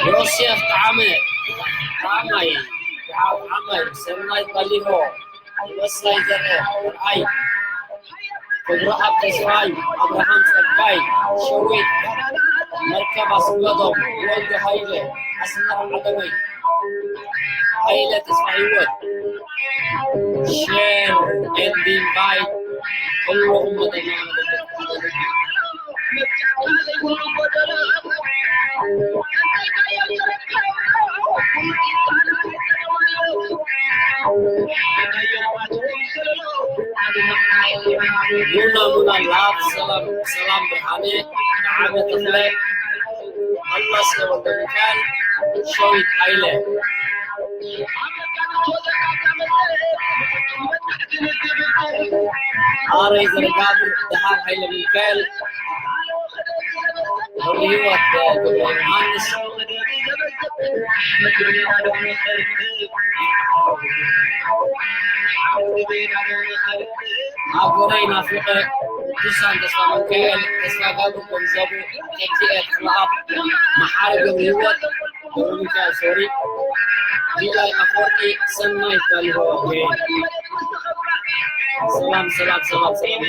ዮሴፍ ጠዓመ፣ ጠዓማይ፣ ጠዓማይ፣ ሰናይ ባሊሆ፣ ወሳይ ዘርአ፣ ርኣይ፣ ክብረኣብ ተስፋይ፣ ኣብርሃም ጸጋይ፣ ሸዊት፣ መርከብ ኣስገዶም፣ ወልዱ ሃይለ፣ ኣስመራ ዓለመይ፣ ሃይለ ተስፋ ህይወት፣ share and invite፣ ኩልኹም መጠና ሙና ሙና ላብ ሰላም ሰላም ብርሃነ፣ ንዓመት ተኽለ፣ መለስ ወልደ ሚካኤል፣ ሸዊት ሃይለ። ኣረይ ዘርጋብ፣ ደሃብ ሃይለ ሚካኤል፣ ገብረ ህይወት ገብረ ዮሃንስ፣ ሃገረይ ናፊቐ፣ ዱሳን ተስፋ ሚካኤል፣ ተስፋ ጋብር ገንዘቡ፣ ተኪኤ ተኽለኣብ፣ መሓሪ ገብረ ህይወት፣ ገብረ ሚካኤል ሶሪ፣ ቢላይ ኣፈወርቂ፣ ሰናይት ባሊሆ። ሰላም ሰላም ሰላም ሰላም።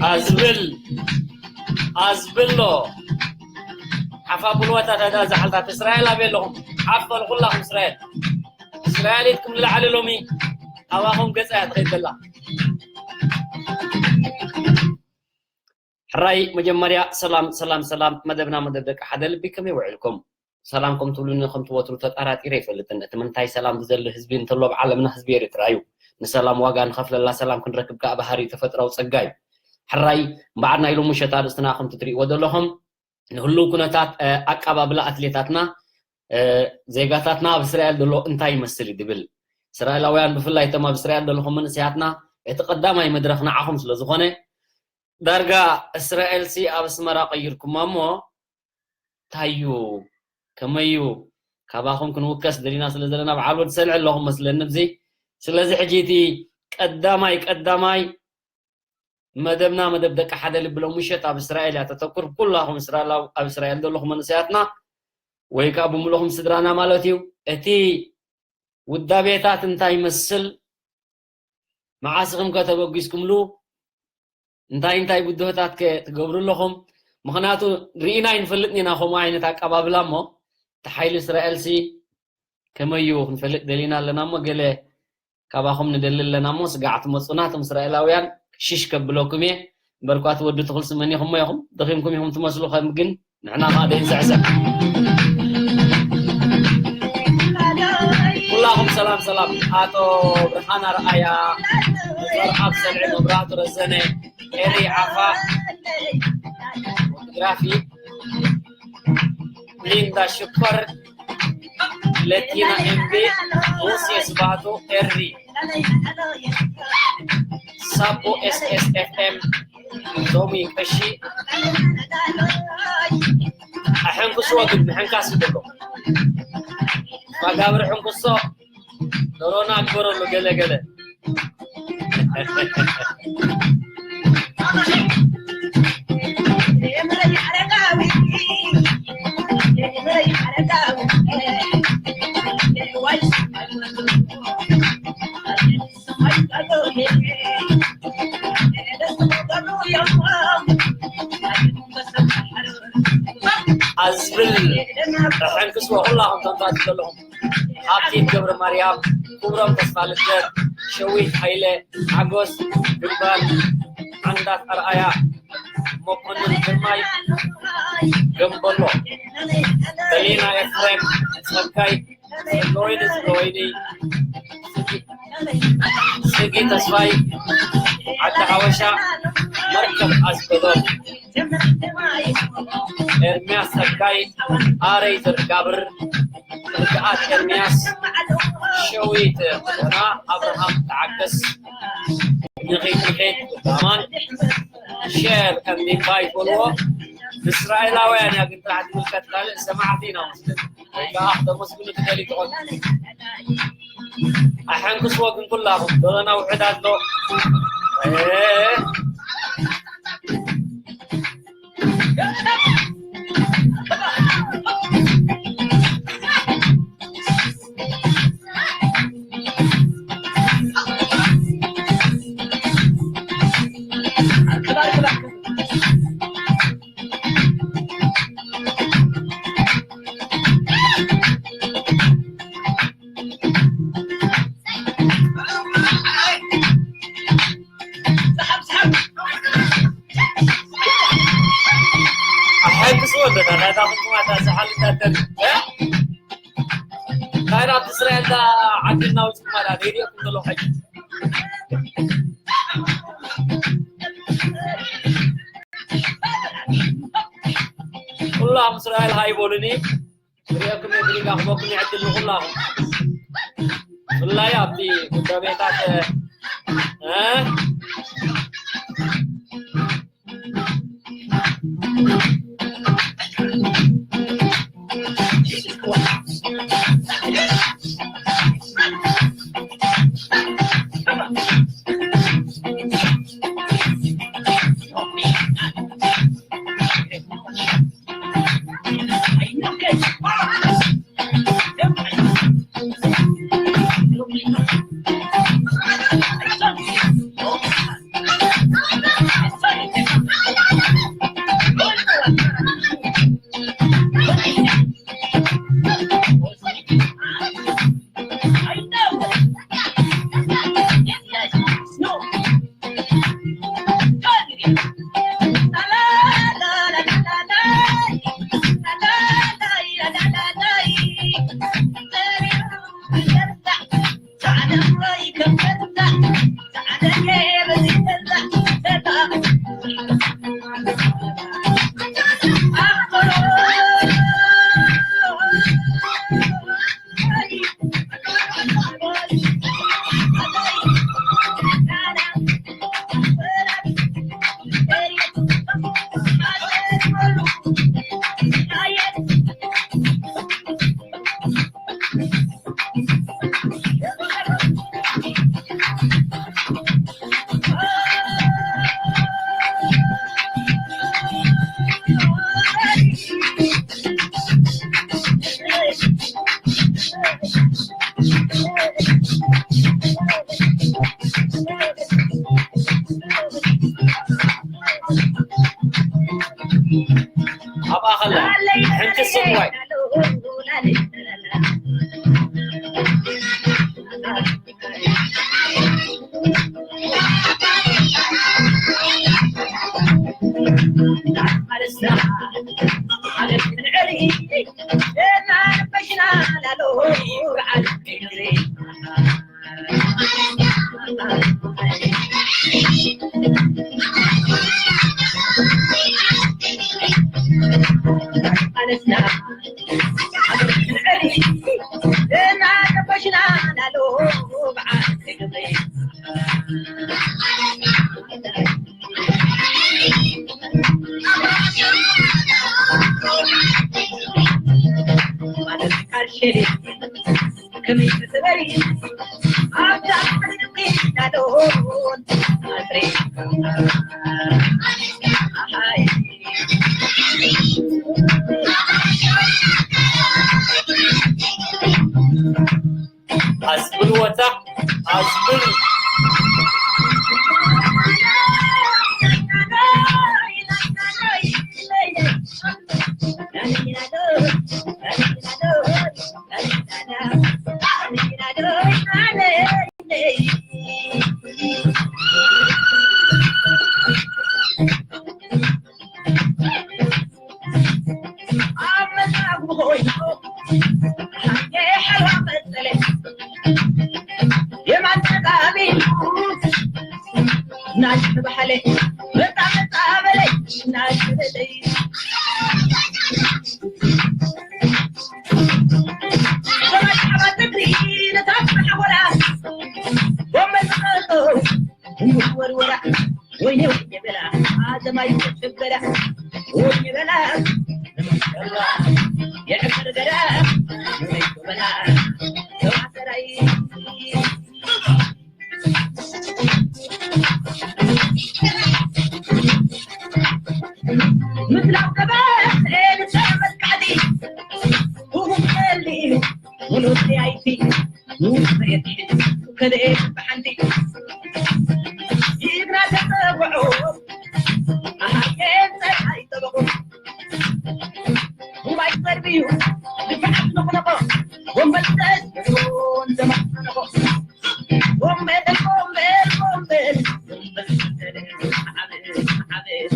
ኣዝብል ኣዝብሎ ሓፋ ብልወታት ኣዳ ዛሕልታት እስራኤል ኣበይ ኣለኹም? ሓፍ በሉ ኩላኹም እስራኤል። እስራኤል ኢድኩም ንላዕሊ ሎሚ ኣባኹም ገጻ እያ ትኸይድ ዘላ። ሕራይ መጀመርያ ሰላም ሰላም ሰላም፣ መደብና መደብ ደቂ ሓደ ልቢ፣ ከመይ ውዒልኩም? ሰላም ከም ትብሉኒ ከም ትወትሩ ተጣራጢረ ኣይፈልጥን። እቲ ምንታይ ሰላም ዝደሊ ህዝቢ እንተሎ ኣብ ዓለምና ህዝቢ ኤርትራ እዩ። ንሰላም ዋጋ ንኸፍለላ፣ ሰላም ክንረክብ ከኣ ባህሪ ተፈጥራዊ ጸጋ እዩ። ሕራይ እምበኣር ናይ ሎሚ ምሸት ኣርእስትና ከምቲ ትርእይዎ ዘለኹም ንህሉው ኩነታት ኣቃባብላ ኣትሌታትና ዜጋታትና ኣብ እስራኤል ዘሎ እንታይ ይመስል እዩ ዝብል። እስራኤላውያን ብፍላይ እቶም ኣብ እስራኤል ዘለኹም መንእሰያትና እቲ ቀዳማይ መድረኽ ንዓኹም ስለ ዝኾነ ዳርጋ እስራኤልሲ ኣብ ኣስመራ ቀይርኩማ እሞ እንታይ እዩ ከመይ እዩ ካባኹም ክንውከስ ደሊና ስለ ዘለና በዓል ወዲ ሰልዒ ኣለኹም መስለኒ ኣብዚ። ስለዚ ሕጂ እቲ ቀዳማይ ቀዳማይ መደብና መደብ ደቂ ሓደ ልቢ ሎም ምሸት ኣብ እስራኤል እያ ተተኩር። ኩላኹም እስራኤላው ኣብ እስራኤል ዘለኹም መንእሰያትና ወይ ከዓ ብምሉኹም ስድራና ማለት እዩ። እቲ ውዳቤታት እንታይ ይመስል? መዓስ ኢኹም ከ ተበጊስኩምሉ? እንታይ እንታይ ብድሆታት ከ ትገብሩ ኣለኹም? ምኽንያቱ ርኢና ኣይንፈልጥን ኢና ከምኡ ዓይነት ኣቀባብላ እሞ፣ እቲ ሓይሊ እስራኤልሲ ከመይ እዩ ክንፈልጥ ደሊና ኣለና እሞ፣ ገለ ካባኹም ንደሊ ኣለና እሞ፣ ስጋዕ ትመጹና። እቶም እስራኤላውያን ሽሽ ከብለኩም እየ። እምበርኳ እቲ ወዲ ትኹል ስመን ኢኹሞ ኢኹም፣ ደኺምኩም ኢኹም ትመስሉ፣ ከም ግን ንሕና ኸኣ ደይንስዕስዕ። ኩላኹም ሰላም ሰላም። ኣቶ ብርሃን ኣርኣያ፣ ዶክተር ኣብ ሰልዒ፣ መብራህቱ ረዘነ፣ ኤሪ ዓፋ፣ ፎቶግራፊ፣ ሊንዳ ሽኮር፣ ለቲና ኤምቢ፣ ሙሴ ስባቶ፣ ኤሪ፣ ሳቦ ኤስኤስኤፍኤም፣ ሎሚ ቀሺ፣ ኣሐንክስዎ ግን ምሕንካስ ይብሎ። መጋብር ሕንክሶ፣ ዶሮና ግበረሉ ገለ ገለ። ኣዝብል ተሐንክስዎ ኩላኹም ተንታቲ ዘለኹም። ሃብቲት ገብረ ማርያም፣ ክብሮም ተስፋ ልደት፣ ሸዊት ሃይለ፣ ሓጎስ ግንባር፣ ዓንዳት ኣርኣያ፣ መኮንን ግርማይ፣ ገምበሎ፣ በሊና ኤፍሬም፣ ጸጋይ፣ ሎይድ ሎይድ፣ ጽጊ ተስፋይ፣ ዓዲ ሓበሻ፣ መርከብ ኣስገዶም፣ ኤርምያስ ጸጋይ፣ ኣረይ ዘርጋብር፣ ርግኣት ኤርምያስ፣ ሸዊት ና፣ ኣብርሃም ተዓገስ፣ ንኺድ ንኺድ ኣማን፣ ሼር and ኢንቫይት በልዎ። ንእስራኤላውያን እያ ግን ጥራሕ ትምልከት፣ ካልእ ሰማዕቲ ኢና መስለኒ። ወይ ከዓ ክተመስግኑ ትደልዩ ትኾኑ። ኣሐንክስዎ ግን ኩላኹም፣ ዶሮና ውሕድ ኣሎ። እ፣ ኣሐግስ ወደና ናይታ ፍጹማት ዝሓልፍ ኣደል። እ? እንታይ ናብ እስራኤል ዳ ዓዲ እናውጽኡ ማለት ሬድዮ ክም ዘሎ ኸይ። ኩላም እስራኤል ሃይ በሉኒ። ክሪኦኩም እየ፣ ብሪጋ ክበኩም እየ ዕድል ንኹላኹም። ብፍላይ ኣብቲ ጉዳቤታት፣ እ? ኣስብል ወታ ኣስብል። ወይኔ ወይኔ በላ፣ አዘማይ ተሸበረ፣ ወይኔ በላ፣ የዕፈር ገዳ፣ ወይኔ በላ፣ ተዋሰራይ። ምድላው ገበ፣ ኤልሰ መቃዲ፣ ሁሉ ወለይቲ፣ ከደኤ ብሓንቲ፣ ይግራ ተጸውዖ፣ ኣሃየን ጸሓይ ጠበቑ። ጉባይ ጸርብዩ፣ ብፍሓት ነቕነቖ፣ ወንበል ተስብሑን ዘማነቖ። ወንበል፣ ወንበል፣ ወንበል፣ ወንበል፣ ዓብድ፣ ዓብድ።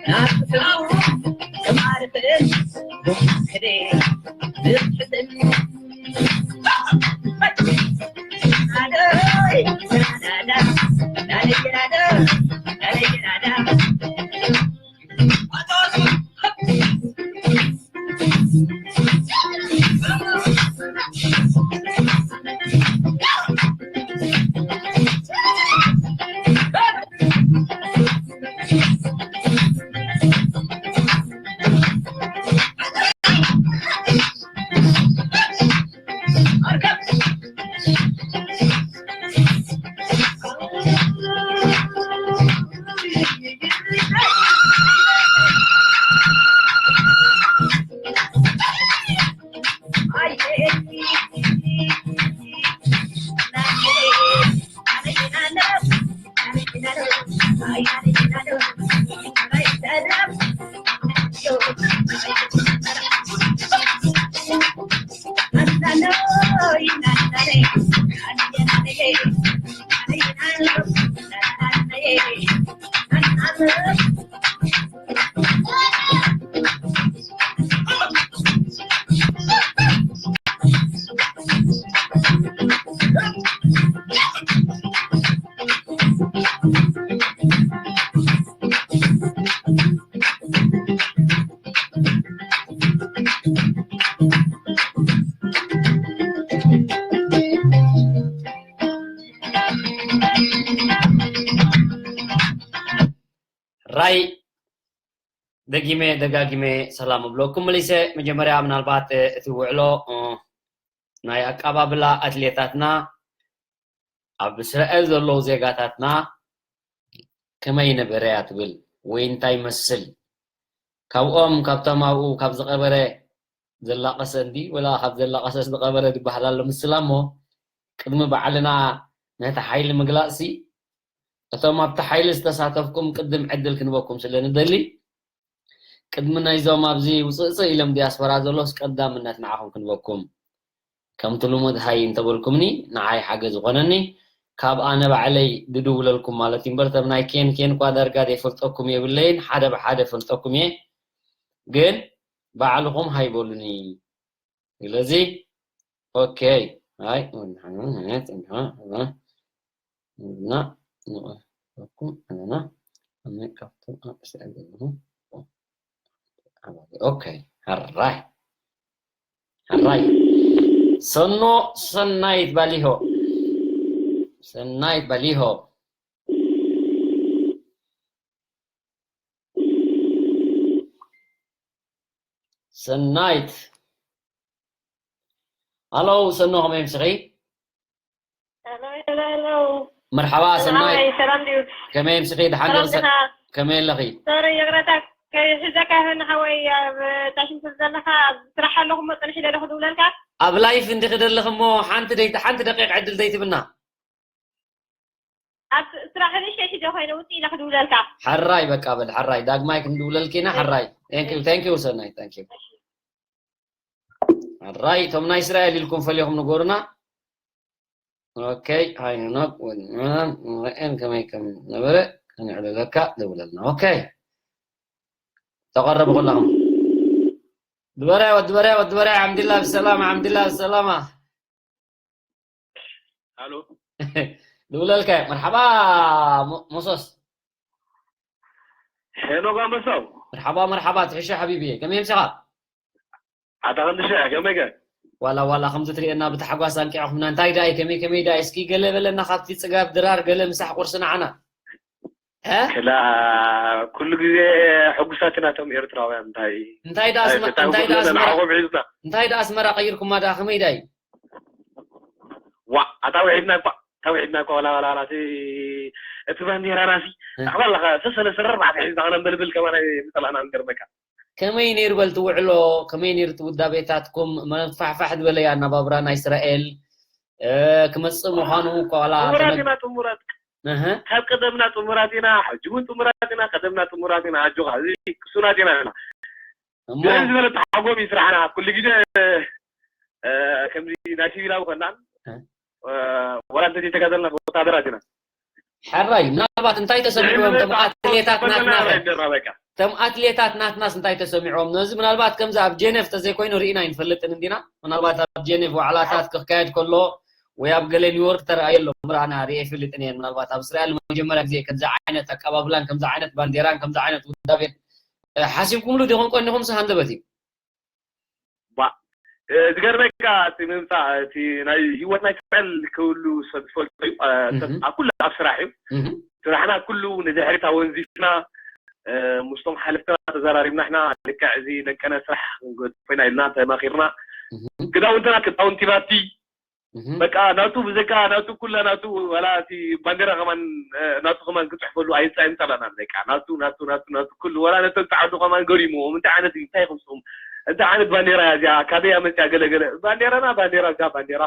ናብ ስሙ ተማርኽን፣ ወንበል፣ ብሕትን። ራይ ደጊመ ደጋጊመ ሰላም እብለኩም መሊሰ። መጀመርያ ምናልባት እቲ ውዕሎ፣ እ፣ ናይ ኣቀባብላ ኣትሌታትና ኣብ እስራኤል ዘለዉ ዜጋታትና ከመይ ነበረ እያ ትብል ወይ እንታይ ይመስል? ካብኦም፣ ካብቶም ኣብኡ ካብ ዝቐበረ ዘላቐሰ እንዲ ወላ ካብ ዘላቐሰስ ዝቐበረ ዝበሃል ኣሎ ምስላ እሞ፣ ቅድሚ ባዕልና ነቲ ሓይሊ ምግላጽሲ፣ እቶም ኣብቲ ሓይሊ ዝተሳተፍኩም ቅድም ዕድል ክንበኩም ስለ ንደሊ፣ ቅድሚ ናይዞም ኣብዚ ውጽእጽእ ኢሎም ዲያስፖራ ዘሎስ ቀዳምነት ንዓኹም ክንበኩም። ከምቲ ልሙድ ሃይ እንተበልኩምኒ፣ ንዓይ ሓገዝ ዝኾነኒ፣ ካብ ኣነ ባዕለይ ድድውለልኩም ማለት እዩ እምበር፣ ተብ ናይ ኬን ኬን እኳ ዳርጋ ዘይፈልጠኩም የብለይን፣ ሓደ ብሓደ ፈልጠኩም እየ፣ ግን ባዕልኹም ሃይ በሉኒ። ስለዚ ኦኬ። ኣይ፣ ወንሓና፣ ወንሓና፣ እና ንቐርበኩም ኣለና። ኣነ ካብቶም ኣብ ስዕል ዘለኹ ኣባል። ኦኬ፣ ሕራይ። ሕራይ። ሰኖ ሰናይት ባሊሆ። ሰናይት ባሊሆ። ሰናይት። ኣሎ፣ ሰኖ ከመይ ምስኺ? ኣሎ፣ ኣሎ፣ ኣሎ። መርሓባ፣ ሰናይት። ሰላም ድዩ? ከመይ ምስኺ? ደሓን ሰላም ዲኺ? ዲኻ? ከመይ ኣለኺ? ሶሪ፣ ይቕረታ፣ ከይሕዘካ ይኹን ሓወይ፣ ኣብ ታሽም ስለ ዘለኻ፣ ኣብ ስራሕ ኣለኹ እሞ፣ ጽንሕ ኢለ ዶ ክድውለልካ? ኣብ ላይፍ እንዲኺ ደለኺ እሞ፣ ሓንቲ ደይ-፣ ሓንቲ ደቂቕ ዕድል ዘይትብና? ኣብ ስራሕ ንእሽተይ ሒዘ ኮይነ፣ ውፅእ ኢለ ክድውለልካ። ሕራይ፣ በቃ በል፣ ሕራይ። ዳግማይ ክንድውለልኪ ኢና፣ ሕራይ። Thank you፣ thank you፣ ሰናይት፣ thank you። ሕራይ፣ እቶም ናይ እስራኤል ኢልኩም ፈሊኹም ንገሩና። ኦኬ፣ ሃይ ሄኖክ፣ ወድመናን ንርአን ከመይ ከም ነበረ ከነዕልለካ ደውለልና። ኦኬ፣ ተቐረቡ ኩላኹም። ድበራይ፣ ወዲ በራይ፣ ወዲ በራይ፣ ዓምዲላ ብሰላማ፣ ዓምዲላ ብሰላማ። ሃሎ። ድውለልካ። መርሓባ፣ ሞ-፣ ሞሶስ። ሄኖክ ኣንበሳው። መርሓባ፣ መርሓባ፣ ትሕሾ ሓቢቢ። ከመይ ኣምሲኻ? ኣታ ክንዲ ሽሕ፣ ከመይ ከ? ዋላ፣ ዋላ፣ ከምዚ ትርእየና ብታሕጓስ ኣንቂዕኹምና። እንታይ ደኣ እዩ? ከመይ፣ ከመይ ደኣ እዩ? እስኪ ገለ በለና ካብቲ ጽጋብ ድራር ገለ ምሳሕ ቁርሲ ንዓና። እ? ክላ፣ ኩሉ ግዜ ሕጉሳት ኢና እቶም ኤርትራውያን። እንታይ፣ እንታይ ደኣ እንታይ ኣስመ-፣ እንታይ እንታይ ደኣ ኩሉ ኣስመራ፣ ንዓኹም ሒዝና? እንታይ ደኣ ኣስመራ ቀይርኩማ ደኣ? ከመይ ደኣ እዩ? ዋ፣ ኣታ ውሒድና እኳ፣ ኣታ ውሒድና እኳ፣ ዋላ፣ ዋላ፣ ዋላ፣ እቲ፣ እቲ ባንዴራና ሲ፣ እ። ኣሕዋት ኣለኻ፣ ሰሰለ ስረ ኣርባዕተ ሒዝና ከነንበልብል ከማን ኣይምጸላእናን፣ ገርመካ። ከመይ ነይሩ በል እቲ ውዕሎ? ከመይ ነይሩ እቲ ውዳቤታትኩም? መፋሕፋሕ ዝበለ እዩ ኣነባብራ ናይ እስራኤል፣ እ፣ ክመጽእ ምዃኑ እኳ ዋላ ጥሙራት ተመግ-፣ ኢና፣ ጥሙራት። እህ። ካብ ቀደምና ጥሙራት ኢና፣ ሕጂ እውን ጥሙራት ኢና፣ ቀደምና ጥሙራት ኢና፣ ኣጆኻ፣ እዚ ቅሱናት ኢና ንሕና። እሞ ብዝሒ ዝበለ ተሓጎም እዩ ስራሕና። ኩሉ ግዜ፣ እ፣ ከምዚ ናይ ሲቪላዊ ኮናን፣ እ። እ፣ ወላ እንተዘይተጋደልና ወታደራት ኢና። ሕራይ፣ ምናልባት እንታይ ተሰሚዕዎም ብዝሒ እቶም ዝበለ ኣትሌታት ተሓጎም ናትና? ፈተና ኢና በቃ። እቶም ኣትሌታት ናትናስ እንታይ ተሰሚዕዎም? ነዚ ምናልባት ከምዚ ኣብ ጄኔቭ ተዘይኮይኑ ርኢና ኣይንፈልጥን እንዲና። ምናልባት ኣብ ጄኔቭ ዋዕላታት ክካየድ ከሎ ወይ ኣብ ገለ ኒውዮርክ ተራእየ ኣሎ፣ ምርኣና ርኤ ኣይፈልጥን እየ። ምናልባት ኣብ እስራኤል ንመጀመርያ ግዜ ከምዚ ዓይነት ኣቀባብላን ከምዚ ዓይነት ባንዴራን ከምዚ ዓይነት ውዳቤን፣ እ፣ ሓሲብኩምሉ ዲኹም ቀኒኹምስ ሃንደበት እዩ? ባ-፣ እ፣ ዝገርመካ፣ እቲ ምምጻእ፣ እቲ ናይ ህይወት ናይ እስራኤል ኩሉ ሰብ ዝፈልጦ እዩ። እ፣ ሰብ እህ። ኣብ ኩሉ ኣብ ስራሕ እዩ። እህ። ስራሕና ኩሉ ንድሕሪት ኣወንዚፍና፣ እ፣ ምስቶም ሓለፍትና ተዘራሪብና፣ ሕና ልክዕ እዚ ደቀነ ስራሕ ክንገድፎ ኢና ኢልና ተማኺርና። እህ። ክዳውንትና ክዳውንቲ ናቲ፣ እህ። በቃ ናቱ ብዘካ ናቱ ኩላ ናቱ፣ ዋላ እቲ ባንዴራ ከማን፣ እ፣ ናቱ ከማን ክጽሕፈሉ ኣይጽ-፣ ኣይምጸላናን። በቃ ናቱ፣ ናቱ፣ ናቱ፣ ናቱ ኩሉ፣ ዋላ ነቶም ጸዓዱ ከማን ገሪምዎም። እንታይ ዓይነት እዩ? እንታይ ከምስኹም? እንታይ ዓይነት ባንዴራ እያ እዚኣ? ካበይ እያ መጽያ? ገለ ገለ። ባንዴራና ባንዴራ፣ እዛ ባንዴራ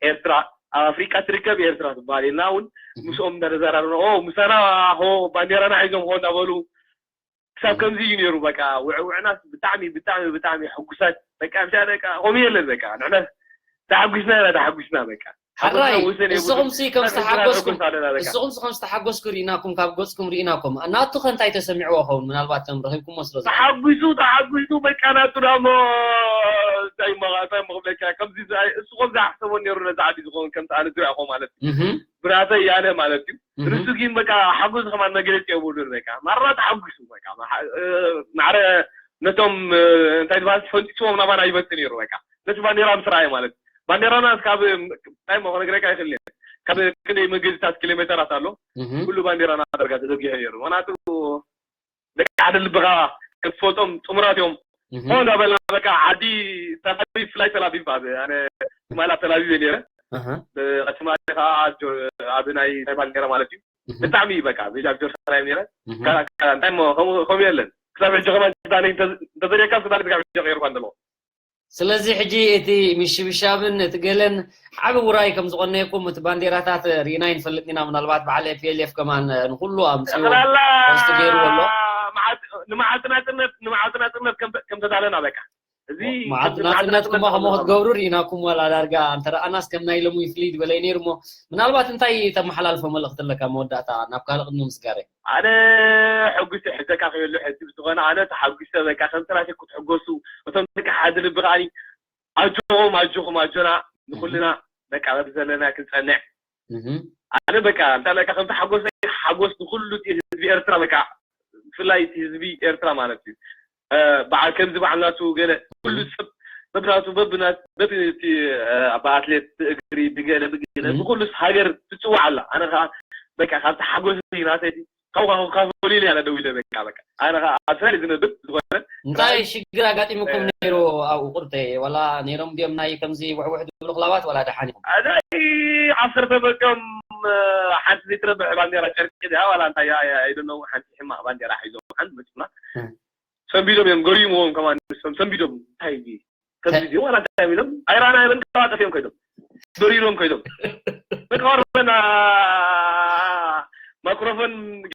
ኤርትራ፣ ኣብ ኣፍሪቃ ትርከብ ኤርትራ ትበሃል። ኢልና እውን እህ። ምስኦም እንዳተዘራረብና፣ ኦ፣ ምሳና ሆ፣ ባንዴራና ሒዞም ሆ እንዳበሉ፣ ክሳብ እህ። ከምዚ እዩ ነይሩ። በቃ ውዕውዕናስ ብጣዕሚ፣ ብጣዕሚ፣ ብጣዕሚ ሕጉሳት። በቃ ምሻ፣ በቃ ከምኡ የለን። በቃ ንሕና ተሓጒስና ኢና፣ ተሓጒስና በቃ። ሕራይ፣ ሓጎስና ወሰን የብሉን። ንስኹም ሲ ከም ክሳብ ሕጂ ዝተሓጎስኩም፣ ሕጉስ ኣለና በቃ። ንስኹም ሲ ከም ዝተሓጎስኩ ርኢናኩም፣ ካብ ገጽኩም ርኢናኩም። ናቱ ከ እንታይ ተሰሚዕዎ ኸውን? ምናልባት ከም ረኺብኩሞ ስለ ዝኾነ። ተሓጒሱ፣ ተሓጒሱ በቃ ናቱ ዳሞ እንታይ እሞ፣ እንታይ እሞ ክብለካ፣ ከምዚ ዝኣ-፣ እሱ ከም ዝሓሰቦ ነይሩ ነዛ ዓዲ ዝኸውን ከምቲ ኣነ ዝረኣኹዎ ማለት እዩ። እህ። ብራተይ ያነ ማለት እዩ። እህ። ንሱ ግን በቃ ሓጎስ ከማን መግለጺ የብሉን። በቃ ማራ ተሓጒሱ በቃ። ማሓ-፣ እ፣ ማዕረ ነቶም፣ እ፣ እንታይ ዝበሃል ፈንጢስዎም ናባና ይመጽእ ነይሩ በቃ። ነቲ ባንዴራ ምስ ረኣየ ማለት እዩ። ባንዴራና እስካብ እንታይ እሞ ክነግረካ ይኽእል እየ። ካብ ክንደይ መገድታት ኪሎ ሜተራት ኣሎ። እህ። ኩሉ ባንዴራና ዳርጋ ተዘርጊሑ ነይሩ። ምኽንያቱ ደቂ ሓደ ልብኻ ክትፈልጦም ጥሙራት እዮም። እህ። ሆ እንዳበልና በቃ ዓዲ ተላቪቭ፣ ፍላይ ተላቪቭ ኣብ ኣነ ትማሊ ኣብ ተላቪቭ እየ ነይረ። ኣሃ። ብቐትማሊ ከዓ ጆ-፣ ኣብ ናይ፣ ናይ ባንዴራ ማለት እዩ። እህ። ብጣዕሚ በቃ ብጃ ጀርሳላይም ነይረ። እህ። ካላ-፣ ካላ-፣ እንታይ እሞ ከምኡ፣ ከምኡ የለን። ክሳብ ሕጂ ከማን ክዳነይ እንተ-፣ እንተዘርየካ ክዳነይ ክሳብ ሕጂ ቀይርኳ እንተለኹ። ስለዚ ሕጂ እቲ ምሽብሻብን እቲ ገለን ዓቢ ውራይ ከም ዝቐነየኩም እቲ ባንዴራታት ርኢና ኣይንፈልጥን ኢና። ምናልባት በዓል ኤ ፒ ኤል ኤፍ ከማን ንኹሉ ኣምጺኡ ጠቕላላ ፖስት ገይርዎ ኣሎ። መዓት-፣ ንመዓልቲ ናጽነት፣ ንመዓልቲ ናጽነት ከም፣ ከም ተዳለና በቃ። እዚ መዓልቲ ከም ናጽነት ናጽነት ክማ ከምኡ ከማን ክትገብሩ ርኢናኩም ዋላ ዳርጋ እንተ ረኣናስ ከም ናይ ሎሚ ፍልይ ዝበለ እዩ ነይሩ እሞ ምናልባት እንታይ ተመሓላልፎ መልእኽቲ ኣለካ መወዳእታ ናብ ካልእ ቅድሚ ምስጋረ? ኣነ ሕጉስ ሕዘካ ከየሎ ሕዚ ብዝኾነ ኣነ ተሓጒሰ በቃ ከምቲ ናተይ ክትሕጎሱ እቶም ደቂ ሓደ ልቢ ከኣኒ ኣጆኹም ኣጆኹም ኣጆና ንኩልና በቃ በብዘለና ክንጸንዕ። ኣነ በቃ እንታይ በቃ ከምቲ ሓጎሰይ ሓጎስ ንኩሉ እቲ ህዝቢ ኤርትራ በቃ ብፍላይ እቲ ህዝቢ ኤርትራ ማለት እዩ። በዓል ከምዚ በዓል ናቱ ገለ ኩሉ ሰብ በብናቱ በብናት በብቲ ብኣትሌት ብእግሪ ብገለ ብገለ ብኩሉስ ሃገር ትፅዋዕ ኣላ። ኣነ ከዓ በቃ ካብቲ ሓጎስ ናተይ ካብኡ ካብ ፈልዩ ኣነ ደው ኢለ በቃ በቃ ኣነ ከዓ ኣብ ስራይ ዝነብር ዝኾነ እንታይ ሽግር ኣጋጢሙኩም ነይሩ ኣብኡ ቁርተ ዋላ ነይሮም ድዮም ናይ ከምዚ ውሕውሕ ዝብሉ ክላባት ዋላ ደሓን ኢኹም? ኣዳይ ዓሰርተ በቆም ሓንቲ ዘይትረብሕ ባንዴራ ጨርቂ ድያ ዋላ እንታይ ኣይደነው ሓንቲ ሕማቕ ባንዴራ ሒዞም ሓንቲ መፅና ሰንቢዶም እዮም ገሪሞም ከማን ንሶም ሰንቢዶም እንታይ ከምዚ ዋላ እንታይ ኢሎም ኣይራና ኢሎም ተዋጠፍ እዮም ከይዶም በሪሮም ከይዶም በቃ ወርበና ማይክሮፎን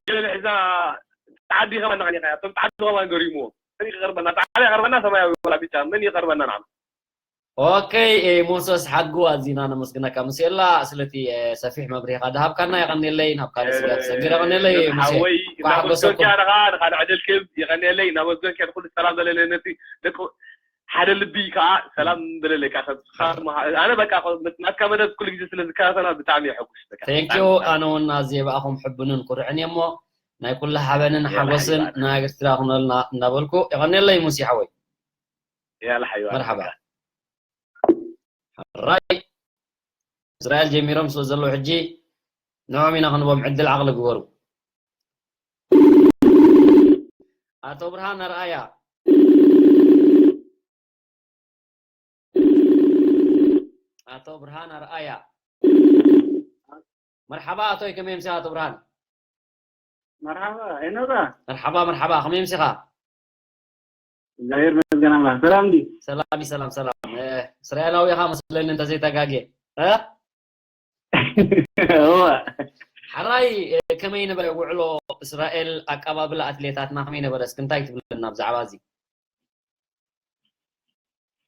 ገለ ሒዛ ተዓዲ ከማን ነቐኒቐ እቶም ተዓዲ ከማን ገሪምዎ መን ይቐርበና ተዓዲ ይቐርበና ሰማያዊ ወላ ብጫ መን ይቐርበና ንዓና ኦኬ ሞሶስ ሓድጉ ኣዚና ነመስግነካ ሙሴላ ስለቲ ሰፊሕ መብሪህኻ ድሃብካና የቐንየለይ ናብ ካልእ ስጋ ትሰግር የቐንየለይ ሙሴ ሓወይ ኳዕ ሓጎሰኩም እናመስገንካ ንኻ ንኻልዕ ዕድል ክብ የቐንየለይ እናመስገንካ ንኩሉ ሰላም ዘለለ ነቲ ደቂ ሓደ ልቢ ከዓ ሰላም ዘለለካ ሰብ ኣነ በቃ ናትካ መደብ ኩሉ ግዜ ስለ ዝከታተላ ብጣዕሚ የሐጉስ በቃ ቴንኪዩ ኣነ እውን ኣዝየ ብኣኹም ሕቡንን ኩርዕን እየ እሞ ናይ ኩሉ ሓበንን ሓጎስን ናይ ኤርትራ ኩነልና እናበልኩ የቐንየለይ ሙሴ ሓወይ ያላ ሓይዋ መርሓባ ራይ እስራኤል ጀሚሮም ስለ ዘለዉ ሕጂ ንዖም ኢና ክንቦም ዕድል ዓቕሊ ግበሩ ኣቶ ብርሃን ኣርኣያ ኣቶ ብርሃን ኣርኣያ መርሓባ ኣቶይ ከመይ ምሲኻ ኣቶ ብርሃን መርሓባ ኤኖራ መርሓባ መርሓባ ከመይ ምሲኻ እግዚኣብሔር መስገን ኣምላኽ ሰላም ዲ ሰላም ሰላም ሰላም እስራኤላዊ ኢኻ መስለኒ እንተዘይተጋጌ እወ ሓራይ ከመይ ነበረ ውዕሎ እስራኤል ኣቀባብላ ኣትሌታትና ከመይ ነበረ እስኪ እንታይ ትብለና ብዛዕባ እዚ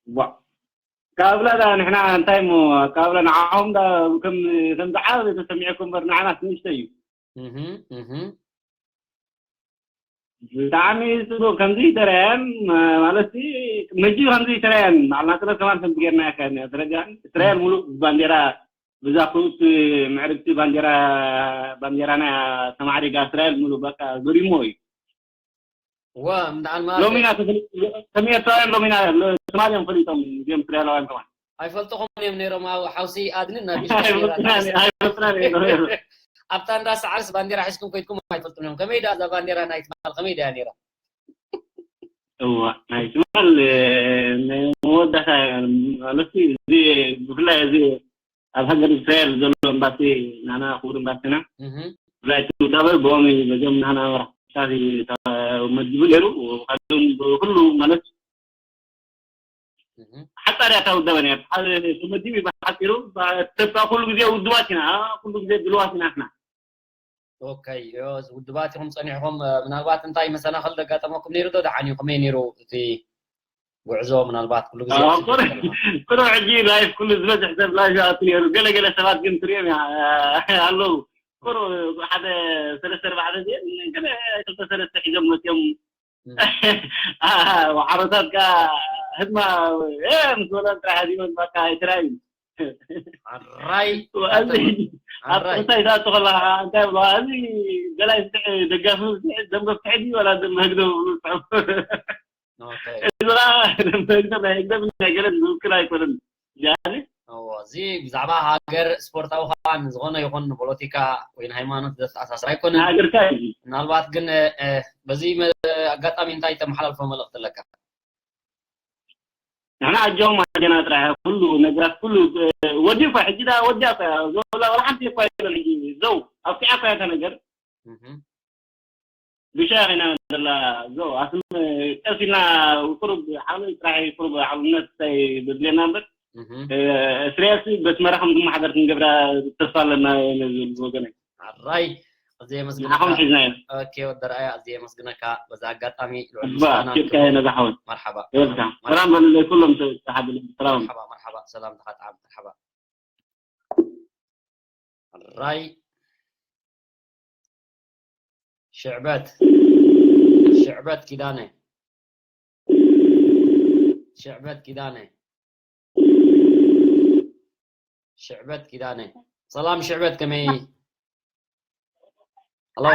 ዋ ኣቀባብላ ዳ ንሕና እንታይ እሞ ኣቀባብላ ንዓኹም ዳ ከም ከም ዝዓበ ተሰሚዕኩም እምበር ንዓና ትንሽተ እዩ እህ እህ ብጣዕሚ ፅቡቅ ከምዚ ይተረየን ማለት መጂ ከምዚ ይተረየን ባዕልና ጥበብ ከማን ከምዚ ጌርና ያካየድና ተረዲኣን እስራኤል ሙሉእ ባንዴራ ብዛ ክኡት ምዕርግቲ ባንዴራ ባንዴራና ተማዕሪጋ እስራኤል ሙሉእ በቃ ገሪሞ እዩ ወ ምድዓል ማለት ሎሚና ከም ኤርትራውያን ሎሚና ትማሊ እዮም ፈሊጦም እዚኦም እስራኤላውያን ከማን ኣይፈልጥኹም እዮም ነይሮም ኣብ ሓውሲ ኣድንን ናብ ኣይፈልጥናን እዮም። ኣብታ እንዳ ሰዓርስ ባንዴራ ሒዝኩም ከይድኩም ኣይፈልጡን እዮም ከመይ ዳ እዛ ባንዴራ ናይ ትማል ከመይ ዳ ነይራ እዋ ናይ ትማል መወዳእታ ማለት እዚ ብፍላይ እዚ ኣብ ሃገር እስራኤል ዘሎ ኤምባሲ ናና ክቡር ኤምባሲና እህ ብፍላይ እቲ ውዳበ ብኦም እዩ በዚኦም ናና መራሕቲ መዲቡ ነይሩ ካብዚኦም ብኩሉ ማለት እህ ሓፃር እያ እታ ውዳበ ነያ ተመዲቡ እዩ ብሓፂሩ ተባ ኩሉ ግዜ ውድባት ኢና ኩሉ ግዜ ድልዋት ኢና ንሕና ኦኬ ውድባት ኢኹም ፀኒሕኹም ምናልባት እንታይ መሰናኽል ዘጋጠመኩም ነይሩ ዶ ደሓን እዩ ከመይ ነይሩ እቲ ጉዕዞ ምናልባት ኩሉ ግዜ ቁሩብ ሕጂ ላይፍ ኩሉ ዝበዝሕ ሰብ ላይፍ ይኣቱ ነይሩ ገለገለ ሰባት ግን ትሪኦም ኣለዉ ቁሩብ ሓደ ሰለስተ ኣርባዕተ ዜን ገለ ክልተ ሰለስተ ሒዞም መፅኦም ወሓሮታት ከዓ ህድማ ምስ በሎም ጥራሕ ሃዲሞም በቃ ኣይተራእዩ ኣራይ ኣብዚ ኣብ እንታይ ትኣቱ ከለካ እንታይ ብለዋ እዚ ገላይ ፍትሒ ደጋፊ ፍትሒ ደንበ ፍትሒ ድዩ ወላ ደንበ ህግደፍ ዝብል ፅሑፍ ኦኬ እዚ ከዓ ደንበ ህግደፍ ናይ ህግደፍ ናይ ገለ ዝውክል ኣይኮነን ያኒ እዎ፣ እዚ ብዛዕባ ሃገር ስፖርታዊ ከዓ ንዝኾነ ይኹን ንፖለቲካ ወይ ንሃይማኖት ዘተኣሳስር ኣይኮነን። ሃገርካ እዩ ምናልባት ግን እ፣ በዚ መ- ኣጋጣሚ እንታይ ተመሓላልፎ መልእኽቲ ኣለካ? ንሕና ኣጆኹም ኣጀና ጥራሕ ኩሉ ነገራት ኩሉ እ፣ ወዲኡ እኳ ሕጂ ዳ ወዲያ እኳ እያ ዘላ ወላ ሓንቲ እኳ የለን ሕጂ ዘው ኣብቂዓ እኳ እያ እታ ነገር እህ፣ ብሻ ኸይና ዘላ ዘው ኣስም ቀስ ኢልና ቁሩብ ዓቕሊ ጥራሕ ቁሩብ ዓቕልነት እንታይ ዘድልየና እምበር እህ፣ እ፣ እስራኤል በስመራ ከም ዝመሓደር ክንገብራ ተስፋ ኣለና ዝብል ወገነይ ኣራይ ኣዝየ ንዓኹም የመስግነካ። ሒዝናዮ ኦኬ ወዲ ረኣያ ኣዝየ የመስግነካ። በዛ ኣጋጣሚ ልዑል ባ ምስጋና ኪድካ የነ ዝሓወት መርሓባ ይወድካ ሰላም በልለይ ኩሎም ተሓብል ሰላም መርሓባ መርሓባ ሰላም ተኻጥዓም መርሓባ ራይ ሽዕበት ሽዕበት ኪዳነ ሽዕበት ኪዳነ ሽዕበት ኪዳነ። ሰላም ሽዕበት፣ ከመይ? ሄሎ።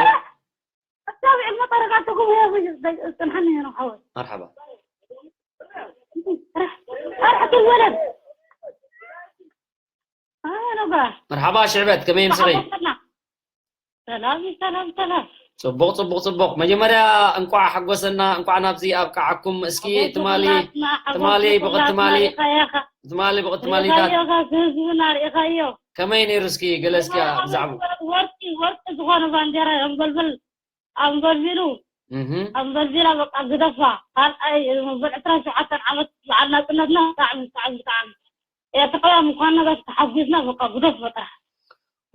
ኣታቢዕ መጠረቃ ትጉም ይጽንሐኒ ነው ሓወይ። መርሓባ። ኣርሕቲ ወለድ ኣነባ መርሓባ ሽዕበት፣ ከመይ ምስኺ? ሰላም ሰላም ሰላም። ጽቡቕ ጽቡቕ ጽቡቕ። መጀመርያ እንቋዕ ሓጎሰና፣ እንቋዕ ናብዚ ኣብቃዓኩም። እስኪ ትማሊ ትማሊ ብቕ ትማሊ ትማሊ ብቕ ትማሊታት ህዝብና ርኢኻዮ። ከመይ ነይሩ? እስኪ ገለ እስኪ ብዛዕባ ወርቂ ወርቂ ዝኾነ ባንዴራ የንበልብል ኣንበልቢሉ እህ ኣንበልቢላ በቃ ግደፋ። ካልኣይ መበል ዕስራን ሸውዓተን ዓመት በዓል ናጽነትና ብጣዕሚ ብጣዕሚ ብጣዕሚ ኤርትራውያን ምዃንና በቃ ተሓጒስና። በቃ ግደፍ በቃ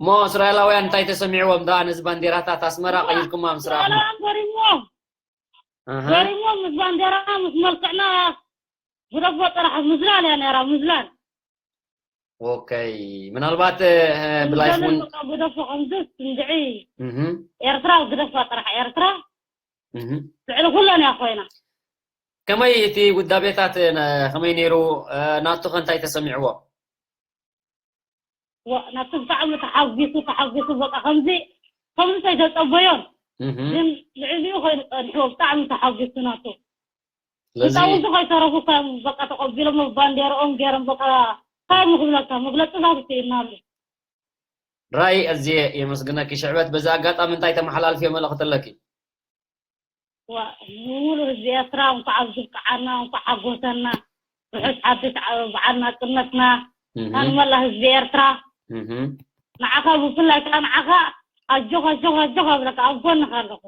እሞ እስራኤላውያን እንታይ ተሰሚዕዎም ደኣ ነዚ ባንዴራታት ኣስመራ ቀይርኩማ ምስ ረኣኹም? ሰላም ገሪምዎም ኣሃ። ገሪምዎም ምስ ባንዴራና ምስ መልክዕና ግደፎ ጥራሕ ምዝላል እያ ነይራ ምዝላል። ኦኬ፣ ምናልባት እ፣ ብላይፍ እውን በቃ ግደፎ ከምዚ እንድዒ እህ ኤርትራ ግደፋ ጥራሕ ኤርትራ እህ ልዕሊ ኩለን እያ ኮይና። ከመይ እቲ ውዳቤታት እ፣ ነ- ከመይ ነይሩ? እ፣ ናቱ ከ እንታይ ተሰሚዕዎ? ዋ ናቱ ብጣዕሚ ተሓጒሱ ተሓጒሱ በቃ ከምዚ ከምዚ ተይተጸበዮን እህ ግን ልዕሊኡ ኮይኑ ጸኒሕዎ ብጣዕሚ ተሓጒሱ ናቱ ስለዚ ህፃውንቲ ከይተረፉ ከም በቃ ተቐቢሎም ኣብ ባንዴርኦም ገይሮም በቃ እንታይ ምክብለካ መግለፅታት ስኢናሉ። ራይ ኣዝየ የመስግነኪ ሽዕበት። በዚ ኣጋጣሚ እንታይ ተመሓላልፍዮ መልእኽቲ ኣለኪ? ዋ ንሙሉ ህዝቢ ኤርትራ እንኳዕ ኣብዚ ብቅዓና እንኳዕ ሓጎሰና። ርሑስ ሓድሽ ዓ- በዓል ናፅነትና እህ ንመላ ህዝቢ ኤርትራ እህ ንዓኻ ብፍላይ ከዓ ንዓኻ ኣጆኻ ኣጆኻ ኣጆኻ እብለካ ኣብ ጎንኻ ኣለኹ።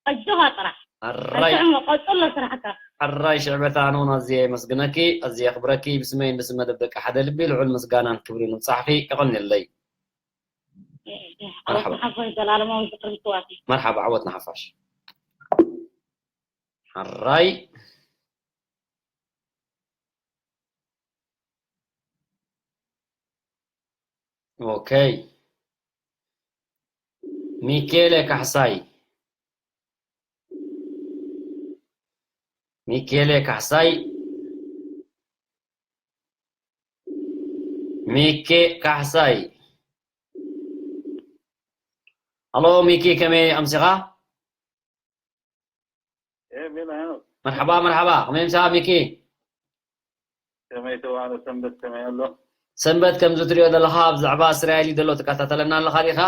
ኣጆኻ ጥራሕ ኣራይ ኣይትዕመ ቀፅሎ ስራሕካ። ኣራይ ሽዕበታ ኣነ እውን ኣዝየ የመስግነኪ ኣዝየ የኽብረኪ ብስመይን ብስም መደብ ደቂ ሓደ ልቢ ልዑል ምስጋናን ክብርን ይብጻሕኺ። የቐንየለይ። መርሓባ። ሓፋሽ ዘላለማዊ ዝክሪ ስዋት መርሓባ ዓወት ንሓፋሽ። ሓራይ ኦኬ ሚኬለ ካሕሳይ ሚኬለ ካሕሳይ ሚኬ ካሕሳይ ኣሎ ሚኪ ከመይ ኣምሲኻ? መርሓባ መርሓባ ከመይ ምሳኻ ሚኪ? ከመይ ተዋዕለ ሰንበት ከመይ ኣሎ? ሰንበት ከምዚ ትሪኦ ዘለኻ ብዛዕባ እስራኤል እዩ ዘሎ ትከታተለና ኣለኻ ዲኻ?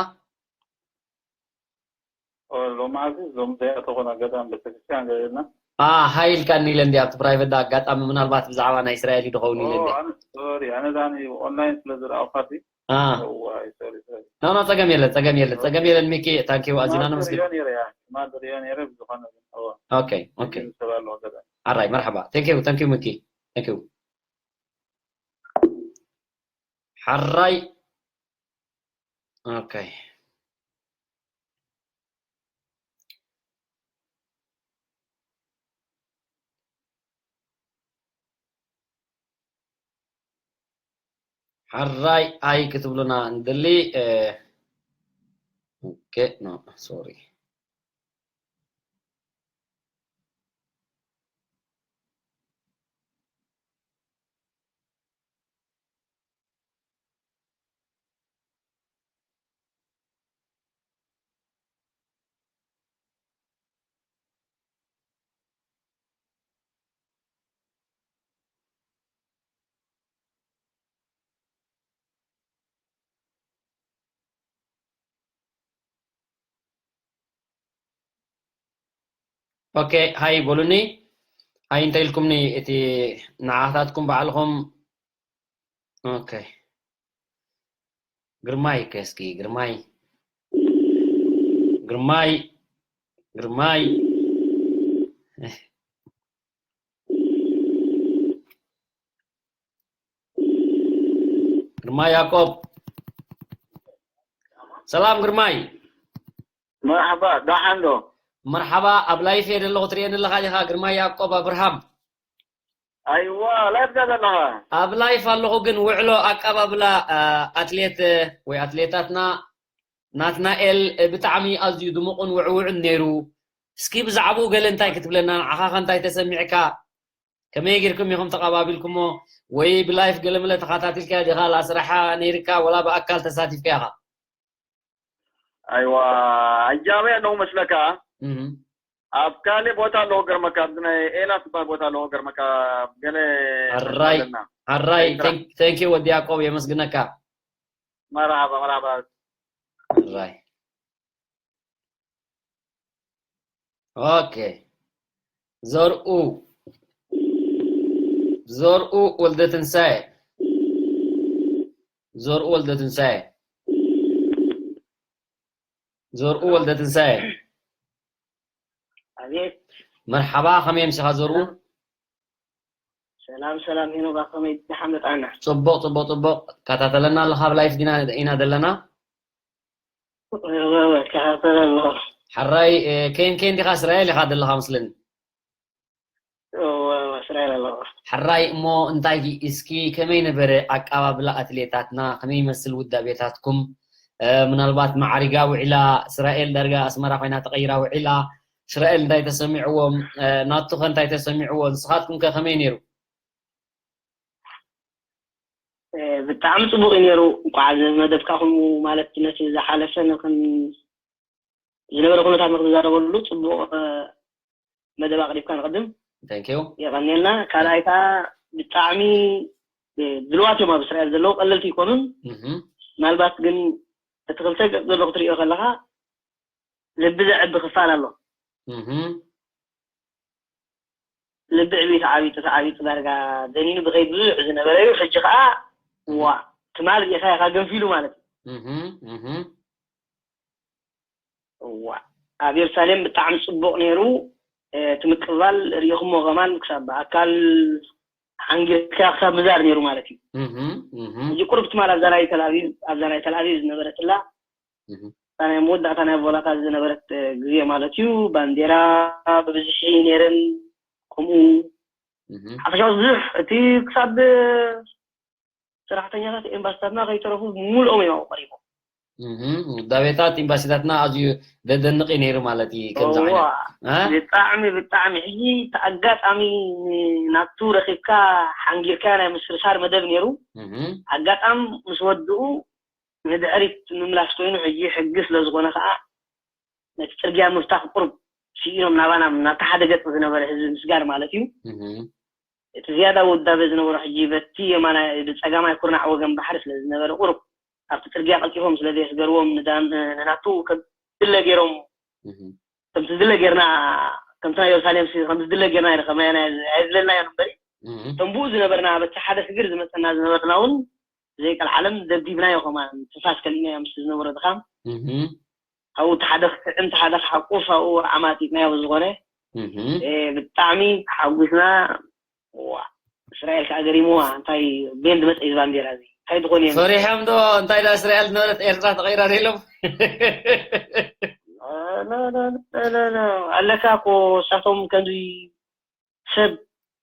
ኦ ሎማዓንቲ ሎም ዘይኣተኹን ኣጋጣሚ ቤተክርስትያን ገለና አ ሃይ ኢልካኒ ኢለ እንዲ ኣብቲ ፕራይቨት ዳ ኣጋጣሚ ምናልባት ብዛዕባ ናይ እስራኤል እዩ ድኸውን ኢለ እንዲ ሶሪ ኣነ ዳኒ ኦንላይን ስለ ዝረኣኹካ ሲ አ ዋይ ሶሪ ሶሪ ኖ ኖ ጸገም የለን ጸገም የለን ጸገም የለን ሚኪ ታንኪዩ ኣዝና ነመስግን ሪዮ ነይረ ያ ሽማል ሪዮ ነይረ ብዝኾነ ግን ኦ ኦኬ ኦኬ ሰብ ኣለዎ ኣጋጣሚ ኣራይ መርሓባ ታንኪዩ ታንኪዩ ሚኪ ታንኪዩ ሓራይ ኦኬ ሓራይ ኣይ ክትብሉና ንደሊ ኦኬ ኖ ሶሪ ኦኬ ሃይ በሉኒ ሃይ እንታይ ኢልኩምኒ እቲ ንዓታትኩም ባዕልኹም ኦኬ ግርማይ ከ እስኪ ግርማይ ግርማይ ግርማይ ግርማይ ያዕቆብ ሰላም ግርማይ መርሓባ ደሓን ዶ መርሓባ ኣብ ላይፍ እየ ዘለኹ ትርእየኒ ኣለኻ ዲኻ ግርማይ ያዕቆብ ኣብርሃም ኣይዋ ላይፍ ዳ ዘለኻ ኣብ ላይፍ ኣለኹ ግን ውዕሎ ኣቀባብላ ኣትሌት ወይ ኣትሌታትና ናትናኤል ብጣዕሚ ኣዝዩ ድሙቕን ውዕውዕን ነይሩ እስኪ ብዛዕባኡ ገለ እንታይ ክትብለና ንዓኻ ከ እንታይ ተሰሚዕካ ከመይ ጌርኩም ኢኹም ተቐባቢልኩሞ? ወይ ብላይፍ ገለመለ ተኸታቲልካ ዲኻ? ላ ስራሓ ነይርካ ወላ ብኣካል ተሳቲፍካ ኢኻ? ኣይዋ፣ ኣጃቢ ኣለዉ መስለካ። እህ። ኣብ ካልእ ቦታ ኣለዎ ገርመካ፣ ኣብዚ ናይ ኤላ ዝበሃል ቦታ ኣለዎ ገርመካ። ገለ ኣራይ፣ ኣለና። ኣራይ፣ ኤርትራ። Thank you ወዲ ያዕቆብ፣ የመስግነካ። መርሃባ፣ መርሃባ። ኣራይ። ኦኬ። ዘርኡ፣ ዘርኡ ወልደ ትንሳኤ። ዘርኡ ወልደ ትንሳኤ። ዘርኡ ወልደ ትንሳኤ። ኣቤት። መርሓባ፣ ከመይ ኣምሲኻ ዘርኡ? ሰላም ሰላም፣ ሄኖጋ፣ ከመይ ደሓን መጻና? ጽቡቕ፣ ጽቡቕ፣ ጽቡቕ። ከታተለና ኣለኻ? ኣብ ላይፍ ዲና ኢና ዘለና? እወ፣ እወ፣ ከታተለ ኣለኹ። ሓራይ፣ እ፣ ኬን፣ ኬን ዲኻ? እስራኤል ኢኻ ዘለኻ መስለኒ። እወ፣ እወ፣ እስራኤል ኣለኹ። ሓራይ፣ እሞ እንታይ እስኪ ከመይ ነበረ ኣቀባብላ ኣትሌታትና? ከመይ ይመስል ውዳቤታትኩም? እ፣ ምናልባት ማዕሪጋ ውዒላ፣ እስራኤል ዳርጋ ኣስመራ ኮይና ተቐይራ ውዒላ። እስራኤል እንታይ ተሰሚዕዎም? እ፣ ናቱኸ እንታይ ተሰሚዕዎ? ንስኻትኩም ከ ከመይ ነይሩ? እ፣ ብጣዕሚ ጽቡቕ እዩ ነይሩ። እንኳዕ እዚ መደብካ ከምኡ ማለት ነቲ ዝሓለፈ ንክን-፣ ዝነበረ ኩነታት ንክንዛረበሉ ጽቡቕ፣ እ፣ መደብ ኣቕሪብካ ንቕድም Thank you። የቐንየልና። ካልኣይ ከኣ ብጣዕሚ፣ እ፣ ድልዋት እዮም ኣብ እስራኤል ዘለዉ፣ ቀለልቲ ኣይኮኑን። እህም። ምናልባት ግን እቲ ክልተ ገጽ ዘሎ ክትርእዮ ከለኻ ልቢ ዘዕቢ ክፋል ኣሎ። እህም። ልቢ ዕብዩ ተዓቢጡ ተዓቢጡ ዳርጋ ደኒኑ ብኸይ ብዙሕ ዝነበረ እዩ። ሕጂ ከኣ ዋ ትማል ጌታ ኢኻ ገንፊሉ ማለት እዩ። እህም። እህም። ዋ ኣብ ኢየሩሳሌም ብጣዕሚ ጽቡቕ ነይሩ። እ፣ እቲ ምቅባል ርኢኹሞ ከማን ክሳብ ብኣካል ሓንጊርካ ክሳብ ምዛር ነይሩ ማለት እዩ። እህም። እህም። ሕጂ ቁሩብ ትማል ኣብዛ ናይ ተልኣቪቭ ኣብዛ ናይ ተልኣቪቭ ዝነበረትላ እህም። እታ ናይ መወዳእታ ናይ ቮላታ ዝነበረት፣ እ፣ ግዜ ማለት እዩ። ባንዴራ ብብዝሒ ነይረን። ከምኡ እህም። ሓፈሻዊ ብዙሕ እቲ ክሳብ ሰራሕተኛታት ኤምባሲታትና ከይተረፉ ሙሉኦም እዮም ኣብኡ ቀሪቦም። እህም። ውዳቤታት ኤምባሲታትና ኣዝዩ ዘደንቕ እዩ ነይሩ ማለት እዩ። ከምዚ ዓይነት እ? ብጣዕሚ ብጣዕሚ ሕጂ እቲ ኣጋጣሚ ናቱ ረኪብካ ሓንጊርካ ናይ ምስርሳር መደብ ነይሩ። እህም። ኣጋጣሚ ምስ ወድኡ ንድሕሪት ምምላስ ኮይኑ ሕጂ ሕጊ ስለ ዝኾነ ከዓ ነቲ ጽርግያ ምፍታሕ ቁሩብ ስኢኖም ናባና ናብቲ ሓደ ገጽ ዝነበረ ህዝቢ ምስጋር ማለት እዩ። እህም። እቲ ዝያዳ ውዳበ ዝነበሮ ሕጂ በቲ የማናይ ብጸጋማይ ኩርናዕ ወገን ባሕሪ ስለ ዝነበረ ቁሩብ ኣብቲ ጽርግያ ቀልጢፎም ስለ ዘየስገርዎም ንዳን ንናቱ ከም ድለ ገይሮም እህም። ከምቲ ዝድለ ጌርና ከምቲ ናይ ኢየሩሳሌም ሲ ከምቲ ዝድለ ጌርና ይረኸብና ኣይዝለልናዮ እምበሪ እህም። ተንቡኡ ዝነበርና በቲ ሓደ ስግር ዝመጸና ዝነበርና እውን ዘይቀልዓለም ደብዲብናዮ ከማን ትንፋስ ከሊእናዮ ምስ ዝነበሮ ድኻም እህም። ኣብኡ እቲ ሓደ ክስዕም እቲ ሓደ ክሓቁፍ ኣብኡ ዓማጢጥናዮ ብዝኾነ እህም። እ፣ ብጣዕሚ ሓጒስና። ዋ እስራኤል ከዓ ገሪምዋ እንታይ ቤንድ መፀ እዚ ባንዴራ እዚ እንታይ ዝኾነ እዮም ፈሪሖም ዶ እንታይ ዳ እስራኤል ዝነበረት ኤርትራ ተቐይራ ዶ ኢሎም? ኣለካ እኮ እሳቶም ከምዚ ሰብ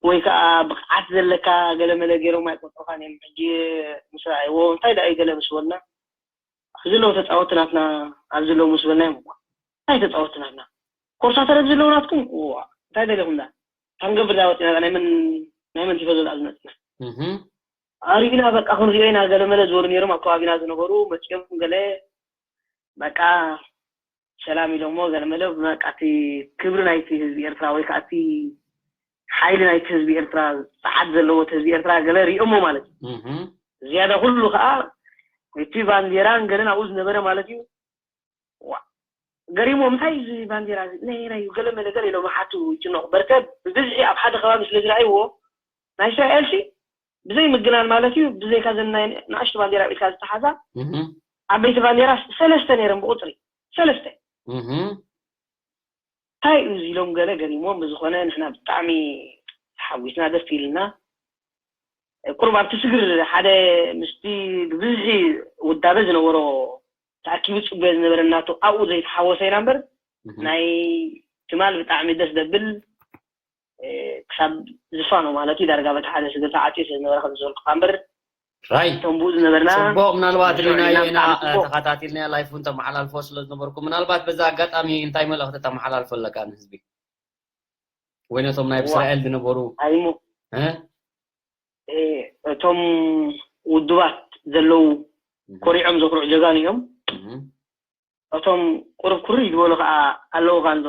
ወይ ከዓ ብቕዓት ዘለካ ገለመለ ገይሮም ኣይቆፅሩኻን እዮም። ሕጂ ምስ ረኣይዎ እንታይ ደኣ እዩ ገለ ምስ በልና ኣብዚ ዘለዉ ተፃወቲ ናትና ኣብዚ ዘለዉ ምስ በልናዮም እኳ እንታይ ተፃወቲ ናትና ኮርሳተረት ዘለዉ ናትኩም እዋ እንታይ ደሊኹም ዳ ታንገብር ዳ ወፂና ናይ መን ናይ መን ቲፎ ዘላ ዝመፅና እህም። ኣሪና በቃ ክንሪኦ ኢና ገለመለ ዝበሉ ነይሮም ኣብ ከባቢና ዝነበሩ መፂኦም ገለ በቃ ሰላም ኢሎሞ ገለመለ በቃ እቲ ክብሪ ናይቲ ህዝቢ ኤርትራ ወይ ከዓ እቲ ሓይሊ ናይቲ ህዝቢ ኤርትራ ፀዓት ዘለዎ እቲ ህዝቢ ኤርትራ ገለ ሪኦሞ ማለት እዩ እህም። ዝያዳ ኩሉ ከዓ እቲ ባንዴራን ገለን ኣብኡ ዝነበረ ማለት እዩ ዋ ገሪሞ እንታይ እዚ ባንዴራ እዚ ናይ ናይ ገለመለ ገለ ኢሎም ሓቱ ይጭነቑ በርከት ብብዝሒ ኣብ ሓደ ከባቢ ስለ ዝረኣይዎ ናይ እስራኤል ሲ ብዘይ ምግናን ማለት እዩ ብዘይካ ዘን ናይ ንኣሽቱ ባንዴራ ኣብ ኢድካ ዝተሓዛ እህም። ዓበይቲ ባንዴራ ሰለስተ ነይረን ብቁፅሪ ሰለስተ እህም። እንታይ እዩ እዚ ኢሎም ገለ ገሪሞም ብዝኾነ ንሕና ብጣዕሚ ተሓጒስና ደስ ኢልና ቁሩብ ኣብቲ ስግር ሓደ ምስቲ ብብዝሒ ውዳበ ዝነበሮ ተኣኪቡ ፅበዮ ዝነበረ እናቱ ኣብኡ ዘይተሓወሰ ኢና እምበር እህም። ናይ ትማል ብጣዕሚ ደስ ዘብል እ፣ ክሳብ ዝፋኖ ማለት እዩ ዳርጋ በቲ ሓደ ስግር ተዓፅዩ ስለ ዝነበረ ከም ዝበልኩካ እምበር ራይ እቶም ብኡ ዝነበርና ጽቡቕ ምናልባት ንሱ ሪናዮ ሪና ኢና ብጣዕሚ ጽቡቕ። ተኸታቲልናዮ ላይፍ እውን ተመሓላልፎ ስለ ዝነበርኩም ምናልባት በዛ ኣጋጣሚ እንታይ መልእኽቲ ተመሓላልፎ ኣለካ ንህዝቢ ወይ ነቶም ናይ እዋ። እስራኤል ዝነበሩ ኣይሞ እ? እ፣ እቶም ውዱባት ዘለዉ፣ እህ። ኮሪዖም ዘኩርዑ ጀጋኑ እዮም። እህ። እቶም ቁሩብ ኩርይ ዝበሉ ከዓ ኣለዉ፣ ካንዶ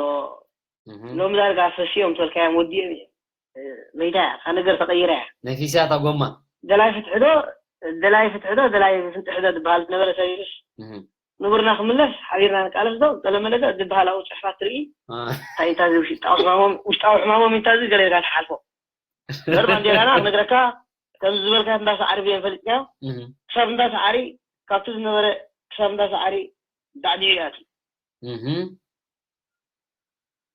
እህ። ሎም ዳርጋ ፈስዮም ተልካዮም ወዲኦም እዮም። እ፣ መይዳ እያ፣ እታ ነገር ተቐይራ እያ። ነፊሳ እታ ጎማ። ደላይ ፍትሒ ዶ፣ ደላይ ፍትሒ ዶ፣ ደላይ ፍንጥሒ ዶ ዝበሃል ዝነበረ ሰቢብስ፣ እህ። ንቡርና ክምለስ ሓቢርና ንቃለስ ዶ፣ ገለ መለ ዶ ዝበሃል ኣብኡ ጽሑፋት ትርኢ። አ። እንታይ እንታዚ ውሽጣዊ ሕማሞም፣ ውሽጣዊ ሕማሞም እንታዚ ገለ ኢልካ ትሓልፎ። በር ባንዴራና ኣብ መድረካ ከምዚ ዝበልካ እንዳ ሰዓሪ ብየን ፈሊጥካዮ። እህ። ክሳብ እንዳ ሰዓሪ፣ ካብቲ ዝነበረ ክሳብ እንዳ ሰዓሪ ዳዕዲዑ ይኣትዩ። እህ።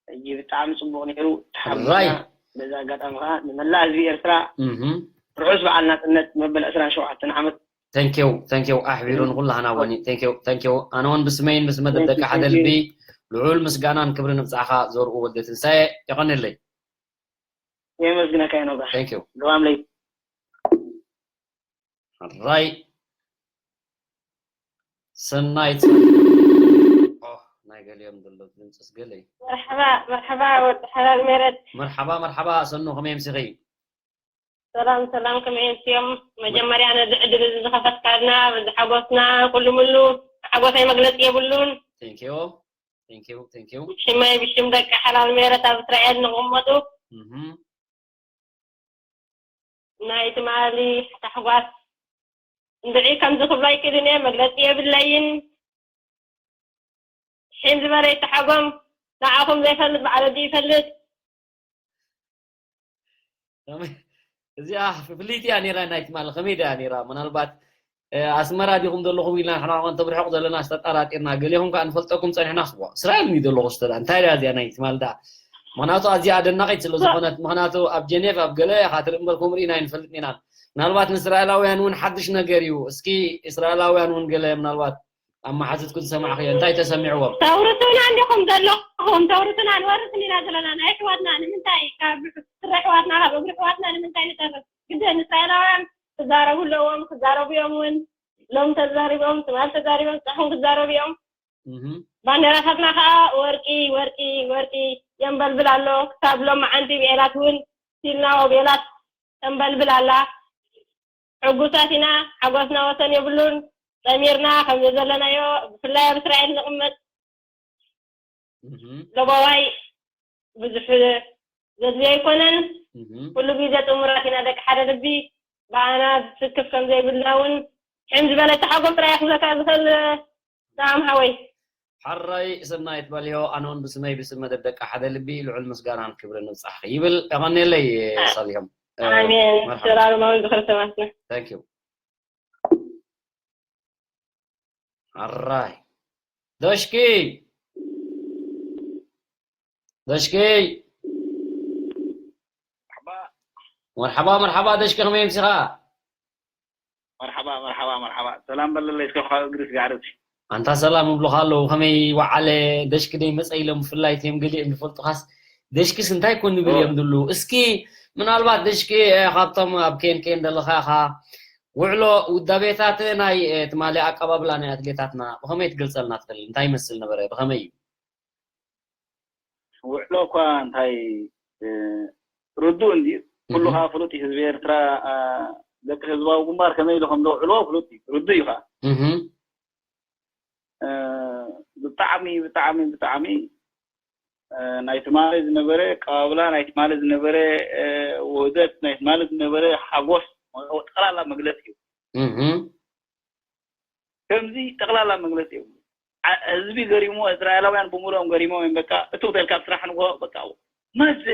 ሕጂ ብጣዕሚ ጽቡቕ ነይሩ፣ ተሓጒስና። ራይ። በዚ ኣጋጣሚ ከኣ ንመላእ ህዝቢ ኤርትራ እህ። ርሑስ በዓል ናጽነት መበል ዕስራን ሸውዓተን ዓመት። Thank you፣ thank you ኣሕቢሩ ንኹላህና ወኒ። Thank you፣ thank you። ኣነ እውን ብስመይን ብስመ Thank you፣ ደቂ ሓደ thank you። ልቢ ልዑል ምስጋናን ክብርን ንብጻዕኻ ዘርኡ ወልደ ትንሳኤ። የቐንየለይ። የመስግነካ ዮኖባ። Thank you። ልባም ለይ። ራይ። ሰናይት። ኦ፣ ናይ ገሊኦም ዘሎ ድምፅስ ገለ እዩ። መርሓባ፣ መርሓባ፣ ወዲ ሓላል ሜረት። መርሓባ፣ መርሓባ፣ ሰኑ፣ ከመይ ኣምሲኺ? ሰላም፣ ሰላም፣ ከመይ ኣምስዮም? መጀመርያ ነዚ ዕድል እዚ ዝኸፈትካልና፣ በዚ ሓጎስና፣ ኩሉ ምሉ፣ ሓጎሰይ መግለጺ የብሉን። Thank you፣ thank you፣ thank you። ብሽመይ፣ ብሽም ደቂ ሓላል ሜረት ኣብ እስራኤል ንቕመጡ። እህ። ናይ ትማሊ ታሕጓስ እንድዒ ከምዚ ክብሎ ኣይክእልን እየ፣ መግለጺ የብለይን። ሒም ዝበለ ይተሓጎም፣ ንዓኹም ዘይፈልጥ ባዕሉ ወዲ ይፈልጥ። ከመይ-፣ እዚኣ ፍልይቲ እያ ነይራ፣ ናይ ትማሊ ከመይ ደኣ ነይራ? ምናልባት፣ እ፣ ኣስመራ ዲኹም ዘለኹም ኢልና ንሕና ኸን ተብርሕቕ ዘለና ዝተጠራጢርና፣ ገሌኹም ከኣ ንፈልጠኩም ጸኒሕና፣ ስዋ እስራኤል እዩ ዘለኹ ስተ ደኣ፣ እንታይ ደኣ እዚኣ ናይ ትማሊ ደኣ? ምኽንያቱ ኣዚኣ ኣደናቒት ስለ ዝኾነት፣ ምኽንያቱ ኣብ ጀኔቭ ኣብ ገለ ኢኻ ትርኢ እምበር፣ ከምኡ ርኢና ኣይንፈልጥን ኢና። ምናልባት ንእስራኤላውያን እውን ሓድሽ ነገር እዩ። እስኪ እስራኤላውያን እውን ገለ ምናልባት ኣብ መሓዙትኩም ዝሰማዕኽዮ እንታይ ተሰሚዕዎም? ተውርሱና እንዲኹም ዘለኹም፣ ተውርሱና ንወርስ እንዲና ዘለና። ናይ ኣሕዋትና ንምንታይ ካብ ስረ ኣሕዋትና፣ ካብ እግሪ ኣሕዋትና ንምንታይ ንተርፍ? ግድን እስራኤላውያን ክዛረቡ ኣለዎም፣ ክዛረቡ እዮም እውን። ሎም ተዛሪቦም፣ ትማል ተዛሪቦም፣ ጽባሕ ክዛረቡ እዮም። እህ። ባንዴራታትና ከዓ ወርቂ፣ ወርቂ፣ ወርቂ የንበልብል ኣሎ። ክሳብ ሎም መዓንቲ ብኤላት እውን ሲልናዎ ብኤላት ተንበልብል ኣላ። ሕጉሳት ኢና፣ ሓጎስና ወሰን የብሉን። ጸሚርና ከም ዘለናዮ፣ ብፍላይ ኣብ እስራኤል ንቕመጥ። እህ። ሎባዋይ ብዙሕ ዘድልዮ ኣይኮነን። እህ። ኩሉ ግዜ ጥሙራት ኢና፣ ደቂ ሓደ ልቢ። ብኣና ዝስክፍ ከም ዘይብልና እውን ሕም ዝበለ ተሓጎም ጥራይ ክብለካ ዝኽእል ሰላም ሓወይ። ሓራይ ሰናይት ባልዮ፣ ኣነ እውን ብስመይ ብስም መደብ ደቂ ሓደ ልቢ ልዑል ምስጋናን ክብርን ንብጻሕኺ ይብል። የቐንየለይ ሳልዮም። እ፣ ኣሜን። መርሓባ። ሰላም እውን ዝኽሪ ሰማዕትና። Thank you። ሓራይ። ደሽኪ። ደሽኪ። መርሓባ። መርሓባ፣ መርሓባ፣ ደሽኪ ከመይ ኣምሲኻ? መርሓባ፣ መርሓባ፣ መርሓባ። ሰላም በለለይ እስከ ካብ እግሪ ስጋዕ ርእሲ። ኣንታ ሰላም እብሉኻ ኣለዉ። ከመይ ወዓለ? ደሽኪ ደይመጸ ኢሎም ብፍላይ እቶም ገሊኦም ዝፈልጡኻስ ደሽኪስ እንታይ ኮን ይብል እዮም ድሉ? እስኪ ምናልባት ደሽኪ፣ እ፣ ካብቶም ኣብ ኬን ኬን ዘለኻ ኢኻ፣ ውዕሎ ውዳቤታት ናይ፣ እ፣ ትማሊ ኣቀባብላ ናይ ኣትሌታትና ብኸመይ ትገልጸልና ትኽእል? እንታይ ይመስል ነበረ? ብኸመይ እዩ? ውዕሎ እኳ እንታይ፣ እ፣ ርዱእ እንድዩ። ኩሉ እህ። ከዓ ፍሉጥ እዩ። ህዝቢ ኤርትራ፣ እ፣ ደቂ ህዝባዊ ግንባር ከመይ ኢሉ ከም ዘውዕልዎ ፍሉጥ እዩ። ርዱእ እዩ ከዓ። እህ። እ፣ ብጣዕሚ፣ ብጣዕሚ፣ ብጣዕሚ፣ እ፣ ናይ ትማሊ ዝነበረ ኣቀባብላ፣ ናይ ትማሊ ዝነበረ፣ እ፣ ውህደት፣ ናይ ትማሊ ዝነበረ ሓጎስ፣ ጠቕላላ መግለጺ እዩ። እህ። ከምዚ ጠቕላላ መግለጺ የብሉ። ዓ-፣ ህዝቢ ገሪሞ፣ እስራኤላውያን ብምሉኦም ገሪሞ እዮም። በቃ፣ እትው ተልካ ኣብ ስራሕ ንግሆ፣ በቃ፣ ማዘ፣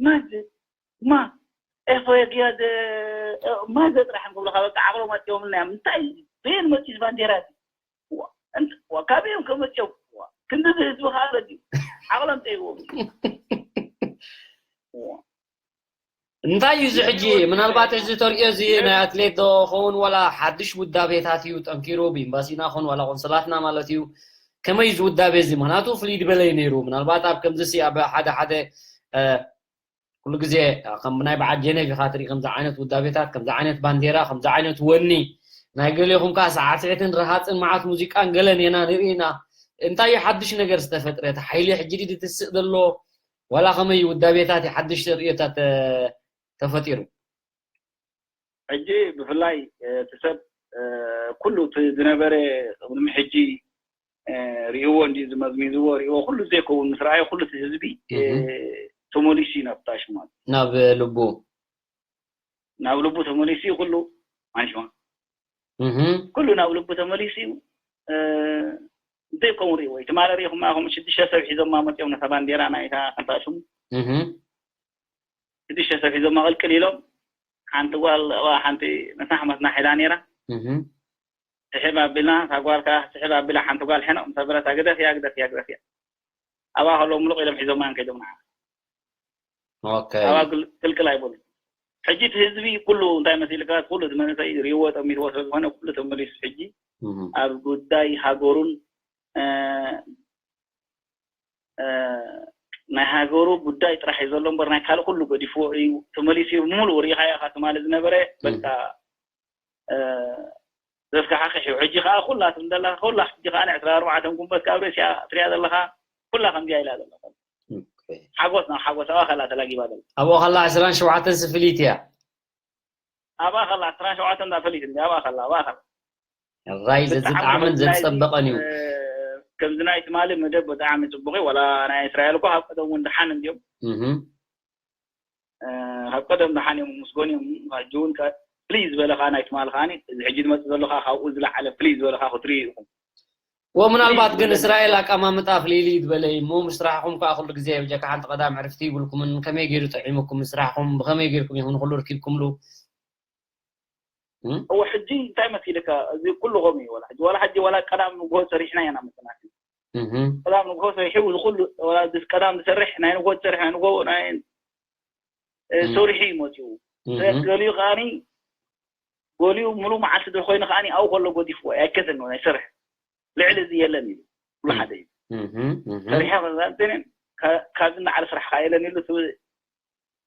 ማዘ፣ ማ፣ ኤፎ የግያዘ፣ እ፣ ማዘ ጥራሕ እዮም ክብሉኻ፣ በቃ፣ ዓቕሎም ኣጥዮምልና እዮም። እንታይ፣ በየን መፂስ ባንዴራ እዚ? ዋ፣ እንት-፣ ዋ፣ ካበይ እዮም ከመፅኦም? ዋ፣ ክንድዚ ህዝቢ ከዓ በዚ ዓቕሎም ጠይዎም። ዋ። እንታይ እዩ እዚ ሕጂ? ምናልባት እዚ ተርእዮ እዚ ናይ ኣትሌት ዶ ኸውን፣ ዋላ ሓድሽ ውዳቤታት እዩ ጠንኪሩ፣ ብኤምባሲና ኾን ዋላ ቆንስላትና ማለት እዩ። ከመይ እዩ እዚ ውዳቤ እዚ? ምኽንያቱ ፍልይ ዝበለ እዩ ነይሩ። ምናልባት ኣብ ከምዚ ሲ ኣብ ሓደ ሓደ፣ እ፣ ኩሉ ግዜ ከም ናይ በዓል ጀኔቭ ኢኻ ትርኢ፣ ከምዚ ዓይነት ውዳቤታት፣ ከምዚ ዓይነት ባንዴራ፣ ከምዚ ዓይነት ወኒ፣ ናይ ገሌኹም ከኣ ሳዕስዒትን ረሃጽን መዓት ሙዚቃን ገለን ኢና ንርኢ ኢና። እንታይ እዩ ሓድሽ ነገር ዝተፈጥረ? እቲ ሓይሊ ሕጂ ድዩ ዝትስእ ዘሎ? ዋላ ከመይ እዩ ውዳቤታት፣ ሓድሽ ርእዮታት፣ እ፣ ተፈጢሩ? ሕጂ ብፍላይ እቲ ሰብ ኩሉ እቲ ዝነበረ ቅድሚ ሕጂ ርእይዎ እንዲ ዝመዝሚዝዎ ርእይዎ ኩሉ ዘይከውን ምስ ረኣየ ኩሉ እቲ ህዝቢ ተመሊሱ እዩ ናብታ ሽማት ናብ ልቡ ናብ ልቡ ተመሊሱ እዩ ኩሉ ማንሽማ ኩሉ ናብ ልቡ ተመሊሱ እዩ። ዘይከውን ርእይዎ ትማሊ ርእኹማ ከም ሽዱሽተ ሰብ ሒዞማ መፅኦም ነታ ባንዴራ ናይታ ከንታ ሽሙ ሽዱሽተ ሰብ ሒዞማ ቅልቅል ኢሎም ሓንቲ ጓል ሓንቲ መሳሕመትና ሒዛ ነይራ። ስሕብ ኣቢልና እታ ጓል ከዓ ስሕብ ኣቢላ ሓንቲ ጓል ሕነቕ ምስ ኣበለታ ግደፍያ ግደፍያ ግደፍያ ኣብኣ ከለዉ ምሉቕ ኢሎም ሒዞማ እዮም ከይዶም ንዓ ኦኬ ኣብኣ ግል- ቅልቅል ኣይበሉ። ሕጂ እቲ ህዝቢ ኩሉ እንታይ መሲልካ ኩሉ እቲ መንእሰይ ርእይዎ ጠሚትዎ ስለ ዝኾነ ኩሉ ተመሊሱ ሕጂ እህ። ኣብ ጉዳይ ሃገሩን እ፣ እ፣ ናይ ሃገሩ ጉዳይ ጥራሕ እዩ ዘሎ እምበር ናይ ካልእ ኩሉ ገዲፍዎ እዩ ተመሊሱ እዩ ብምሉእ ርኢኻዮ ኢኻ ትማሊ ዝነበረ በቃ እ፣ ዘስካሕክሕ እዩ። ሕጂ ከዓ ኩላትም ዘለካ ኩላ ሕጂ ከዓ ናይ ዕስራ ኣርባዕተ ጉንበት ካብ ርእሲያ ትሪኣ ዘለካ ኩላ ከምዚኣ ኢላ ዘለካ ኦኬ። ሓጎስ ናብ ሓጎስ ኣብኣ ከላ ተላጊባ ዘላ ኣብኡ ከላ ዕስራን ሸውዓተን ስፍሊት እያ ኣብኣ ከላ ዕስራን ሸውዓተን እንዳፈሊት እንዲ ኣብኣ ከላ ኣብኣ ከላ ራይ ዘዝጣዕምን ዘዝጸበቐን እዩ ከምዚ ናይ ትማሊ መደብ ብጣዕሚ ፅቡቅ እዩ። ዋላ ናይ እስራኤል እኮ ካብ ቀደም እውን ደሓን እንዲዮም እህ። ካብ ቀደም ደሓን እዮም ምስጎን እዮም። ሕጂ እውን ፍልይ ዝበለ ከዓ ናይ ትማሊ ከዓ እዚ ሕጂ ዝመፅእ ዘሎ ከዓ ካብኡ ዝለዓለ ፍልይ ዝበለ ከዓ ክትርኢ ኢኹም። ወምናልባት ግን እስራኤል ኣቀማምጣ ፍልይልይ ዝበለ እዩ እሞ ምስራሕኹም ከዓ ኩሉ ግዜ ብጀካ ሓንቲ ቀዳም ዕርፍቲ ይብልኩምን ከመይ ገይሩ ጥዒሙኩም ምስራሕኹም ብኸመይ ገይርኩም ይኹን ኩሉ ርኪብኩምሉ እወ ሕጂ እንታይ መሲልካ እዚ ኩሉ ከምኡ እዩ። ዋላ ሕጂ ዋላ ሕጂ ዋላ ቀዳም ንግሆ ሰሪሕና ኢና መፅና እህ። ቀዳም ንግሆ ሰሪሑ እዚ ኩሉ ዋላ እዚ ቀዳም ዝሰርሕ ናይ ንግሆ ዝሰርሕ ናይ ንግሆ ናይ ሰሪሑ እዩ መፅኡ እህ። ስለዚ ገሊኡ ከዓኒ ገሊኡ ሙሉእ መዓልቲ ዶ ኮይኑ ከዓኒ ኣብኡ ከሎ ገዲፍዎ ኣይከተን ናይ ሰርሕ ልዕሊ እዚ የለን እዩ ኩሉ ሓደ እዩ እህ። እህ። ሰሪሐ ከዛንተንን ካብዚ ንዓለ ስራሕ ከዓ የለን ኢሉ እቲ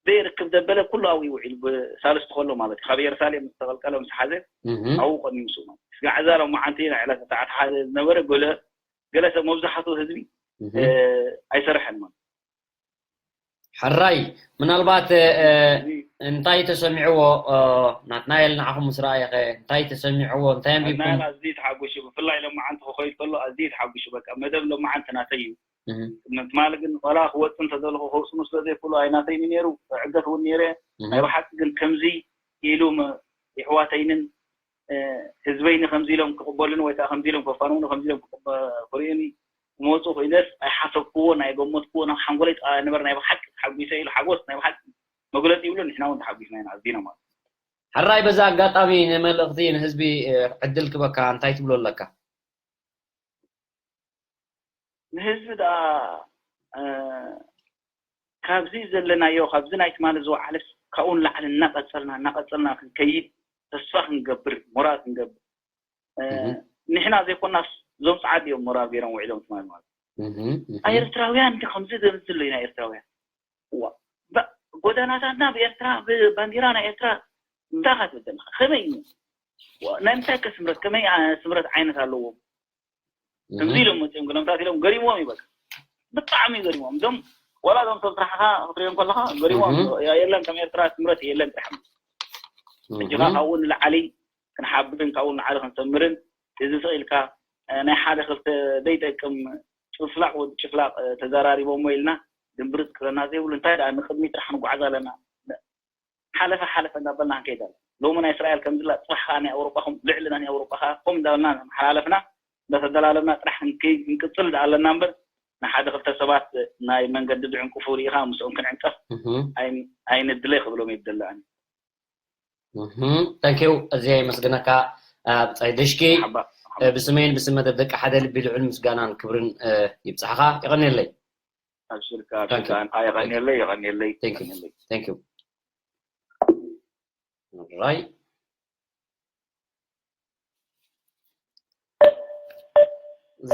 ዘይርክብ ዘበለ ኩሉ ኣብኡ ይውዒሉ ብሳልስቲ ከሎ ማለት እዩ ካብ የሩሳሌም ዝተቐልቀለ ምስ ሓዘ እህ። ኣብኡ ቀሚምሱ ማለት እዩ ስጋዕ እዛ ሎመዓንቲ ናይ ዕለት ሰዓት ሓደ ዝነበረ ገለ ገለ ሰብ መብዛሕትኡ ህዝቢ እህ። እ፣ ኣይሰርሐን ማለት ሕራይ ምናልባት እ፣ እንታይ ተሰሚዕዎ እ፣ ናትናኤል ንዓኹም ምስ ረኣየ ኸ እንታይ ተሰሚዕዎ እንታይ ኣንቢብኩም ናትናኤል ኣዝዩ ተሓጒሱ ብፍላይ ሎመዓንቲ ክኸይድ ከሎ ኣዝዩ ተሓጒሱ በቃ መደብ ሎመዓንቲ ናተይ እዩ እህ። ትማሊ ግን ዋላ ክወፅ እንተዘለኹ ከውፅኑ ስለ ዘይክእሉ ኣይናተይኒ ነይሩ ዕገት እውን ነይረ እህ። ናይ ብሓቂ ግን ከምዚ ኢሉ ም- የሕዋተይንን እ፣ ህዝበይኒ ከምዚ ኢሎም ክቕበሉኒ ወይ ከዓ ከምዚ ኢሎም ከፋንውኒ ከምዚ ኢሎም ክቕበ- ክርእዩኒ ክመፁ ክኢለስ ኣይሓሰብክዎ ናይ ገመትክዎ ናብ ሓንጎለይ ጥቓ ነበር ናይ ብሓቂ ተሓጒሰ ኢሉ ሓጎስ ናይ ብሓቂ መግለፂ ይብሉ ንሕና እውን ተሓጒስና ኢና ኣዚና ማለት ሕራይ በዛ ኣጋጣሚ ንመልእኽቲ ንህዝቢ እ፣ ዕድል ክበካ እንታይ ትብሎ ኣለካ ንህዝቢ ደኣ እ፣ ካብዚ ዘለናዮ ካብዚ ናይ ትማሊ ዝወዓለስ ካብኡ ንላዕሊ እናቐፀልና እናቐፀልና ክንከይድ ተስፋ ክንገብር ሞራል ክንገብር እ፣ እህ። ንሕና ዘይኮናስ እዞም ፀዓዲ እዮም ሞራል ገይሮም ውዒሎም ትማሊ ማለት እህ፣ እህ። ኣኤርትራውያን እንዲ ከምዚ ዘብል ዘሎ ኢና ኤርትራውያን እዋ ባ- ጎዳናታትና ብኤርትራ ብባንዲራ ናይ ኤርትራ እንታይ ካትብል ዘለካ ከመይ እዩ ዋ፣ ናይ ምንታይ ከ ስምረት ከመይ ዓ- ስምረት ዓይነት ኣለዎም ከምዚ ኢሎም መፅኦም ገለምታት ኢሎም ገሪምዎም እዩ በቃ ብጣዕሚ ገሪምዎም እዞም ዋላ እዞም ሰብ ስራሕኻ ክትሪኦም ከለካ ገሪምዎም እህ። ያ የለን ከም ኤርትራ ስምረት የለን ጥራሕ ሕጂ ከዓ ካብኡ ንላዓሊ ክንሓብርን ካብኡ ንላዓሊ ክንሰምርን እዚ ስቕ ኢልካ እ፣ ናይ ሓደ ክልተ ዘይጠቅም ጭፍላቕ ወዲ ጭፍላቕ እ፣ ተዘራሪቦሞ ኢልና ድምብርፅ ክብለና ዘይብሉ እንታይ ደኣ ንቅድሚ ጥራሕ ንጓዓዝ ኣለና ሓለፈ ሓለፈ እንዳበልና ክንከይድ ኣለና ሎሚ ናይ እስራኤል ከምዝላ ፅባሕ ከዓ ናይ ኣውሮጳ ከም ልዕሊ ናይ ኣውሮጳ ከዓ ከም እንዳበልና ሓላለፍና እንዳተደላለብና ጥራሕ ክንከይድ ክንቅፅል ደኣ ኣለና እምበር ንሓደ ክልተ ሰባት ናይ መንገዲ ዝዕንቅፉ ርኢኻ ምስኦም ክንዕንቀፍ ኣይን- ኣይንድለ ክብሎም ይደሊ ኣነ ተንኪው እዚኣ የመስግነካ ብፃይ ደሽኪ ሓባ ብስመይን ብስም መደብ ደቂ ሓደ ልቢ ልዑል ምስጋናን ክብርን ይብፅሕኻ ይቐንየለይ ኣብሽርካ ኣብሽርካ ኣንታ የቐንየለይ የቐንየለይ Thank you. የቐንየለይ Thank you. Right.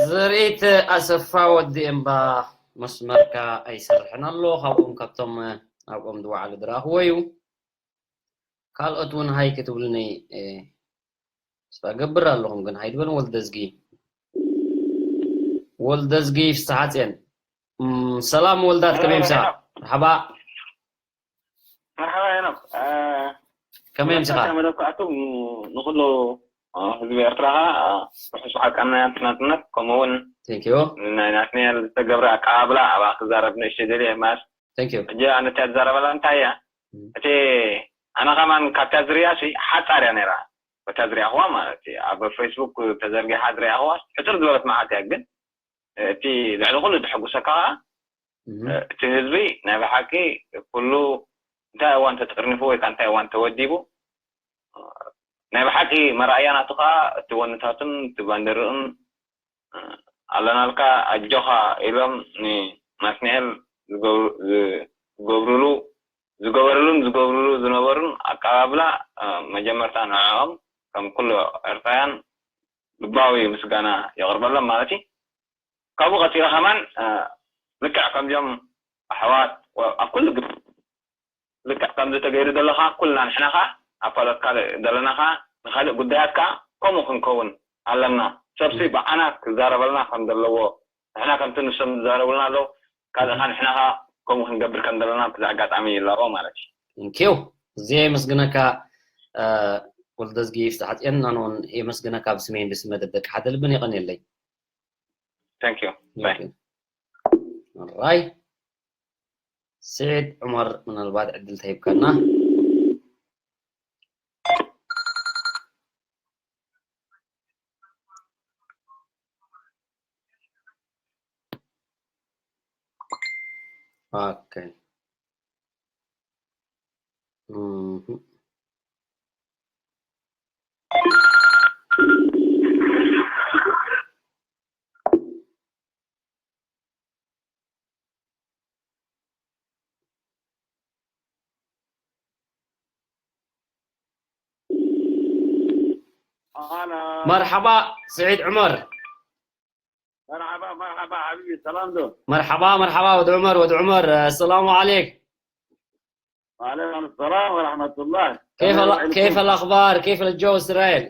ዝርኢት ኣሰፋ ወዲ እምባ መስመርካ ኣይሰርሕን ኣሎ ካብኦም ካብቶም ኣብኦም ዝወዓሉ ዝረኣኽዎ እዩ ካልኦት እውን ሃይ ክትብልኒ ተስፋ ገብር ኣለኹም ግን ሃይ ዝበል ወልደዝጊ ወልደዝጊ ፍስሓፅየን ሰላም ወልዳት ከመይ ምሳ መርሓባ መርሓባ ሄኖክ። እ፣ ከመይ ምስኻ? መርሓባ መደብ ክኣቱ ንኹሉ፣ እ፣ ህዝቢ ኤርትራ ኸኣ፣ እ፣ ርሑስ በዓል ቀናያት ናጽነት፣ ከምኡ እውን Thank you። ናይ ናትናኤል ዝተገብረ ኣቀባብላ ኣብኣ ክዛረብ ንእሽተይ ደልየ። ማለት Thank you። ሕጂ ኣነ እቲኣ ዝዛረበላ እንታይ እያ? ም። እቲ ኣነ ከማን ካብታ ዝርያ ሲ ሓጻር እያ ነይራ። በታ ዝርያኹዋ ማለት እዩ። ኣብ ፌስቡክ ተዘርጊሓ ዝርያኹዋ ሕጽር ዝበለት መዓልቲ እያ። ግን እቲ ልዕሊ ኩሉ ዘሐጉሰካ ኸኣ እህ፣ እቲ ህዝቢ ናይ ብሓቂ ኩሉ እንታይ እዋን ተጠርኒፉ ወይ ከዓ እንታይ እዋን ተወዲቡ ናይ ብሓቂ መርኣያ ናቱ ኸኣ እቲ ወንታቱን እቲ ባንዴርኡን ኣለናልካ ኣጆኻ ኢሎም ንናትናኤል ዝገብሩ-፣ ዝገብሩሉ፣ ዝገበሩሉን ዝገብሩሉ ዝነበሩን ኣቀባብላ፣ እ፣ መጀመርታ ንዕኦም ከም ኩሉ ኤርትራውያን ልባዊ ምስጋና የቕርበሎም ማለት እዩ። ካብኡ ቀጺለ ከማን፣ እ፣ ልክዕ ከምዚኦም ኣሕዋት ወ-፣ ኣብ ኩሉ ግዜ ልክዕ ከምዚ ተገይሩ ዘሎ ኸኣ ኩልና ንሕና ኸኣ ኣብ ፖለቲካ ዘለና ኸኣ ንኻልእ ጉዳያት ከኣ ከምኡ ክንከውን ኣለና። ሰብሲ ብዓና ክዛረበልና ከም ዘለዎ ንሕና ከምቲ ንሶም ዝዛረቡልና ኣለዉ ካልእ ኸኣ ንሕና ኸኣ ከምኡ ክንገብር ከም ዘለና ብዚ ኣጋጣሚ ይላቦ ማለት እዩ። Thank you። እዚ የመስግነካ፣ እ፣ ወልደዝጊ ፍስሓጽዮን፣ ኣነ እውን የመስግነካ ብስመይን ብስም መደብ ደቂ ሓደ ልብን። የቐንየለይ። Thank you። Bye። ኦራይ። ስዒድ ዑመር፣ ምናልባት ዕድል ተሂብካና። ኦኬ። እህ። ኣሃላ። መርሓባ ስዒድ ዑመር። መርሓባ፣ መርሓባ ሓቢቢ፣ ሰላም ዶ? መርሓባ መርሓባ ወዲ ዑመር፣ ወዲ ዑመር፣ ኣሰላሙ ዓለይክ። ወዓለይኩም ሰላም ወረሕመቱላህ። كيف ከመይ ال- ውዒልኩም? كيف الأخبار؟ كيف الجو إسرائيل؟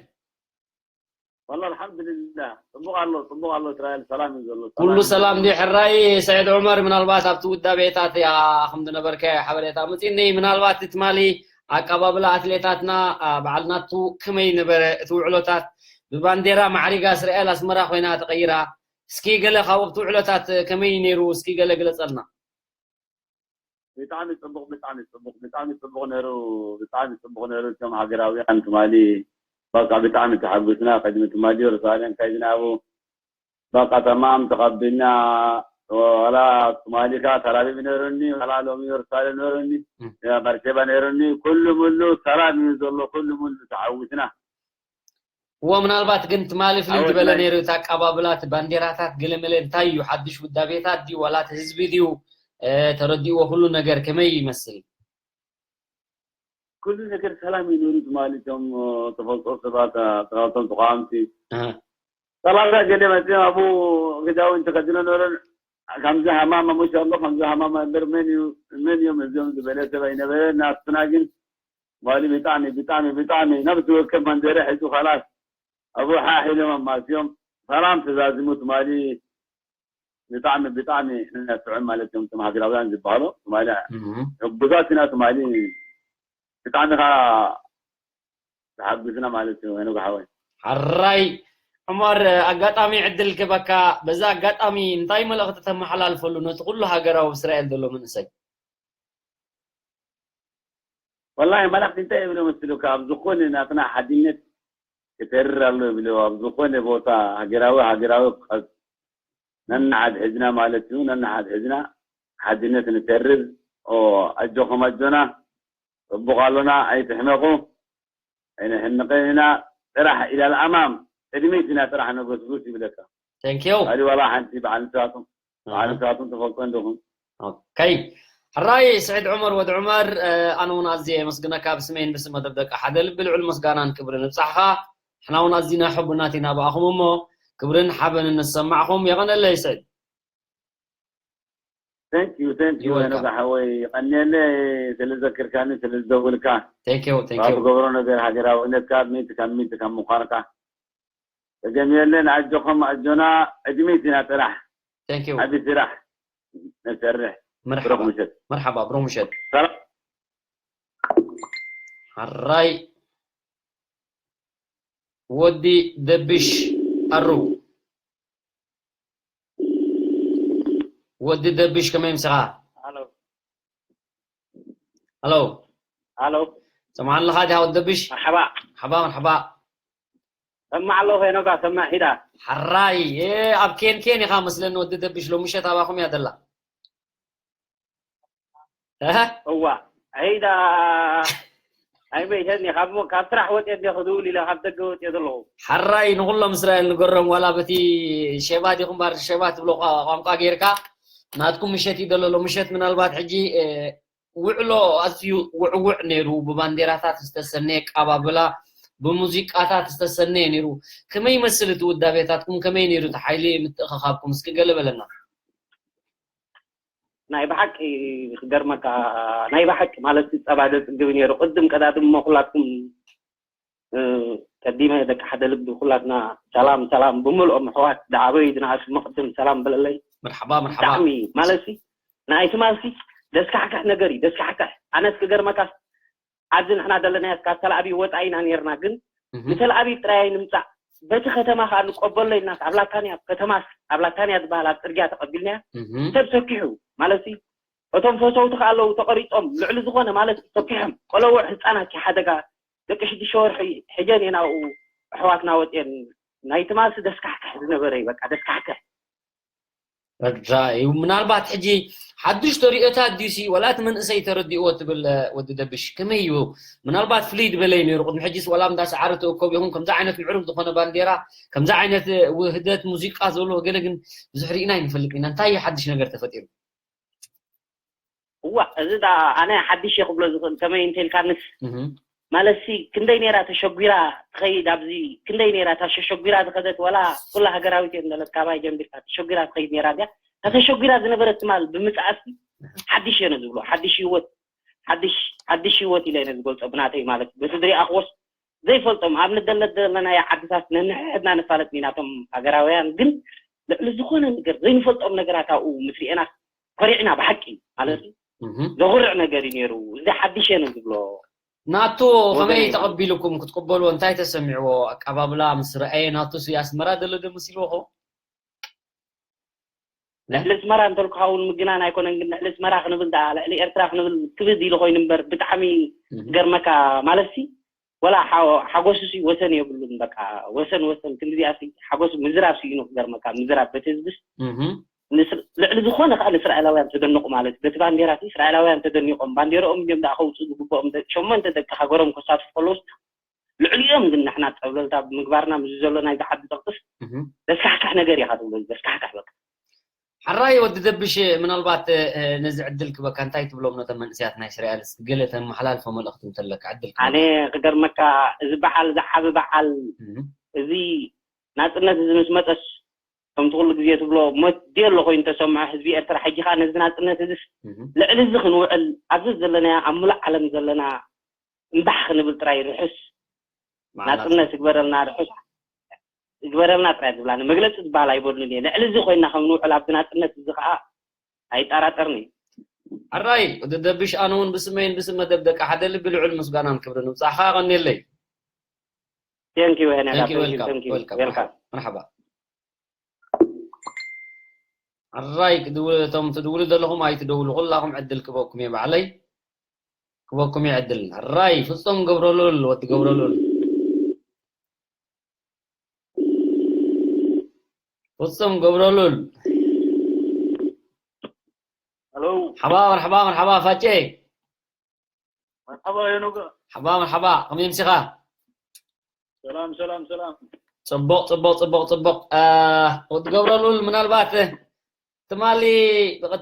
ወላ ኣልሓምዱሊላህ፣ ጽቡቕ ኣሎ፣ ጽቡቕ ኣሎ። እስራኤል ሰላም እዩ ዘሎ። ኩሉ እዩ ሰላም ዘሎ። ድዩ? ሕራይ ስዒድ ዑመር፣ ምናልባት ኣብቲ ውዳቤታት እያ ከም ዝነበርካዮ ሓበሬታ መፂኒ። ምናልባት ትማሊ ኣቀባብላ ኣትሌታትና፣ ኣ፣ በዓል ናቱ ከመይ ነበረ? እቲ ውዕሎታት ብባንዴራ ማዕሪጋ እስራኤል ኣስመራ ኮይና ተቐይራ። እስኪ ገለ ካብኡ ኣብቲ ውዕሎታት ከመይ ነይሩ? እስኪ ገለ ግለፀልና። ብጣዕሚ ጽቡቕ፣ ብጣዕሚ ጽቡቕ፣ ብጣዕሚ ጽቡቕ ነይሩ፣ ብጣዕሚ ጽቡቕ ነይሩ። እቶም ሃገራውያን ትማሊ በቃ ብጣዕሚ ተሓጒስና። ቅድሚ ትማሊ ዮሩሳሌም ከይድና ኣብኡ በቃ ተማም ተቐቢልና። ወላ ትማሊ ከኣ ተላቢብ ነይሩኒ፣ ወላ ሎሚ ዮሩሳሌም ነይሩኒ፣ እም። በርሼባ ነይሩኒ። ኩሉ ሙሉ ሰላም እዩ ዘሎ፣ ኩሉ ሙሉ ተዓዊትና። እዎ፣ ምናልባት ግን ትማሊ ፍልይ ኣወት ዝበለ ናይ ነይሩ። እቲ ኣቀባብላ፣ እቲ ባንዴራታት፣ ገለመለ እንታይ እዩ ሓድሽ ውዳቤታት ድዩ ዋላ እቲ ህዝቢ ድዩ፣ እ፣ ተረዲእዎ ኩሉ ነገር ከመይ ይመስል? ኩሉ ነገር ሰላም እዩ ነይሩ። ትማሊ እቶም፣ እ፣ ተፈልጦ ሰባት፣ እ፣ ተኻቶም ተቃወምቲ ኣሃ። ሰላምታ ገለ መፅዮም ኣብኡ ግዳዊ እንተከድኖ ነበረ። ከምዚ ሃማማ ሙሽ ኣሎ፣ ከምዚ ሃማማ እምበር መን እዩ፣ መን እዮም እዚኦም ዝበለ ሰብ ኣይነበረ። ናትና ግን ትማሊ ብጣዕሚ፣ ብጣዕሚ፣ ብጣዕሚ ነብሲ ወከፍ መንደረ ሒዙ ኸላስ ኣብኡ ሓሕ ኢሎም ኣማስዮም ሰላም ተዛዚሙ ትማሊ ብጣዕሚ፣ ብጣዕሚ ነፍዕም ማለት እዮም እቶም ሃገራውያን ዝበሃሉ ትማሊ እህ። ሕጉሳት ኢና ትማሊ ብጣዕሚ ኸዓ ተሓጒስና ማለት እዩ። ሄኖክ ሓወይ። ሕራይ ዑመር፣ ኣጋጣሚ ዕድል ክበካ፣ በዛ ኣጋጣሚ እንታይ መልእኽቲ ተመሓላልፈሉ ነቲ ኩሉ ሃገራዊ ኣብ እስራኤል ዘሎ መንእሰይ? ወላሂ መልእኽቲ እንታይ ይብሎ መስልካ፣ ኣብ ዝኾነ ናትና ሓድነት ክተርር ኣሎ ይብሎ። ኣብ ዝኾነ ቦታ ሃገራዊ፣ ሃገራዊ ቀስ-፣ ነንሓድ ሕዝና ማለት እዩ፣ ነንሓድ ሕዝና ሓድነት ንተርር። ኦ፣ ኣጆኹም ኣጆና፣ ጽቡቕ ኣሎና፣ ኣይትሕመቑ፣ ኣይንሕንቕን ኢና። ጥራሕ ኢላ ኣልኣማም ቅድሚት ኢና ጥራሕ ንጉስጉስ ይብለካ። Thank you። ካሊ ዋላ ሓንቲ በዓል ንሳቶም፣ በዓል ኣሃ። ንሳቶም ተፈልጦ እንደኹም። ኦከይ። ሕራይ ስዒድ ዑመር ወዲ ዑመር፣ እ፣ ኣነ እውን ኣዝየ የመስግነካ ብስመይን ብስም መደብ ደቂ ሓደ ልቢ ልዑል ምስጋናን ክብርን ንብጻሕኻ። ንሕና እውን ኣዚና ሕቡናት ኢና ብኣኹም እሞ ክብርን ሓበንን ንሰማዕኹም። የቐነለይ ስዒድ። Thank you, thank you You're welcome. ሄኖክ ሓወይ፣ ቀንየለ ስለ ዘክርካኒ፣ ስለ ዝደውልካ። Thank you, thank ካብ you። ገብሮ ነገር ሃገራውነትካ ሚእቲ ካብ ሚእቲ ካብ ምዃንካ። ተገምየለን ኣጆኹም ኣጆና፣ ዕድሚት ኢና ጥራሕ። Thank you። ዓቢ ስራሕ ንሰርሕ። ብሩኽ መርሓባ ምሸት። መርሓባ፣ ብሩኽ ምሸት። ሰላም። ኣራይ ወዲ ደብሽ ኣሩ ወዲ ደብሽ ከመይ ምሰኻ? ኣሎ ኣሎ ኣሎ ሰማዕ ኣለኻ ዲኻ ወዲ ደብሽ? መርሓባ ሓባ መርሓባ ሰማዕ ኣለኹ ሄኖጋ ሰማዕ ሂዳ ሓራይ እ፣ ኣብ ኬን ኬን ኢኻ መስለኒ ወዲ ደብሽ ሎምሸት ኣባኹም እያ ደላ እህ? እዋ ሄዳ ኣይመይተኒ ካብ ካብ ስራሕ ወፅየ እንደ ክድውል ኢለ ካብ ደገ ወፅየ ዘለኹ ሓራይ ንኩሎም እስራኤል ንገሮም ዋላ በቲ ሸባ ዲኹም ባር ሸባ ትብሎ ቋ- ቋንቋ ጌርካ ናትኩም ምሸት እዩ ዘሎ ሎምሸት ምናልባት ሕጂ እ፣ ውዕሎ ኣዝዩ ውዕውዕ ነይሩ ብባንዴራታት ዝተሰነየ ኣቀባብላ ብሙዚቃታት ዝተሰነየ ነይሩ ከመይ ይመስል እቲ ውዳቤታትኩም ከመይ ነይሩ እቲ ሓይሊ ምትእኸኻብኩም እስኪ ገለ በለና ናይ ብሓቂ ክገርመካ ናይ ብሓቂ ማለት ጸባ ዘጽግብ ነይሩ ቅድም ቀዳድም እሞ ኩላትኩም እ፣ ቀዲመ ደቂ ሓደ ልቢ ኩላትና ሰላም ሰላም ብምልኦም ኣሕዋት ዝዓበዩ ዝነኣሱ መቅድም ሰላም በለለይ መርሓባ መርሓባ ብጣዕሚ ማለት ሲ ንኣይ ትማልሲ ደስካሕካሕ ነገር እዩ ደስካሕካሕ ኣነስ ክገርመካ ኣብዚ ንሕና ዘለናዮ ካብ ተልኣቢብ ወፃ ኢና ነርና ግን እህ፣ ንተልኣቢብ ጥራይ ኣይንምፃእ በቲ ከተማ ከዓ ንቀበሎ ኢልናስ ኣብ ላታንያ ከተማስ ኣብ ላታንያ ዝበሃል ኣብ ፅርግያ ተቀቢልናያ እህ፣ ሰብ ሰኪሑ ማለት ሲ እቶም ፈሰውቲ ከዓ ኣለዉ ተቀሪፆም ልዕሊ ዝኾነ ማለት ሲ ሰኪሖም ቆለውዕ ህፃናት ሓደጋ ደቂ ሽዱሽተ ወርሒ ሕጀን እየን ኣብኡ ኣሕዋትና ወፅየን ናይ ትማልሲ ደስካሕካሕ ዝነበረ እዩ በቃ ደስካሕካሕ ረዳኢ እዩ ምናልባት ሕጂ ሓዱሽ ተሪኦታት ድዩሲ ወላ እቲ መንእሰይ ተረዲእዎ ትብል እ፣ ወዲ ደብሽ ከመይ እዩ ምናልባት ፍልይ ዝበለ እዩ ነይሩ ቅድሚ ሕጂስ ወላ እንዳ ሰዓሪ ተእከቡ ኢኹም ከምዚ ዓይነት ምዕሩግ ዝኾነ ባንዴራ ከምዚ ዓይነት እ፣ ውህደት ሙዚቃ ዘለዎ ገለ ግን ብዙሕ ርኢና ኣይንፈልጥ ኢና እንታይ እዩ ሓድሽ ነገር ተፈጢሩ እዋ እዚ ዳ ኣነ ሓድሽ እየ ክብሎ ዝኽእል ከመይ እንተልካንስ እህ፣ ማለት ሲ ክንደይ ነይራ ተሸጒራ ትኸይድ ኣብዚ ክንደይ ነይራ እታ ሸሸጒራ ዝኸደት ወላ ኩላ ሃገራዊት እየ እንደለት ካባይ ጀምቢርካ ተሸጒራ ትኸይድ ነይራ እዚኣ እታ ተሸጒራ ዝነበረት ትማል ብምፅኣሲ ሓድሽ እየ ዝብሎ ሓድሽ ህይወት ሓድሽ ሓድሽ ህይወት ኢለ እየ ዝገልፆ ብናተይ ማለት በቲ ዝሪኣኽዎስ ዘይፈልጦም ኣብ ንደለት ዘለናዮ ዓድታት ነንሕድና ንፋለጥ ኢና እቶም ሃገራውያን ግን ልዕሊ ዝኾነ ነገር ዘይንፈልጦም ነገራት ኣብኡ ምስ ርኤና ኮሪዕና ብሓቂ ማለት እዩ እህ። ዘኹርዕ ነገር እዩ ነይሩ እዚ ሓድሽ እየ ዝብሎ ናቱ ወገነይ ከመይ ማለት ተቐቢልኩም ክትቅበልዎ እንታይ ተሰሚዕዎ ኣቀባብላ ምስ ረኣየ ናቱ ሲ ኣስመራ ዘሎ ዶ መሲልዎ ኸ ልዕሊ ኣስመራ እንተልኩኻ እውን ምግናን ኣይኮነን ግን ልዕሊ ኣስመራ ክንብል ደኣ ልዕሊ ኤርትራ ክንብል ክብድ ኢሉ ኮይኑ እምበር ብጣዕሚ ገርመካ ማለት ሲ ወላ ሓ- ሓጎሱ ሲ ወሰን የብሉን በቃ ወሰን ወሰን ክንዲዚኣ ሲ ሓጎሱ ምዝራብ ሲ ኢኑ ክገርመካ ምዝራብ በቲ ህዝብስ እህ፣ ንስ- ልዕሊ ዝኾነ ከዓ ንእስራኤላውያን ተደንቑ ማለት እዩ በቲ ባንዴራ ሲ እስራኤላውያን ተደኒቖም ባንዴርኦም እዮም ደኣ ከውፅኡ ዝግብኦም ደ- ሸሞንተ ደቂ ሃገሮም ከሳትፉ ከለውስ ልዕሊኦም ግን ንሕና ፀብለልታ ብምግባርና ምስ ዘሎ ናይዚ ዓዲ ፀቕጥስ እህ። ዘስካሕካሕ ነገር ኢኻ ትብሎ ዘስካሕካሕ በቃ ሓራይ ወዲ ደብሽ ምናልባት እ፣ ነዚ ዕድል ክበካ እንታይ ትብሎም ነቶም መንእሰያት ናይ እስራኤል እስኪ ገለ ተመሓላልፎ መልእኽቲ እንተለካ ዕድል ክበካ። ኣነ ክገርመካ እዚ በዓል ዝዓቢ በዓል እህ፣ እዚ ናፅነት እዚ ምስ መፀስ ከምቲ ኩሉ ግዜ ትብሎ ሞት ድዮ ኣሎ ኮይኑ ተሰምዖ ህዝቢ ኤርትራ ሕጂ ከዓ ነዚ ናፅነት እዚስ እህ፣ ልዕሊ እዚ ክንውዕል ኣብዚ ዘለናዮ ኣብ ሙሉእ ዓለም ዘለና እምባሕ ክንብል ጥራይ ርሑስ መዓላት ናፅነት ይግበረልና ርሑስ ይግበረልና ጥራይ ዝብላኒ መግለፂ ዝበሃል ኣይበሉን እየ ልዕሊ እዚ ኮይና ከም ንውዕል ኣብዚ ናፅነት እዚ ከዓ ኣይጠራጠርን እዩ ሓራይ ወዲ ደብሽ ኣነ እውን ብስመይን ብስም መደብ ደቂ ሓደ ልቢ ልዑል ምስጋናን ክብርን ንብጻሕኻ ቀኒለይ ቴንኪዩ ሄነዳ Thank you, ቴንኪዩ welcome, ቴንኪዩ welcome. ዌልካም መርሓባ ሓራይ ክድውል እቶም ትድውሉ ዘለኹም ኣይትደውሉ ኩላኹም ዕድል ክበኩም እየ ባዕለይ ክበኩም እየ ዕድል ሓራይ ፍጹም ገብረሉል ወዲ ገብረሉል ፍጹም ገብረሉል ሄሎ ሓባ መርሓባ መርሓባ ፋጨ መርሓባ ሄኖጋ ሓባ መርሓባ ከመይ ምሲኻ ሰላም ሰላም ሰላም ጽቡቕ ጽቡቕ ጽቡቕ ጽቡቕ እ፣ ወዲ ገብረሉል ምናልባት ትማሊ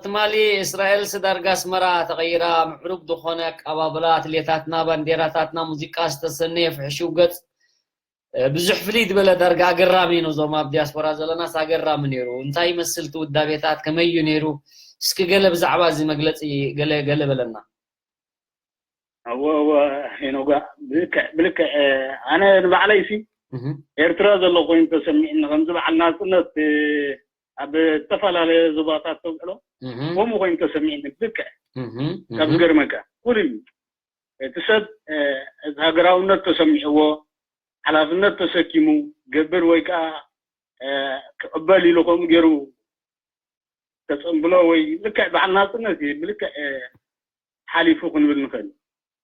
ትማሊ እስራኤል ስዳርጋ ኣስመራ ተቐይራ ምዕሩግ ዝኾነ ኣቀባብላ ኣትሌታትና ባንዴራታትና ሙዚቃ ዝተሰነየ ፍሕሽው ገጽ እ፣ ብዙሕ ፍልይ ዝበለ ዳርጋ ኣገራሚ እዩ ነዞም ኣብ ዲያስፖራ ዘለናስ ኣገራሚ ነይሩ እንታይ ይመስል እቲ ውዳቤታት ከመይ እዩ ነይሩ እስኪ ገለ ብዛዕባ እዚ መግለፂ ገለ ገለ በለና እወ እወ ሄኖጋ ብልክዕ ብልክዕ ኣነ ንባዕለይ ሲ ኤርትራ ዘሎ ኮይኑ ተሰሚዕኒ ከምዚ በዓል ናፅነት ኣብ ዝተፈላለየ ዞባታት ተውዕሎ ከምኡ ኮይኑ ተሰሚዕኒ ብልክዕ ካብ ዝገርመካ ኩሉ እዩ እቲ ሰብ እቲ ሃገራውነት ተሰሚዕዎ፣ ሓላፍነት ተሰኪሙ ገብር ወይ ከዓ ክቕበል ኢሉ ከምኡ ገይሩ ተፀንብሎ ወይ ልክዕ በዓል ናፅነት እዩ ብልክዕ ሓሊፉ ክንብል ንኽእል።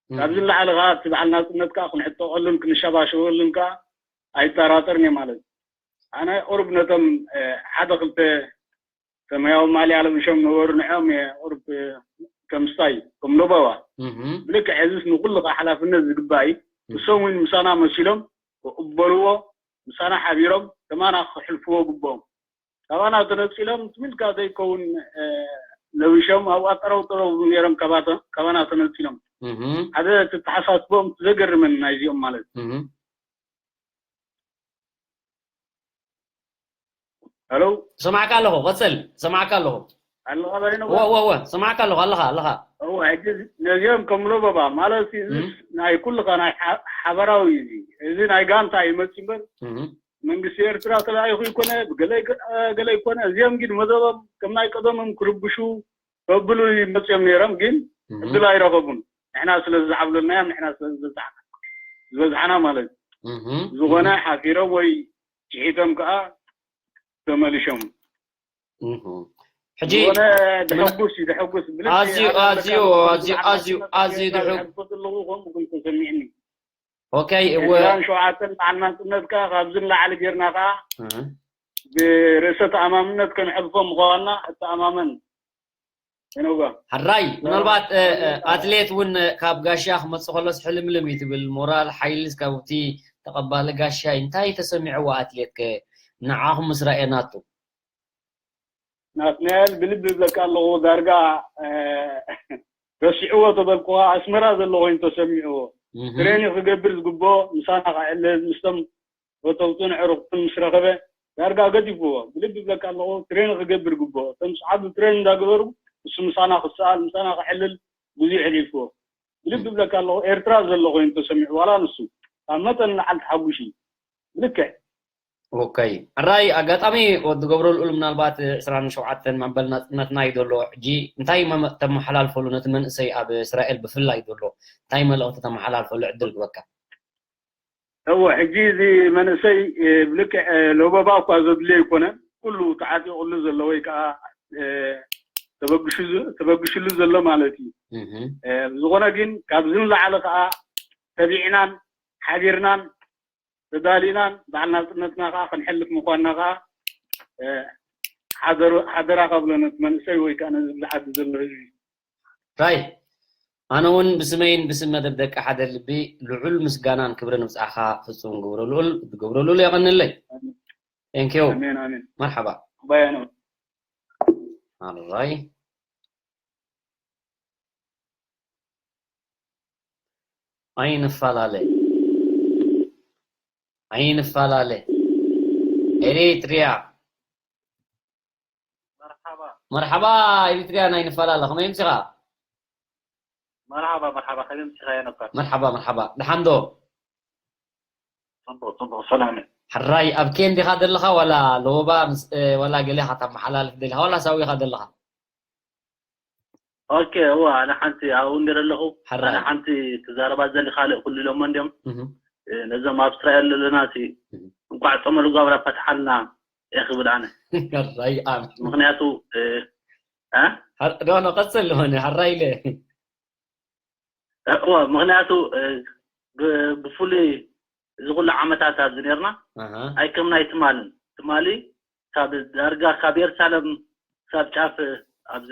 ካብዚ ንላዕሊ ከዓ እቲ በዓል ናፅነት ከዓ ክንዕጠቐሉን ክንሸባሸበሉን ከዓ ኣይጠራጠርን እየ ማለት እዩ። ኣነ ቁሩብ ነቶም ሓደ ክልተ ሰማያዊ ማልያ ለቢሾም ነበሩ፣ ንዕኦም እየ ቁሩብ ከም ስታይ ከም ለበዋ ብልክዕ ሕዝስ ንኩሉ ከዓ ሓላፍነት ዝግባእ እዩ። እሶም እውን ምሳና መሲሎም ክቕበልዎ፣ ምሳና ሓቢሮም ከማና ክሕልፍዎ ግብኦም። ካባና ተነፂሎም ትምልካ ዘይከውን ለቢሾም ኣብኡ ኣጠረውጠረው ነይሮም። ካባና ተነፂሎም ሓደ ተተሓሳስቦም ዘገርመን ናይዚኦም ማለት ሄሎ ሰማዕካ ኣለኹ። ቀፅል። ሰማዕካ ኣለኹ። ኣለኻ በይነ ወ ወ ወ ሰማዕካ ኣለኹ። ኣለኻ ኣለኻ። እወ ሕጂ ነዚኦም ከም ለበባ ማለት እዚ ናይ ኩልኻ ናይ ሓበራዊ እዚ ናይ ጋንታ ይመፅ እምበር መንግስቲ ኤርትራ ተላኢኹ ይኮነ ብገለ ገለ ይኮነ እዚኦም ግን መደቦም ከም ናይ ቀደሞም ክርብሹ ከብሉ ይመፅኦም ነይሮም ግን እድል ኣይረኸቡን። ንሕና ስለ ዝዓብለልናዮም ንሕና ስለ ዝበዝሓና ማለት እዩ። ዝኾነ ሓፊሮም ወይ ጭሒቶም ከዓ ተመሊሾም። ሕጂ ዝኾነ ደሐጉስ እዩ ደሐጉስ ብልክዕ ኣዝዩ ኣዝዩ ኣዝዩ ኣዝዩ ኣዝዩ ደሐጉስ ዘለኹ ከምኡ ግን ተሰሚዕኒ። ኦኬ እወ ዕስራን ሸውዓተን በዓል ናጽነት ከዓ ካብዚ ንላዕሊ ጌርና ከዓ ብርእሰ ተኣማምነት ከነሕልፎ ምዃንና እተኣማመን። ሕራይ ምናልባት ኣትሌት እውን ካብ ጋሻ ክመፅእ ከሎስ ሕልምልም እዩ ትብል ሞራል ሓይልስ ካብቲ ተቐባሊ ጋሻ እንታይ ተሰሚዕዎ ኣትሌት ከ ንዓኹም ምስ ረኣየናቱ ናትናኤል ብልቢ ይብለካ ኣለኹ ዳርጋ ረሲዕዎ ተበልኩኻ ኣስመራ ዘሎ ኮይኑ ተሰሚዕዎ ትሬኒ ክገብር ዝግብኦ ምሳና ክዕልል ምስቶም ፈተውትን ኣዕሩኽትን ምስ ረኸበ ዳርጋ ገዲፍዎ። ብልቢ እብለካ ኣለኹ ትሬን ክገብር ይግብኦ። እቶም ሰዓቢ ትሬን እንዳገበሩ ንሱ ምሳና ክሰኣል ምሳና ክዕልል ግዜኡ ኣሕሊፍዎ። ብልቢ እብለካ ኣለኹ ኤርትራ ዘሎ ኮይኑ ተሰሚዑ ዋላ ንሱ ካብ መጠን ንላዕሊ ተሓጒሱ እዩ። ብልክዕ። ኦከይ ሕራይ ኣጋጣሚ ወዲ ገብረልኡል ምናልባት ዕስራን ሸውዓተን መበል ናጽነትና እዩ ዘሎ ሕጂ እንታይ መ- ተመሓላልፈሉ ነቲ መንእሰይ ኣብ እስራኤል ብፍላይ ዘሎ እንታይ መልእኽቲ ተመሓላልፈሉ ዕድል ግበካ። እወ፣ ሕጂ እዚ መንእሰይ ብልክዕ ለበባ እኳ ዘድልዮ ኣይኮነን። ኩሉ ተዓጢቑሉ ዘሎ ወይ ከዓ ተበግሽሉ ዘሎ ማለት እዩ። ብዝኾነ ግን ካብዚ ንላዕሊ ከዓ ተቢዕናን ሓቢርናን ተዳሊናን በዓል ናፅነትና ከዓ ክንሕልፍ ምኳንና ከዓ ሓደራ ካብሎ ነቲ መንእሰይ ወይ ከዓ ነዚ ዓዲ ዘሎ ህዝቢ ራይ ኣነ እውን ብስመይን ብስም መደብ ደቂ ሓደ ልቢ ልዑል ምስጋናን ክብርን ንብፃዕኻ ፍፁም ግብረ ልኡል ግብረ ልኡል የቐንለይ። Thank you። ኣሜን ኣሜን። መርሓባ። ባያኖ። ኣራይ ኣይንፈላለ ኣይንፈላለ። ኤሪትሪያ መርሓባ ኤሪትርያ ናይ ንፈላለ ከመይ ምሲኻ? መርሓባ መርሓባ ከመይ ምሲኻ የነኳ? መርሓባ መርሓባ ደሓን ዶ? ጽቡቕ ጽቡቕ ሰላም። ሕራይ ኣብ ኬን ዲኻ ዘለኻ ዋላ ሎባ ምስ ዋላ ገለ ኢኻ ተመሓላልፍ ደሊኻ ዋላ ሳው ኢኻ ዘለኻ? ኦኬ እዋ ኣነ ሓንቲ ኣብኡ እንዲረ ኣለኹ። ሕራይ ኣነ ሓንቲ ትዛረባ ዘሊ ካልእ ኩሉ ኢሎሞ እንዲዮም። ነዞም ኣብ እስራኤል ዘለና ሲ እንኳዕ ጾመ ልጓብራ ፈትሓልና እየ ክብል ኣነ። ሕራይ ኣብ ምክንያቱ እ እ ዶ ኖ ቀጽል ሆነ ሕራይ ኢለ። እወ ምክንያቱ እ ብ- ብፍሉይ እዚ ኩሉ ዓመታት ኣብዚ ነርና ኣሃ ኣይከም ናይ ትማልን ትማሊ ካብ ዳርጋ ካብ የሩሳለም ክሳብ ጫፍ ኣብዚ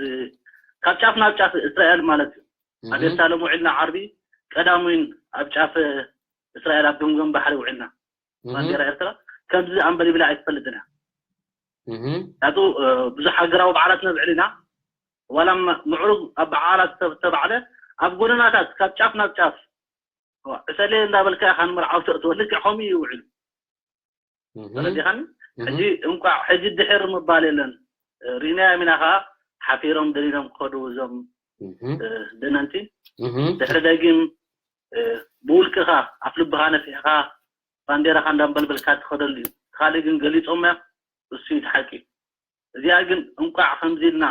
ካብ ጫፍ ናብ ጫፍ እስራኤል ማለት እዩ ኣብ እህ የሩሳለም ውዒልና ዓርቢ ቀዳም እውን ኣብ ጫፍ እስራኤል ኣብ ገምገም ባሕሪ ውዒልና እህ ባንዴራ ኤርትራ ከምዚ ኣንበሊብላ ኣይትፈልጥን እያ እህ ያቱ ብዙሕ ሃገራዊ በዓላት ነብዕል ኢና ዋላ ምዕሩግ ኣብ በዓላት ተባዕለ ኣብ ጎደናታት ካብ ጫፍ ናብ ጫፍ ዕሰሌ እንዳበልካ ኢኻ ንመርዓዊ ተእትወ ልክዕ ከምኡ እዩ ይውዕል ተረዲኻኒ ሕጂ እንቋዕ ሕጂ ድሕር ምባል የለን ሪናዮም ኢና ከዓ ሓፊሮም ደሊሎም ክኸዱ እዞም ደነንቲ ድሕሪ ደጊም ብውልቅኻ ኣፍ ልብኻ ነፊሕኻ ባንዴራኻ እንዳንበልበልካ ትኸደሉ እዩ ካልእ ግን ገሊፆም እያ እሱ እዩ ሓቂ እዚኣ ግን እንቋዕ ከምዚ ኢልና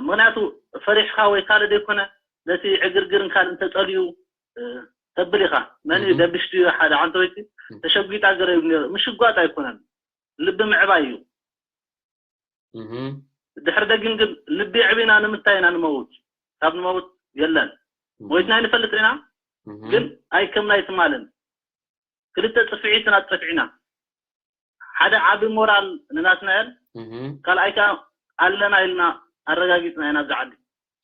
ምክንያቱ ፈሪሕካ ወይ ካልእ ዘይኮነ ነቲ ዕግርግርን ካልእ እንተፀልዩ እ፣ ተብል ኢኻ። መን እዩ? እህ። ደብሽ ድዩ? ሓደ ዓንተወይቲ እህ። ተሸጒጣ ገረብ ነይሩ። ምሽጓጥ ኣይኮነን። ልቢ ምዕባይ እዩ። እህ። ድሕሪ ደጊም ግን ልቢ ዕቢና ንምንታይ ኢና ንመውት? ካብ ንመውት የለን። እህ። ሞይትና ኣይንፈልጥን ኢና፣ እህ። ግን ኣይከም ናይ ትማልን። ክልተ ጽፍዒትን ኣጸፊዕና። ሓደ ዓቢ ሞራል ንናትናኤል፣ እህ። ካልኣይ ከኣ ኣለና ኢልና ኣረጋጊጽና ኢና ኣብዚ ዓዲ።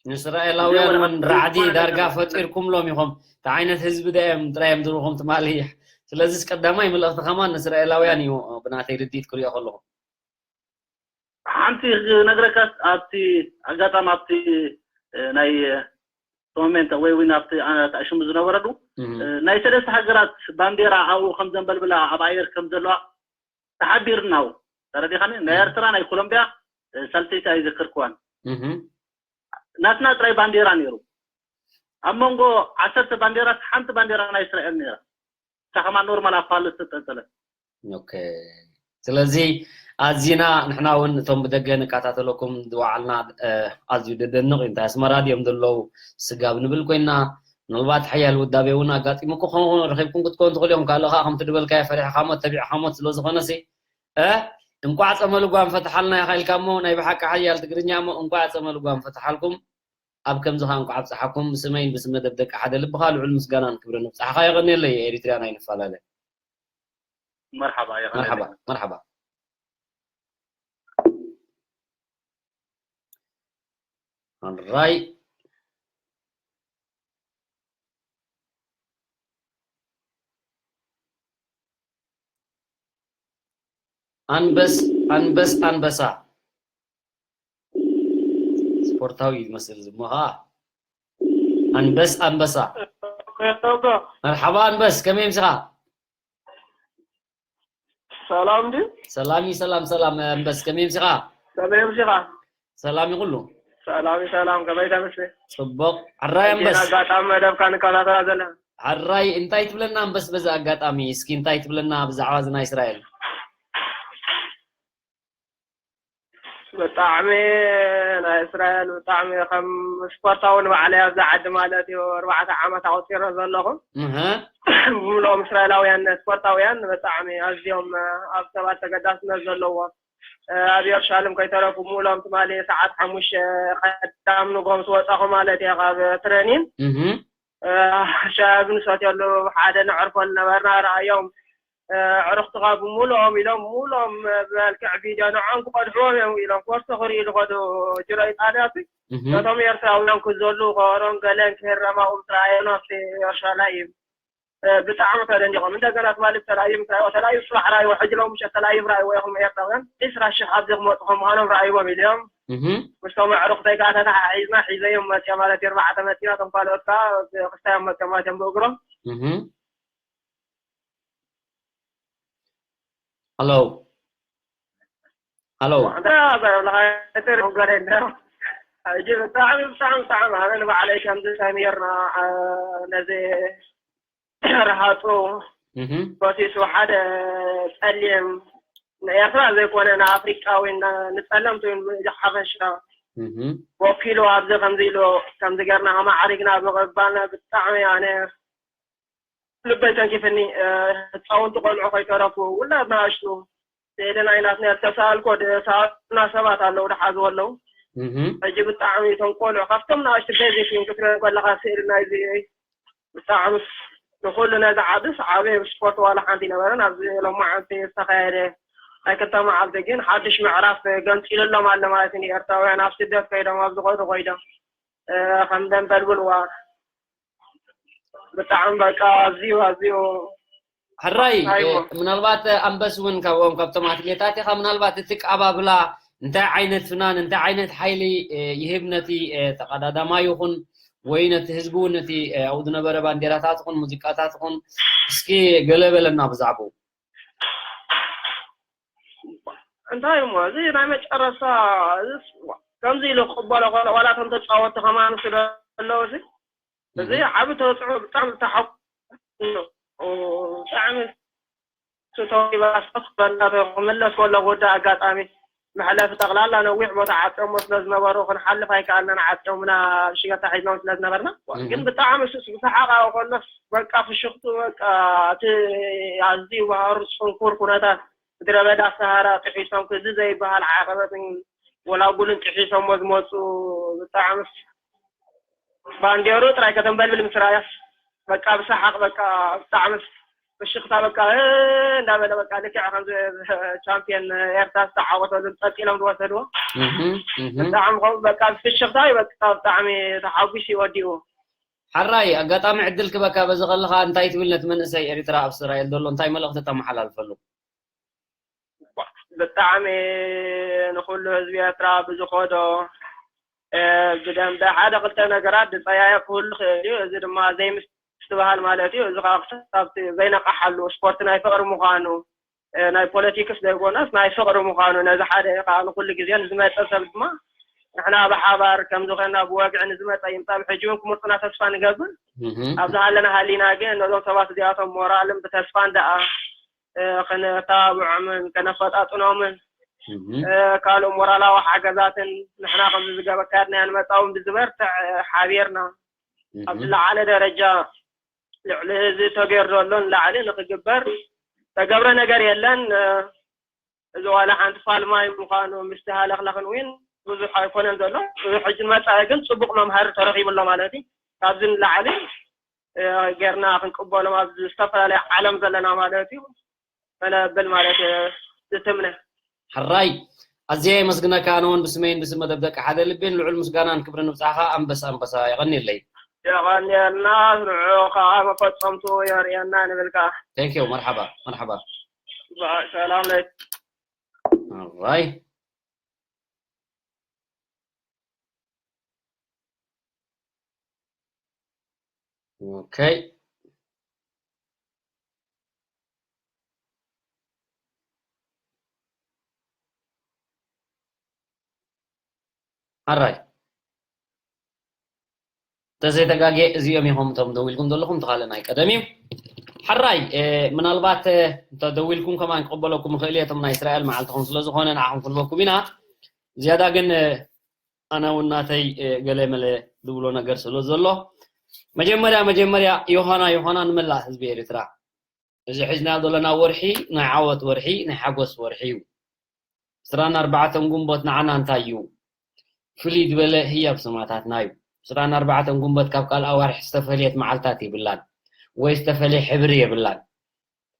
ንእስራኤላውያን እውን ራዕዲ ዳርጋ ፈጢርኩምሎም ኢኹም። እንታይ ዓይነት ህዝቢ ዳ እዮም ጥራይ እዮም ዝብልኹም ትማሊ። ስለዚስ ቀዳማይ መልእኽቲ ከማን ንእስራኤላውያን እዩ፣ ብናተይ ርድኢት ክሪኦ ከለኹ። ሓንቲ ክነግረካስ፣ ኣብቲ ኣጋጣሚ ኣብቲ፣ እ፣ ናይ፣ እ፣ ኮሜንት ወይ እውን ኣብቲ፣ እ፣ ሽሙ ዝነበረሉ፣ እህ። እ፣ ናይ ሰለስተ ሃገራት ባንዴራ ኣብኡ ከም ዘንበልብላ ኣብ ኣየር ከም ዘለዋ ተሓቢርና። ተረዲኻኒ? ናይ እህ። ኤርትራ፣ ናይ ኮሎምቢያ፣ እ፣ ሳልሰይቲ ኣይዘከርክዋን። እህ። ናትና ጥራይ ባንዴራ ነይሩ። ኣብ መንጎ ዓሰርተ ባንዴራት ሓንቲ ባንዴራ ናይ እስራኤል ነይራ። እታ ከማን ኖርማል ኣብ ፓለስ ተጠልጠለት። ኦኬ። ስለዚ ኣዚና ንሕና እውን እቶም ብደገ ንከታተለኩም ዝወዓልና፣ እ፣ ኣዝዩ ደደንቕ እዩ። እንታይ ኣስመራ ድዮም ዘለዉ ስጋብ ንብል ኮይና፣ ምናልባት ሓያል ውዳቤ እውን ኣጋጢሙኩም ክኸውን፣ ረኺብኩም ክትኮኑ ትኽእሉ እዮም። ካልእ ኸኣ ከምቲ ድበልካዮ ፈሪሕካሞ ተቢዕካሞ ስለ ዝኾነሲ፣ እ፣ እንቋዕ ጸመ ልጓም ፈትሓልና ኢኻ ኢልካ እሞ፣ ናይ ብሓቂ ሓያል ትግርኛ እሞ፣ እንቋዕ ጸመ ልጓም ፈትሓልኩም። ኣብ ከምዚ ኸኣ እንቋዕ ኣብጽሓኩም። ብስመይን ብስም መደብ ደቂ ሓደ ልብኻ ልዑል ምስጋናን ክብርን ይብጻሕኻ። የቐንየለይ። ኤሪትርያን ኣይንፈላለ። መርሓባ፣ የቐንየለይ። መርሓባ፣ መርሓባ። ኣንራይ። ኣንበስ-፣ ኣንበስ-፣ ኣንበሳ። ስፖርታዊ ዝመስል ዝሞ ኸኣ። ኣንበስ-፣ ኣንበሳ። መርሓባ ኣንበስ፣ ከመይ ኣምሲኻ? ሰላም ድዩ? ሰላም እዩ፣ ሰላም፣ ሰላም፣ ኣንበስ፣ ከመይ ኣምሲኻ? ከመይ ኣምሲኻ? ሰላም እዩ ኩሉ። ሰላም እዩ፣ ሰላም፣ ከመይ ተምሲ? ጽቡቕ። ሕራይ ሕጂ ኣንበስ። ኣጋጣሚ መደብካ ንከታተላ ዘለና። ሕራይ፣ እንታይ ትብለና ኣንበስ በዚ ኣጋጣሚ? እስኪ እንታይ ትብለና ብዛዕባ እዚ ናይ እስራኤል? ብጣዕሚ ናይ እስራኤል ብጣዕሚ ከም ስፖርታዊ ንባዕለይ ኣብዚ ዓዲ ማለት እዩ፣ ኣርባዕተ ዓመት ኣቑጺረ ዘለኹ። እህ። ብምልኦም እስራኤላውያን ስፖርታውያን ብጣዕሚ ኣዝዮም ኣብ ሰባት ተገዳስነት ዘለዎም፣ ኣብ ኢየሩሳሌም ከይተረፉ ብምልኦም ትማሊ ሰዓት ሓሙሽተ ቀዳም ንግሆ ምስ ወጻኹ ማለት እየ ካብ ትሬኒን። እህ። እ፣ ሻሂ ኣብ ንሰትየሉ ሓደ ነዕርፈሉ ነበርና። ረኣዮም፣ እ፣ ኣዕሩኽትኻ ብምልኦም ኢሎም፣ ብምልኦም ብመልክዕ ቪድዮ ንዖም ክቐድሕዎም እዮም ኢሎም፣ ፎርሶ ክርእዩ ዝኸዱ ጅሮ ኢጣልያ፣ እቲ እህ። ነቶም ኤርትራውያን ክዘሉ ከበሮን ገለን ክህረም ኣብኡ ምስ ረኣዮም፣ ኣብቲ ኢየሩሳሌም፣ እ፣ ብጣዕሚ ተደኒቖም። እንደገና ትማሊ ተላእዩ ምስ ረኣይዎ፣ ተላእዩ ጽባሕ ረኣይዎ፣ ሕጂ ሎሚ ምሸት ተላእዩ ረኣይዎ ኢኹም ኤርትራውያን፣ ዕስራ ሽሕ ኣብዚ ክመጹ ከም ምዃኖም ረኣይዎም ኢሎም። እህ። ምስቶም ኣዕሩኽተይ ከኣ ተተሓሒዝና ሒዘዮም መጽየ ማለት እዩ። ኣርባዕተ መጺና፣ እቶም ካልኦት ከኣ ብክስታዮም መጽዮም ማለት እዮም ብእግሮም። እህ። ሃሎ። ሃሎ። ኣንታ ዘብለኻ፣ ሕጂ ብጣዕሚ፣ ብጣዕሚ፣ ብጣዕሚ ኣነ ንባዕለይ ከምዚ ተሚርና፣ እ፣ ነዚ ረሃጹ እህ። በሲሱ ሓደ ጸሊም ንኤርትራ ዘይኮነ ንኣፍሪቃ ወይ ን-፣ ንጸለምቲ እውን ብሓፈሻ እህ። ወኪሉ ኣብዚ ከምዚ ኢሉ ከምዚ ጌርና ኣማዕሪግና ብምቕባልና ብጣዕሚ ኣነ ልበይ ተንኪፍኒ። እ፣ ህጻውንቲ ቆልዑ ከይተረፉ ውላድ ንኣሽቱ ስእሊ ናይ ናትና ዝተሳኣልኮ ዝሰኣሉና ሰባት ኣለዉ፣ ዝሓዝዎ ኣለዉ። እህ። ሕጂ ብጣዕሚ እቶም ቆልዑ ካብቶም ንኣሽቱ ቤዚክ እዮም ክትሪኦም ከለኻ ስእሊ ናይዚ ብጣዕሚ ንኹሉ ነዚ ዓድስ ዓቢ ስፖርት ዋላ ሓንቲ ኣይነበረን። ኣብዚ ሎማዓንቲ ዝተኻየደ ናይ ክልተ መዓልቲ ግን ሓድሽ ምዕራፍ ገንፂሉሎም ኣሎ ማለት እዩ። ንኤርትራውያን ኣብ ስደት ከይዶም ኣብ ዝኾነ ኮይዶም፣ እ፣ ከም ደንበልብልዋ ብጣዕሚ በቃ ኣዝዩ፣ ኣዝዩ ሕራይ፣ ኣይዎ። እ፣ ምናልባት ኣንበስ እውን ካብኦም ካብቶም ኣትሌታት ኢኻ። ምናልባት እቲ ቀባብላ እንታይ ዓይነት ፍናን፣ እንታይ ዓይነት ሓይሊ፣ እ፣ ይህብ ነቲ፣ እ፣ ተቐዳዳማይ ይኹን ወይ ነቲ ህዝቢ እውን ነቲ፣ እ፣ ኣብኡ ዝነበረ ባንዴራታት ይኹን ሙዚቃታት ይኹን እስኪ ገለ በለና ብዛዕባኡ። እንታይ እሞ እዚ ናይ መጨረሻ እዚስ ከምዚ ኢሉ ክቕበሎ ከሎ ዋላ እቶም ተጻወትቲ ከማን ስለ ዘለዉ እዚ እዚ እህ። ዓቢ ተበጽዖ ብጣዕሚ ዝተሓጎስኩ ብጣዕሚ ስቶ ይባስቶስ በእናትህ ክምለስ ከለኹ ወዲ ኣጋጣሚ መሕለፊ ጠቕላላ ነዊሕ ቦታ ዓፅዮሞ ስለ ዝነበሩ ክንሓልፍ ኣይከኣልናን። ዓፅዮምና ኣብ ሽገታ ሒዝናም ስለ ዝነበርና ግን ብጣዕሚ ሱስ ብሰሓቕ ኣብኡ ከሎስ በቃ ፍሽኽቱ በቃ እቲ ኣዝዩ ባህሩ ፅንኩር ኩነታት ምድረ በዳ ሰሃራ ጥሒሶም ክዚ ዘይበሃል ዓቐበትን ጎላጉልን ጥሒሶሞ ዝመፁ ብጣዕሚ ባንዴሩ ጥራይ ከተንበልብል ምስ ረኣያስ በቃ ብሰሓቕ በቃ ብጣዕሚ ፍሽኽታ በቃ እንዳበለ በቃ ልክዕ ከምዚ ቻምፒዮን ኤርትራ ዝተዓወተሉ ጠጢሎም ዝወሰድዎ ብጣዕሚ ከምኡ በቃ ፍሽኽታ እዩ በቃ ብጣዕሚ ተሓጒሱ እዩ ወዲኡ። ሓራይ ኣጋጣሚ ዕድል ክበካ በዚ ከለኻ እንታይ ትብል ነቲ መንእሰይ ኤሪትራ ኣብ እስራኤል ዘሎ እንታይ መልእኽቲ ተመሓላልፈሉ? ብጣዕሚ ንኩሉ ህዝቢ ኤርትራ ብዝኸዶ ብደንበ ሓደ ክልተ ነገራት ዝፀያየቕ ክህሉ ክእል እዩ። እዚ ድማ ዘይምስትብሃል ማለት እዩ። እዚ ከዓ ክሳብ ዘይነቃሓሉ ስፖርት ናይ ፍቅሪ ምዃኑ ናይ ፖለቲክስ ዘይኮነስ ናይ ፍቅሪ ምዃኑ ነዚ ሓደ ከዓ ንኩሉ ግዜ ንዝመፀ ሰብ ድማ ንሕና ብሓባር ከምዚ ኮይና ብወግዒ ንዝመፀ ይምፃ ብሕጂ እውን ክምርፁና ተስፋ ንገብር። ኣብዚ ሃለና ሃሊና ግን ነዞም ሰባት እዚኣቶም ሞራልን ብተስፋን ደኣ ከነተባብዖምን ከነፈጣጥኖምን ካልእ ሞራላዊ ሓገዛትን ንሕና ከምዚ ዝገበካድናዮ ንመፃ እውን ብዝበርትዕ ሓቢርና ኣብ ዝለዓለ ደረጃ ልዕሊ እዚ ተገይሩ ዘሎ ንላዕሊ ንክግበር ተገብረ ነገር የለን። እዚ ዋላ ሓንቲ ፋልማይ ምዃኑ ምስቲ ሃለኽለኽን እውን ብዙሕ ኣይኮነን ዘሎ። ሕጂ ንመፃኢ ግን ፅቡቕ መምሃሪ ተረኺቡ ኣሎ ማለት እዩ። ካብዚ ንላዕሊ ጌርና ክንቅበሎም ኣብ ዝተፈላለየ ዓለም ዘለና ማለት እዩ። ከነብል ማለት እየ ዝትምነ። ሕራይ ኣዝየ የመስግነካ ኣነ እውን ብስመይን ብስም መደብ ደቂ ሓደ ልቤን ልዑል ምስጋናን ክብርን ንብጻኻ ኣንበሳ ኣንበሳ የቐንየለይ። የቐንየልና ንዑ ከዓ መፈጸምቱ የርእየና ንብል ከዓ። Thank you መርሓባ መርሓባ። ሰላም ለይ። Alright Okay. Alright. ተዘይተጋጌ እዚኦም ኢኹም እቶም ደዊልኩም ዘለኹም ተኻለ ናይ ቀደም እዩ። ሕራይ ምናልባት እንተደዊልኩም ከማን ክቕበለኩም ይኽእል እየ እቶም ናይ እስራኤል መዓልትኹም ስለ ዝኾነ ንዓኹም ክንበኩም ኢና። ዝያዳ ግን ኣነ እውን ናተይ ገለ መለ ዝብሎ ነገር ስለ ዘሎ መጀመርያ መጀመርያ ዮሃና ዮሃና ንመላእ ህዝቢ ኤርትራ እዚ ሒዝናዮ ዘለና ወርሒ ናይ ዓወት ወርሒ ናይ ሓጎስ ወርሒ እዩ። ዕስራን ኣርባዕተን ጉንቦት ንዓና እንታይ እዩ? ፍልይ ዝበለ ህያብ ሰማእታትና እዩ። ዕስራን ኣርባዕተን ጉንቦት ካብ ካልእ ኣዋርሕ ዝተፈልየት መዓልታት የብላን ወይ ዝተፈልየ ሕብሪ የብላን።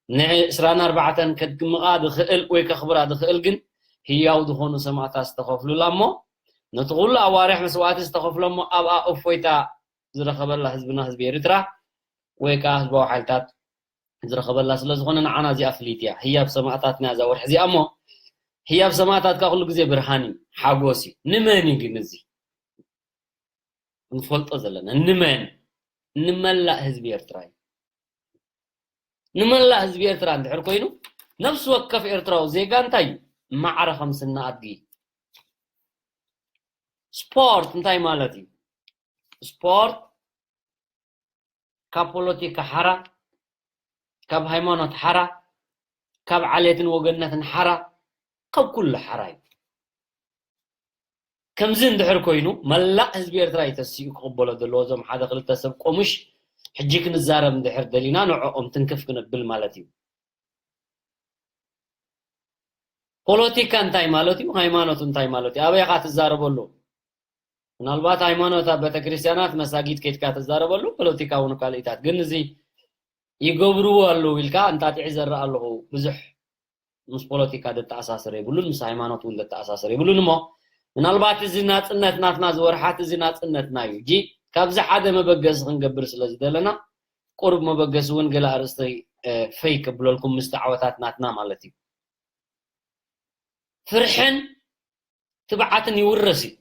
ንዕስራን ኣርባዕተን ከድምቓ ዝኽእል ወይ ከኽብራ ዝኽእል ግን ህያው ዝኾኑ ሰማእታት ዝተኸፍሉላ እሞ ነቲ ኩሉ ኣዋርሕ መስዋእቲ ዝተኸፍሎ እሞ ኣብኣ እፎይታ ዝረኸበላ ህዝብና ህዝቢ ኤርትራ ወይ ከዓ ህዝባዊ ሓይልታት ዝረኸበላ ስለ ዝኾነ ንዓና እዚኣ ፍልይቲ እያ። ህያብ ሰማእታትና እዛ ወርሒ እዚኣ እሞ ህያብ ሰማእታት ከዓ ኩሉ ግዜ ብርሃን እዩ፣ ሓጎስ እዩ። ንመን እዩ ግን እዚ? ክንፈልጦ ዘለና ንመን? ንመላእ ህዝቢ ኤርትራ እዩ። ንመላእ ህዝቢ ኤርትራ እንድሕር ኮይኑ ነፍሲ ወከፍ ኤርትራዊ ዜጋ እንታይ እዩ? ማዕረ ከም ስነ ኣድጊ። ስፖርት እንታይ ማለት እዩ? ስፖርት ካብ ፖለቲካ ሓራ፣ ካብ ሃይማኖት ሓራ፣ ካብ ዓሌትን ወገነትን ሓራ፣ ካብ ኩሉ ሓራ እዩ። ከምዚ እንድሕር ኮይኑ መላእ ህዝቢ ኤርትራ እዩ ተሲኡ ክቕበሎ ዘለዎ እዞም ሓደ ክልተ ሰብ ቆሙሽ ሕጂ ክንዛረብ እንድሕር ደሊና ንዕኦም ትንክፍ ክነብል ማለት እዩ። ፖለቲካ እንታይ ማለት እዩ? ሃይማኖት እንታይ ማለት እዩ? ኣበይ ኢኻ ትዛረበሉ? ምናልባት ሃይማኖት ኣብ ቤተክርስትያናት መሳጊድ ከይድካ ትዛረበሉ ፖለቲካ እውን ካልኢታት ግን እዚ ይገብርዎ ኣለዉ ኢልካ እንጣጢዕ ይዘርእ ኣለኹ ብዙሕ ምስ ፖለቲካ ዘተኣሳስር የብሉን ምስ ሃይማኖት እውን ዘተኣሳስር የብሉን እሞ ምናልባት እዚ ናፅነት ናትና ዝወርሓት እዚ ናፅነትና እዩ እጂ ካብዚ ሓደ መበገሲ ክንገብር ስለ ዝደለና ቁሩብ መበገሲ እውን ገለ ኣርእስቲ ፈይ ከብለልኩም ምስቲ ዓወታት ናትና ማለት እዩ ፍርሕን ትብዓትን ይውረስ እዩ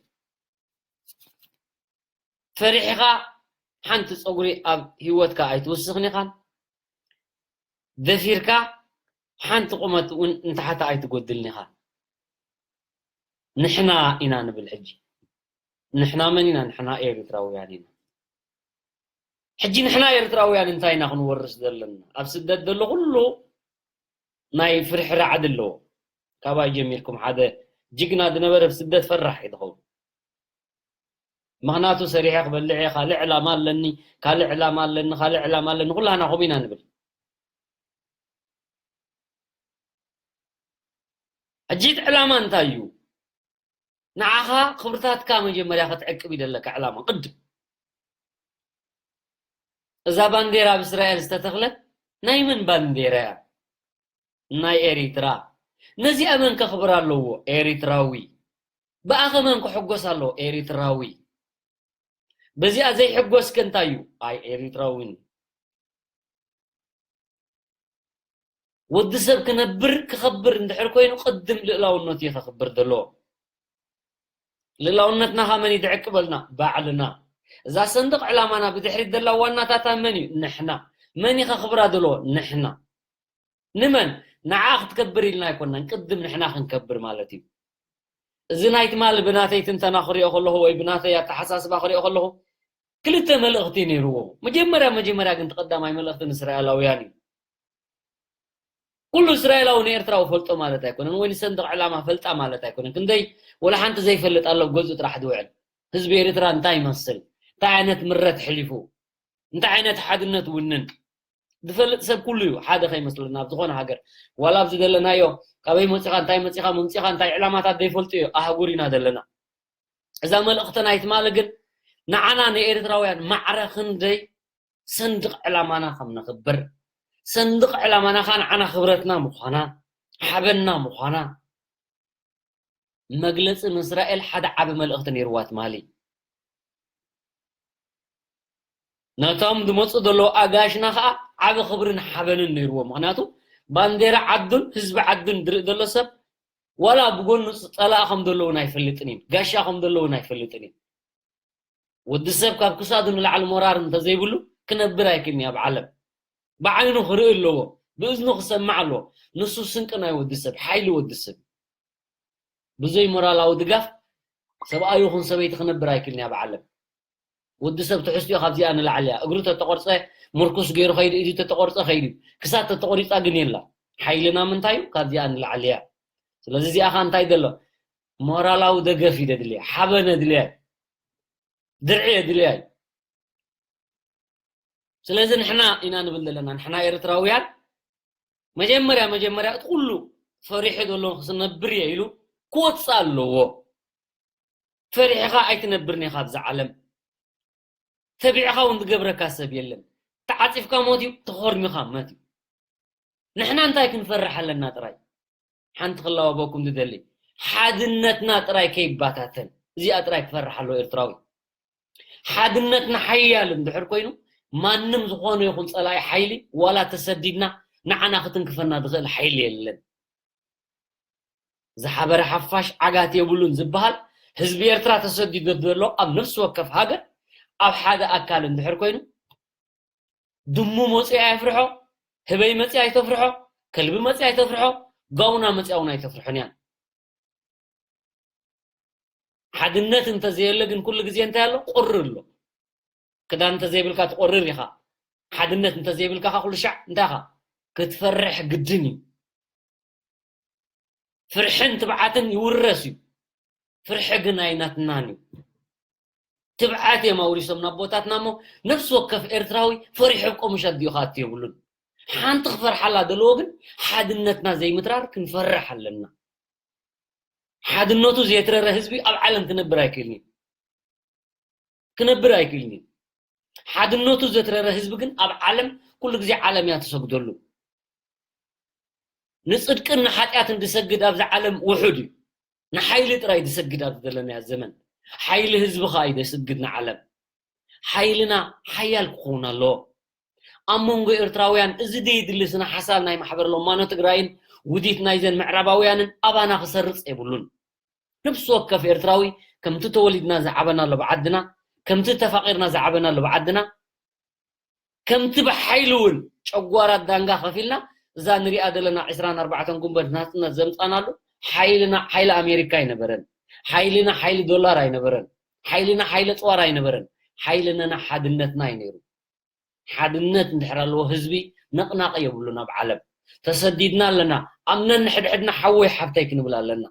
ፈሪሕኻ ሓንቲ ፀጉሪ ኣብ ህይወትካ ኣይትውስኽን ኢኻን ደፊርካ ሓንቲ ቁመት እውን እንተሓተ ኣይትጎድልን ኢኻ ንሕና ኢና ንብል ሕጂ ንሕና መን ኢና ንሕና ኤርትራውያን ኢና ሕጂ ንሕና ኤርትራውያን እንታይ ኢና ክንወርስ ዘለና ኣብ ስደት ዘሎ ኩሉ ናይ ፍርሒ ራዕዲ ኣለዎ ካባይ ጀሚርኩም ሓደ ጅግና ዝነበረ ብስደት ፈራሕ እዩ ዝኸውን። ምኽንያቱ ሰሪሐ ክበልዕ እየ፣ ካልእ ዕላማ ኣለኒ፣ ካልእ ዕላማ ኣለኒ፣ ካልእ ዕላማ ኣለኒ፣ ኩላህና ከምኡ ኢና ንብል። ሕጂ እቲ ዕላማ እንታይ እዩ? ንዓኻ ክብርታትካ መጀመርያ ክትዕቅብ ይደለካ ዕላማ ቅድም። እዛ ባንዴራ ኣብ እስራኤል ዝተተኽለት ናይ መን ባንዴራ እያ? ናይ ኤሪትራ። ነዚኣ መን ከኽብር ኣለዎ? ኤሪትራዊ። ብኣኸ መን ክሕጎስ ኣለዎ? ኤሪትራዊ። በዚኣ ዘይሕጎስ ከ እንታይ እዩ? ኣይ ኤሪትራዊን። ወዲ ሰብ ክነብር ክኸብር እንድሕር ኮይኑ ቅድም ልእላውነቱ እዩ ከኽብር ዘለዎ። ልእላውነትና ኻ መን እዩ ዝዕቅበልና? ባዕልና። እዛ ሰንደቕ ዕላማና ብድሕሪት ዘላ ዋናታታ መን እዩ? ንሕና። መን እዩ ከኽብራ ዘለዎ? ንሕና። ንመን? ንዓ ክትከብር ኢልና ኣይኮናን፣ ቅድም ንሕና ክንከብር ማለት እዩ። እዚ ናይ ትማሊ ብናተይ ትንተና ክሪኦ ከለኹ ወይ ብናተይ ኣተሓሳስባ ክሪኦ ከለኹ ክልተ መልእኽቲ ነይርዎ። መጀመርያ መጀመርያ ግን እቲ ቀዳማይ መልእኽቲ ንእስራኤላውያን እዩ። ኩሉ እስራኤላዊ ንኤርትራዊ ፈልጦ ማለት ኣይኮነን፣ ወይ ንሰንደቕ ዕላማ ፈልጣ ማለት ኣይኮነን። ክንደይ ወላ ሓንቲ ዘይፈልጥ ኣሎ ኣብ ገዝኡ ጥራሕ ዝውዕል። ህዝቢ ኤርትራ እንታይ ይመስል? እንታይ ዓይነት ምረት ሕሊፉ? እንታይ ዓይነት ሓድነት ውንን? ዝፈልጥ ሰብ ኩሉ እዩ ሓደ ከይመስለና ኣብ ዝኾነ ሃገር። ዋላ ኣብዚ ዘለናዮ ካበይ መጺኻ፣ እንታይ መጺኻ፣ መምጺኻ፣ እንታይ ዕላማታት ዘይፈልጡ እዩ ኣህጉር ኢና ዘለና። እዛ መልእኽቲ ናይ ትማሊ ግን ንዓና ንኤርትራውያን ማዕረ ክንደይ ሰንድቕ ዕላማና ከም ነኽብር፣ ሰንድቕ ዕላማና ኸኣ ንዓና ክብረትና ምዃና፣ ሓበንና ምዃና መግለጺ ንእስራኤል ሓደ ዓቢ መልእኽቲ ነይርዋ ትማሊ። ነቶም ዝመጹ ዘለዉ ኣጋይሽና ኸኣ ዓቢ ክብርን ሓበንን ነይርዎ። ምኽንያቱ ባንዴራ ዓዱን ህዝቢ ዓዱን ዝርኢ ዘሎ ሰብ ዋላ ብጎኑ ጸላኢ ከም ዘለዉን ኣይፈልጥን እዩ። ጋሻ ከም ዘለዉን ኣይፈልጥን እዩ። ወዲ ሰብ ካብ ክሳዱ ንላዕሊ ሞራር እንተዘይብሉ ክነብር ኣይክእልን እዩ ኣብ ዓለም። ብዓይኑ ክርኢ ኣለዎ፣ ብእዝኑ ክሰምዕ ኣለዎ። ንሱ ስንቂ ናይ ወዲ ሰብ፣ ሓይሊ ወዲ ሰብ። ብዘይ ሞራላዊ ድጋፍ ሰብኣይ ይኹን ሰበይቲ ክነብር ኣይክእልን እዩ ኣብ ዓለም። ወዲ ሰብ ትሕዝትኡ ካብዚኣ ንላዕሊ እያ። እግሩ ተተቆርጸ ምርኩስ ገይሩ ከይዱ፣ ኢዱ ተተቆርጸ ከይዱ። ክሳድ ተተቆሪጻ ግን የላ። ሓይልና ምንታይ እዩ? ካብዚኣ ንላዕሊ እያ። ስለዚ እዚኣ ኸኣ እንታይ ደሎ? ሞራላዊ ደገፍ እዩ ደድልያ፣ ሓበን የድልያ፣ ድርዒ የድልያ እዩ። ስለዚ ንሕና ኢና ንብል ዘለና፣ ንሕና ኤርትራውያን መጀመርያ መጀመርያ እቲ ኩሉ ፈሪሑ ዘሎ ክነብር እየ ኢሉ ክወጽእ ኣለዎ። ፈሪሕኻ ኣይትነብርን ኢኻ ኣብዚ ዓለም። ተቢዕኻ እውን ዝገብረካ ሰብ የለን። ተዓጺፍካ ሞት እዩ፣ ተኾርሚኻ ሞት እዩ። ንሕና እንታይ ክንፈርሕ ኣለና ጥራይ? ሓንቲ ክላወበኩም ዝደሊ፣ ሓድነትና ጥራይ ከይባታተን። እዚኣ ጥራይ ክፈርሕ ኣለዎ ኤርትራዊ። ሓድነትና ሓያል እንድሕር ኮይኑ፣ ማንም ዝኾነ ይኹን ጸላኢ ሓይሊ፣ ዋላ ተሰዲድና፣ ንዓና ክትንክፈና ዝኽእል ሓይሊ የለን። ዝሓበረ ሓፋሽ ዓጋት የብሉን ዝበሃል፣ ህዝቢ ኤርትራ ተሰዲዱ ዘሎ ኣብ ነፍሲ ወከፍ ሃገር፣ ኣብ ሓደ ኣካል እንድሕር ኮይኑ፣ ድሙ መጺኡ ኣየፍርሖ፣ ህበይ መጺኣ ኣይተፍርሖ፣ ከልቢ መጺኣ ኣይተፍርሖ፣ ጋውና መጺኣ እውን ኣይተፍርሖን እያ። ሓድነት እንተዘየለ ግን ኩሉ ግዜ እንታይ ኣሎ? ቁሪ ኣሎ። ክዳን እንተዘይብልካ ትቆርር ኢኻ። ሓድነት እንተዘይብልካ ኸዓ ኩሉ ሻዕ እንታይ ኢኻ? ክትፈርሕ ግድን እዩ። ፍርሕን ትብዓትን ይውረስ እዩ። ፍርሒ ግን ኣይናትናን እዩ። ትብዓት እዮም ኣውሪሶም ናቦታትና እሞ፣ ነፍሲ ወከፍ ኤርትራዊ ፈሪሑ ኣብ ቆሙሽ ኣዲኡ ክኣቱ የብሉን። ሓንቲ ክፈርሓላ ዘለዎ ግን፣ ሓድነትና ዘይምትራር ክንፈርሕ ኣለና። ሓድነቱ ዘየትረረ ህዝቢ ኣብ ዓለም ክነብር ኣይክእልን እዩ። ክነብር ኣይክእልን እዩ። ሓድነቱ ዘትረረ ህዝቢ ግን ኣብ ዓለም ኩሉ ግዜ ዓለም እያ ትሰግደሉ። ንጽድቅን ንሓጢኣትን ዝሰግድ ኣብዚ ዓለም ውሑድ እዩ። ንሓይሊ ጥራይ ዝሰግድ ኣብዚ ዘለናዮ ዘመን። ሓይሊ ህዝቢ ኸኣ እዩ ዘስግድ ንዓለም። ሓይልና ሓያል ክኸውን ኣለዎ። ኣብ መንጎ ኤርትራውያን እዚ ደይድሊ ስነ ሓሳብ ናይ ማሕበር ለማኖ ትግራይን ውዲት ናይዘን ምዕራባውያንን ኣባና ክሰርጽ የብሉን። ነፍሲ ወከፍ ኤርትራዊ ከምቲ ተወሊድና ዝዓበናሉ ብዓድና፣ ከምቲ ተፋቒርና ዝዓበናሉ ብዓድና፣ ከምቲ ብሓይሊ እውን ጨጓራት ዳንጋ ከፊልና እዛ ንሪኣ ዘለና ዕስራን ኣርባዕተን ጉንበት ናጽነት ዘምጻናሉ ሓይልና ሓይሊ ኣሜሪካ ኣይነበረን። ሓይልና ሓይሊ ዶላር ኣይነበረን። ሓይልና ሓይሊ ኣጽዋር ኣይነበረን። ሓይልና ሓድነትና እዩ ነይሩ። ሓድነት እንድሕር ኣለዎ ህዝቢ ነቕናቕ የብሉን ኣብ ዓለም። ተሰዲድና ኣለና። ኣብ ነንሕድሕድና ሓወይ ሓብተይ ክንብል ኣለና።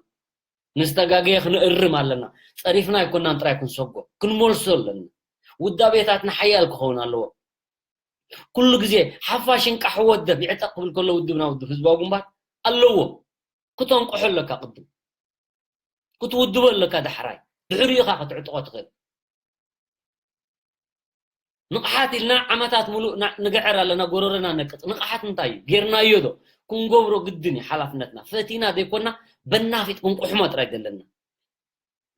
ንዝተጋገየ ክንእርም ኣለና። ጸሪፍና ኣይኮናን ጥራይ ክንሰጎ፣ ክንመልሶ ኣለና። ውዳቤታትና ሓያል ክኸውን ኣለዎ። ኩሉ ግዜ ሓፋሽ እንቃሕ ወደብ ይዕጠቕ ክብል ከሎ ውድብና ውድብ ህዝባዊ ግንባር ኣለዎ። ክተንቅሖ ኣለካ ቅድም። ክትውድቦ ኣለካ ዳሕራይ። ድሕሪኡ ኢኻ ክትዕጥቖ ትኽእል። ንቕሓት ኢልና ዓመታት ሙሉእ ና-፣ ንግዕር ኣለና፣ ጎረረና ነቅጥ። ንቕሓት እንታይ እዩ? ጌርናዮ ዶ? ክንገብሮ ግድን እዩ ሓላፍነትና። ፈቲና ዘይኮና በናፊጥ ክንቁሕሞ ጥራይ ዘለና።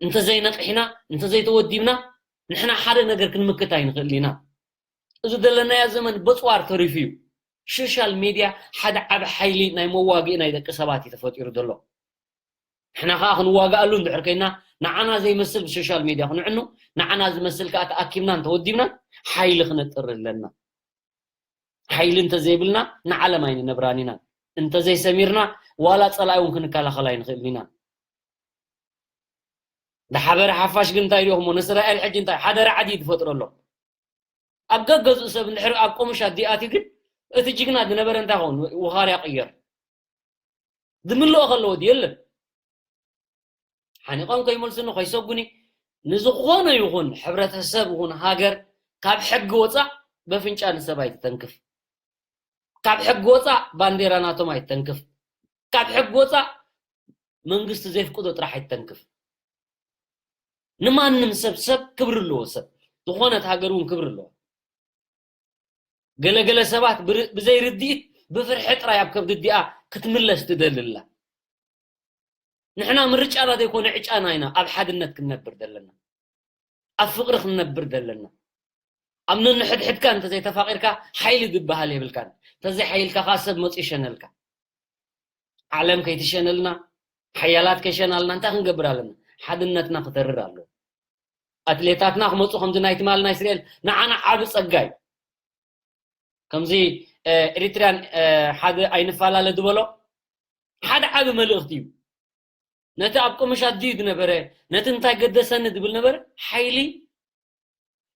እንተዘይነቂሕና፣ እንተዘይተወዲብና፣ ንሕና ሓደ ነገር ክንምክት ኣይንኽእልን ኢና። እዚ ዘለናዮ ዘመን በጽዋር ተሪፉ እዩ። ሶሻል ሜድያ ሓደ ዓቢ ሓይሊ ናይ መዋግኢ ናይ ደቂ ሰባት እዩ ተፈጢሩ ዘሎ። ንሕና ኸኣ ክንዋግኣሉ እንድሕር ኮይና፣ ንዓና ዘይመስል ብሶሻል ሜድያ ክንዕኑ፣ ንዓና ዝመስል ከኣ ተኣኪብና እንተወዲብና፣ ሓይሊ ክነጥሪ ኣለና። ሓይሊ እንተዘይብልና፣ ንዓለም ኣይንነብራን ኢና። እንተዘይሰሚርና፣ ዋላ ጸላኢ እውን ክንከላኸል ኣይንኽእልን ኢና። ዝሓበረ ሓፋሽ ግን እንታይ ኢልኩሞ? ንእስራኤል ሕጂ እንታይ ሓደ ራዕዲ እዩ ዝፈጥረሎም። ኣብ ገገዝኡ ሰብ እንድሕር ኣብ ቆሙሽ ኣዲኣትዩ ግን እቲ ጅግና ዝነበረ እንታይ ኸውን? ውኻርያ ቅየር። ዝምልኦ ከለዎ ድዩ? የለን። ሓኒቖም ከይመልሱኒ ከይሰጉኒ ንዝኾነ ይኹን ሕብረተሰብ ይኹን ሃገር ካብ ሕጊ ወፃእ በፍንጫ ንሰብ ኣይትተንክፍ። ካብ ሕጊ ወፃእ ባንዴራ ናቶም ኣይትተንክፍ። ካብ ሕጊ ወፃእ መንግስቲ ዘፍቅዶ ጥራሕ ኣይትተንክፍ። ንማንም ሰብ ሰብ ክብሪ ኣለዎ። ሰብ ዝኾነት ሃገር እውን ክብሪ ኣለዎ። ገለገለ ሰባት ብር-፣ ብዘይርድኢት ብፍርሒ ጥራይ ኣብ ከብዲ ኣዲኣ ክትምለስ ትደሊ ኣላ። ንሕና ምርጫና ዘይኮነ ዕጫና ኢና ኣብ ሓድነት ክንነብር ዘለና፣ ኣብ ፍቕሪ ክንነብር ዘለና። ኣብ ነንሕድሕድካ እንተዘይተፋቒርካ ሓይሊ ዝበሃል የብልካን። እንተዘይሓይልካ ከዓ ሰብ መፂኡ ይሸነልካ። ዓለም ከይትሸነልና፣ ሓያላት ከይሸናልና እንታይ ክንገብር ኣለና? ሓድነትና ክተርር ኣለዎ። ኣትሌታትና ክመፁ ከምዚ ናይ ትማል ናይ እስራኤል ንዓና ዓቢ ጸጋ እዩ። ከምዚ፣ እ፣ ኤሪትሪያን፣ እ፣ ሓደ ኣይንፈላለ ዝበሎ ሓደ ዓቢ መልእኽቲ እዩ። ነቲ ኣብ ቆመሻ ድዩ ዝነበረ፣ ነቲ እንታይ ገደሰኒ ዝብል ነበረ፣ ሓይሊ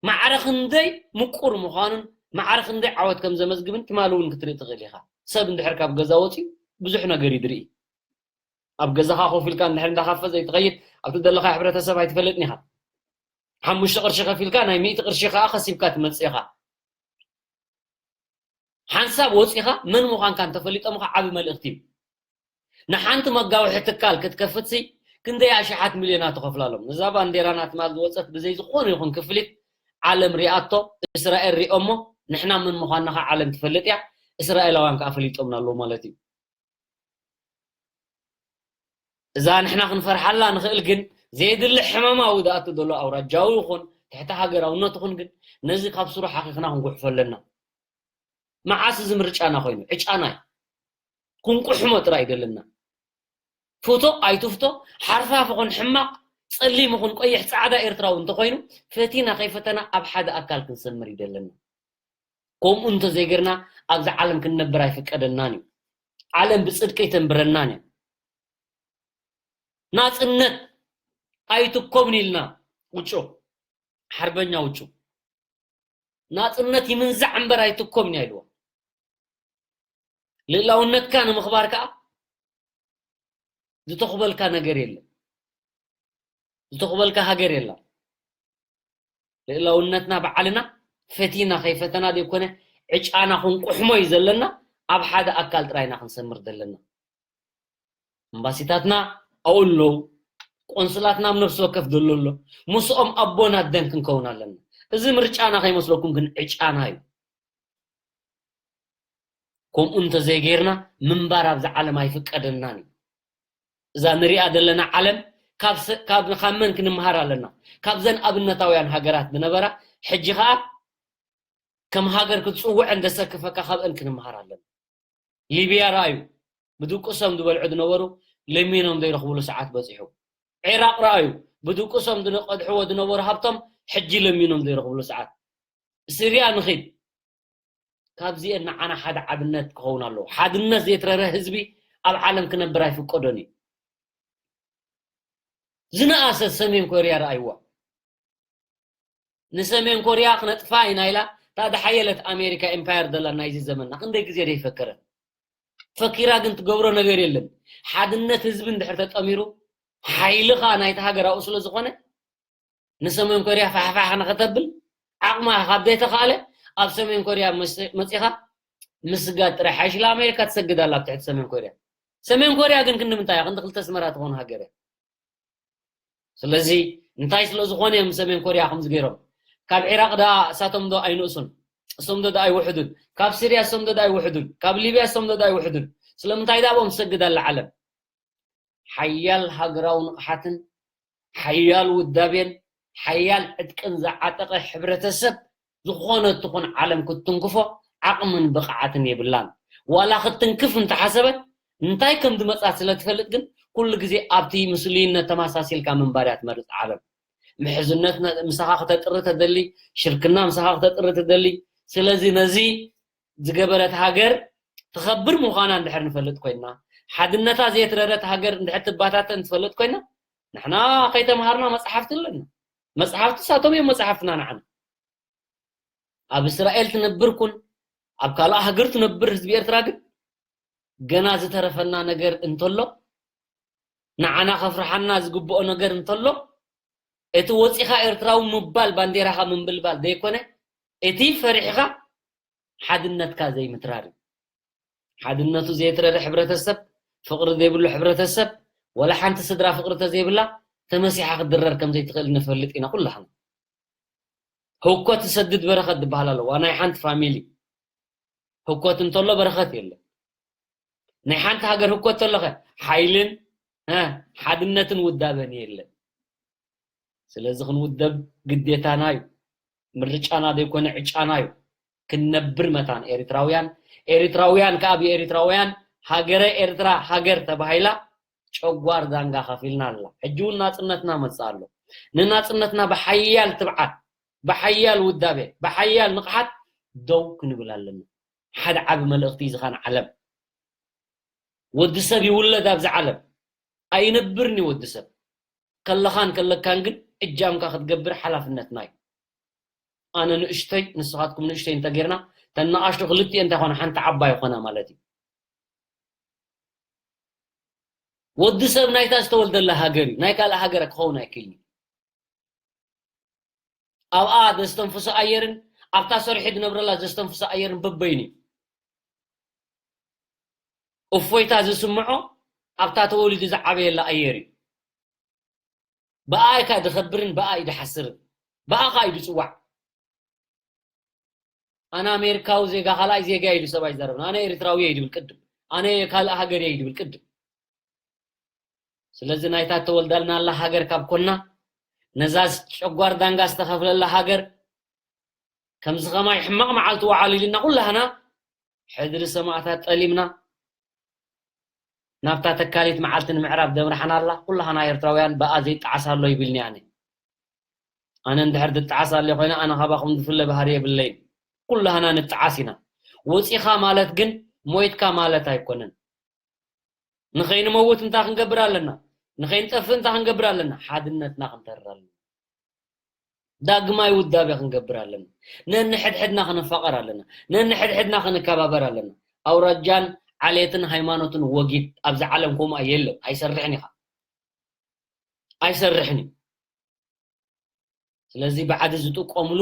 ማዕረ ክንደይ ምቁር ምዃኑን ማዕረ ክንደይ ዓወት ከም ዘመዝግብን ትማሊ እውን ክትርኢ ትኽእል ኢኻ። ሰብ እንድሕር ካብ ገዛ ወፂኡ ብዙሕ ነገር እዩ ዝርኢ። ኣብ ገዛኻ ኮፍ ኢልካ እንድሕር እንዳ ካፈ ዘይትኸይድ ኣብቲ ዘለኻ ሕብረተሰብ ኣይትፈልጥን ኢኻ። ሓሙሽተ ቅርሺ ከፊልካ ናይ ሚእቲ ቅርሺ ከዓ ከሲብካ ትመፅእ ኢኻ። ሓንሳብ ወፂኻ መን ምዃንካ እንተፈሊጦምኻ ዓቢ መልእኽቲ እዩ። ንሓንቲ መጋውሒ ትካል ክትከፍትሲ ክንደይ ኣሽሓት ሚልዮናት ትኸፍላሎም። ነዛ ባንዴራና ትማል ዝወፀት ብዘይ ዝኾነ ይኹን ክፍሊት ዓለም ሪኣቶ፣ እስራኤል ሪኦሞ፣ ንሕና መን ምዃንና ከዓ ዓለም ትፈልጥ እያ፣ እስራኤላውያን ከዓ ፈሊጦምና ኣለዉ ማለት እዩ። እዛ ንሕና ክንፈርሓላ ንኽእል ግን፣ ዘየድሊ ሕማማዊ ዝኣቱ ዘሎ ኣውራጃዊ ይኹን ትሕቲ ሃገራውነት ይኹን ግን፣ ነዚ ካብ ስሩ ሓኺኽና ክንጉሕፎ ኣለና። መዓስ እዚ ምርጫና ኮይኑ? ዕጫና እዩ። ክንቁሕሞ ጥራይ እዩ ዘለና። ፍቶ ኣይትፍቶ፣ ሓርፋፍ ይኹን ሕማቕ፣ ጸሊም ይኹን ቀይሕ፣ ጻዕዳ ኤርትራዊ እንተኾይኑ፣ ፈቲና ከይፈተና ኣብ ሓደ ኣካል ክንሰምር እዩ ዘለና። ከምኡ እንተዘይገርና፣ ኣብዚ ዓለም ክንነብር ኣይፍቀደልናን እዩ። ዓለም ብጽድቂ ኣይተንብረናን እዩ። ናጽነት ኣይትኮብን ኢልና ውጩ፣ ሓርበኛ ውጩ። ናጽነት ይምንዛዕ እምበር ኣይትኮብን እያ ኢልዎ። ልእላውነትካ ንምኽባር ከኣ ዝተኹበልካ ነገር የለን። ዝተኹበልካ ሃገር የላ። ልእላውነትና ባዕልና ፈቲና ከይፈተና ዘይኮነ፣ ዕጫና ክንቁሕሞ እዩ ዘለና። ኣብ ሓደ ኣካል ጥራይ ኢና ክንሰምር ዘለና። ኤምባሲታትና ኣብኡ ኣለዉ። ቆንስላትና ኣብ ነፍሲ ወከፍ ዘሎ ኣሎ። ምስኦም ኣቦን ኣደን ክንከውን ኣለና። እዚ ምርጫና ከይመስለኩም ግን ዕጫና እዩ። ከምኡ እንተዘይገይርና ምንባር ኣብዚ ዓለም ኣይፍቀደልናን እዩ። እዛ ንሪኣ ዘለና ዓለም ካብ ሰ-፣ ካብ፣ ካብ መን ክንምሃር ኣለና? ካብዘን ኣብነታውያን ሃገራት ዝነበራ፣ ሕጂ ኸኣ ከም ሃገር ክትጽውዐን ዘሰክፈካ ካብአን ክንምሃር ኣለና። ሊብያ ረኣዩ፣ ብድቁሶም ዝበልዑ ዝነበሩ ለሚኖም ዘይረኽብሉ ሰዓት በጺሑ። ዒራቕ ረኣዩ፣ ብድቁሶም ዝነ-፣ ቀድሕዎ ዝነበሩ ሃብቶም ሕጂ ለሚኖም ዘይረኽብሉ ሰዓት። ስርያ ንኺድ። ካብዚኤን ንዓና ሓደ ኣብነት ክኸውን ኣለዎ። ሓድነት ዘይትረረ ህዝቢ ኣብ ዓለም ክነብር ኣይፍቀዶን እዩ። ዝነኣሰ ሰሜን ኮርያ ረኣይዋ። ንሰሜን ኮርያ ክነጥፋ ኢና ኢላ፣ እታ ዝሓየለት ኣሜሪካ ኤምፓየር ዘላ ናይዚ ዘመንና ክንደይ ግዜ ደይፈከረት? ፈኪራ ግን ትገብሮ ነገር የለን። ሓድነት ህዝቢ እንድሕር ተጠሚሩ፣ ሓይሊ ኸኣ ናይቲ ሃገር ኣብኡ ስለ ዝኾነ ንሰሜን ኮርያ ፋሕፋሕ ንኸተብል ዓቕማ ካብ ዘይተኻእለ ኣብ ሰሜን ኮርያ መስ- መጺኻ ምስጋድ ጥራይ ሓይሽ። ኣሜሪካ ትሰግድ ኣላ ኣብ ትሕቲ ሰሜን ኮርያ። ሰሜን ኮርያ ግን ክንዲ ምንታይ እያ? ክንዲ ክልተ ኣስመራ ትኾን ሃገር እያ። ስለዚ እንታይ ስለ ዝኾነ እዮም ሰሜን ኮርያ ከምዚ ገይሮም? ካብ ዒራቕ ደኣ እሳቶም ዶ ኣይንእሱን? እሶም ዶ ደኣ ኣይውሕዱን? ካብ ሲርያ እሶም ዶ ደኣ ኣይውሕዱን? ካብ ሊብያ እሶም ዶ ደኣ ኣይውሕዱን? ስለምንታይ ደኣ ኣብኦም ትሰግድ ኣላ ዓለም? ሓያል ሃገራዊ ንቕሓትን ሓያል ውዳቤን ሓያል ዕጥቅን ዝዓጠቐ ሕብረተሰብ ዝኾነ ትኹን ዓለም ክትትንክፎ ዓቕምን ብቕዓትን የብላን። ዋላ ክትትንክፍ እንተሓሰበት እንታይ ከም ዝመጻት ስለ ትፈልጥ ግን ኩሉ ግዜ ኣብቲ ምስሉይነት ተመሳሲልካ ምንባር እያ ትመርጽ ዓለም። ምሕዝነት ነ- ምሳኻ ክተጥሪ ተደሊ፣ ሽርክና ምሳኻ ክተጥሪ ተደሊ። ስለዚ ነዚ ዝገበረት ሃገር ትኸብር ምዃና እንድሕር ንፈልጥ ኮይና፣ ሓድነታ ዘየትረረት ሃገር እንድሕር ትባታተን ትፈልጥ ኮይና፣ ንሕና ከይተምሃርና መጽሓፍቲ ኣለና። መጽሓፍቲ ሳቶም እዮም መጽሓፍትና ንዓና። ኣብ እስራኤል ትነብር ኩን ኣብ ካልእ ሃገር ትነብር ህዝቢ ኤርትራ ግን ገና ዝተረፈና ነገር እንተሎ፣ ንዓና ከፍርሓና ዝግብኦ ነገር እንተሎ፣ እቲ ወጺኻ ኤርትራዊ ምባል ባንዴራኻ ምንብልባል ዘይኮነ እቲ ፈሪሕኻ ሓድነትካ ዘይምትራር እዩ። ሓድነቱ ዘይትረረ ሕብረተሰብ፣ ፍቕሪ ዘይብሉ ሕብረተሰብ፣ ወላ ሓንቲ ስድራ ፍቕሪ ተዘይብላ ተመሲሓ ክትድረር ከም ዘይትኽእል ንፈልጥ ኢና ኩላህና። ህውኮት ትሰድድ በረኸት ዝበሃል ኣለዋ ናይ ሓንቲ ፋሚሊ። ህውኮት እንተሎ በረኸት የለን። ናይ ሓንቲ ሃገር ህውኮት ተሎኸ ሓይልን እ፣ ሓድነትን ውዳበን የለን። ስለዚ ክንውደብ ግዴታና እዩ። ምርጫና ዘይኮነ ዕጫና እዩ። ክንነብር መታን ኤሪትራውያን፣ ኤሪትራውያን ከኣ ብኤሪትራውያን ሃገረ ኤርትራ ሃገር ተባሂላ ጨጓር ዳንጋ ከፊልና ኣላ። ሕጂ እውን ናጽነትና መጽእ ኣሎ። ንናጽነትና ብሓያል ትብዓት፣ ብሓያል ውዳቤ፣ ብሓያል ንቕሓት ደው ክንብል ኣለና። ሓደ ዓቢ መልእኽቲ እዩ ዝኻን ዓለም። ወዲ ሰብ ይውለድ ኣብዚ ዓለም ኣይነብርን እዩ ወዲ ሰብ። ከለኻን ከለካን ግን እጃምካ ክትገብር ሓላፍነትና እዩ። ኣነ ንእሽተይ ንስኻትኩም ንእሽተይ እንተጌርና ተናኣሽቱ ክልቲኤን እንታይ ኮነ ሓንቲ ዓባይ ይኾና ማለት እዩ። ወዲ ሰብ ናይታ ዝተወልደላ ሃገር እዩ፣ ናይ ካልእ ሃገር ክኸውን ኣይክእልን እዩ። ኣብኣ ዘስተንፍሶ ኣየርን ኣብታ ሰሪሑ ዝነብረላ ዘስተንፍሶ ኣየርን በበይኑ እዩ። እፎይታ ዝስምዖ ኣብታ ተወሊዱ ዝዓበየላ ኣየር እዩ። ብኣ እዩ ድኸብርን ብኣ እዩ ድሓስርን፣ ብኣ ኸኣ እዩ ድጽዋዕ። ኣነ ኣሜሪካዊ ዜጋ ካልኣይ ዜጋ እዩ ሰብኣይ ዘረብን ኣነ ኤርትራዊ እየ ድብል ቅድም፣ ኣነ ካልእ ሃገር እየ ድብል ቅድም። ስለዚ ናይታ ተወልዳልና ኣላ ሃገር ካብ ኮና ነዛ ጨጓር ዳንጋ ዝተኸፍለላ ሃገር ከምዚ ኸማይ ሕማቕ መዓልቲ ወዓሉ ኢልና ኩላህና ሕድሪ ሰማእታት ጠሊምና ናብታ ተካሊት መዓልቲ ንምዕራብ ደምርሓና ኣላ። ኩላህና ኤርትራውያን ብኣ ዘይጠዓስ ኣሎ ይብልኒ ኣነ። ኣነ እንድሕር ትጠዓስ ኣለ ኮይነ ኣነ ካባኹም ዝፍለ ባህሪ የብለይን። ኩላህና ንጠዓስ ኢና። ወፂኻ ማለት ግን ሞይትካ ማለት ኣይኮነን። ንኸይንመውት እንታይ ክንገብር ኣለና? ንኸይንጠፍእ እንታይ ክንገብር ኣለና? ሓድነትና ክንተርር ኣለና። ዳግማይ ውዳቤ ክንገብር ኣለና። ነንሕድሕድና ክንፋቐር ኣለና። ነንሕድሕድና ክንከባበር ኣለና። ኣውራጃን ዓሌትን ሃይማኖትን ወጊድ ኣብዚ ዓለም ከምኡ የለን። ኣይሰርሕን ኢኻ። ኣይሰርሕን እዩ። ስለዚ ብዓዲ ዝጥቀምሉ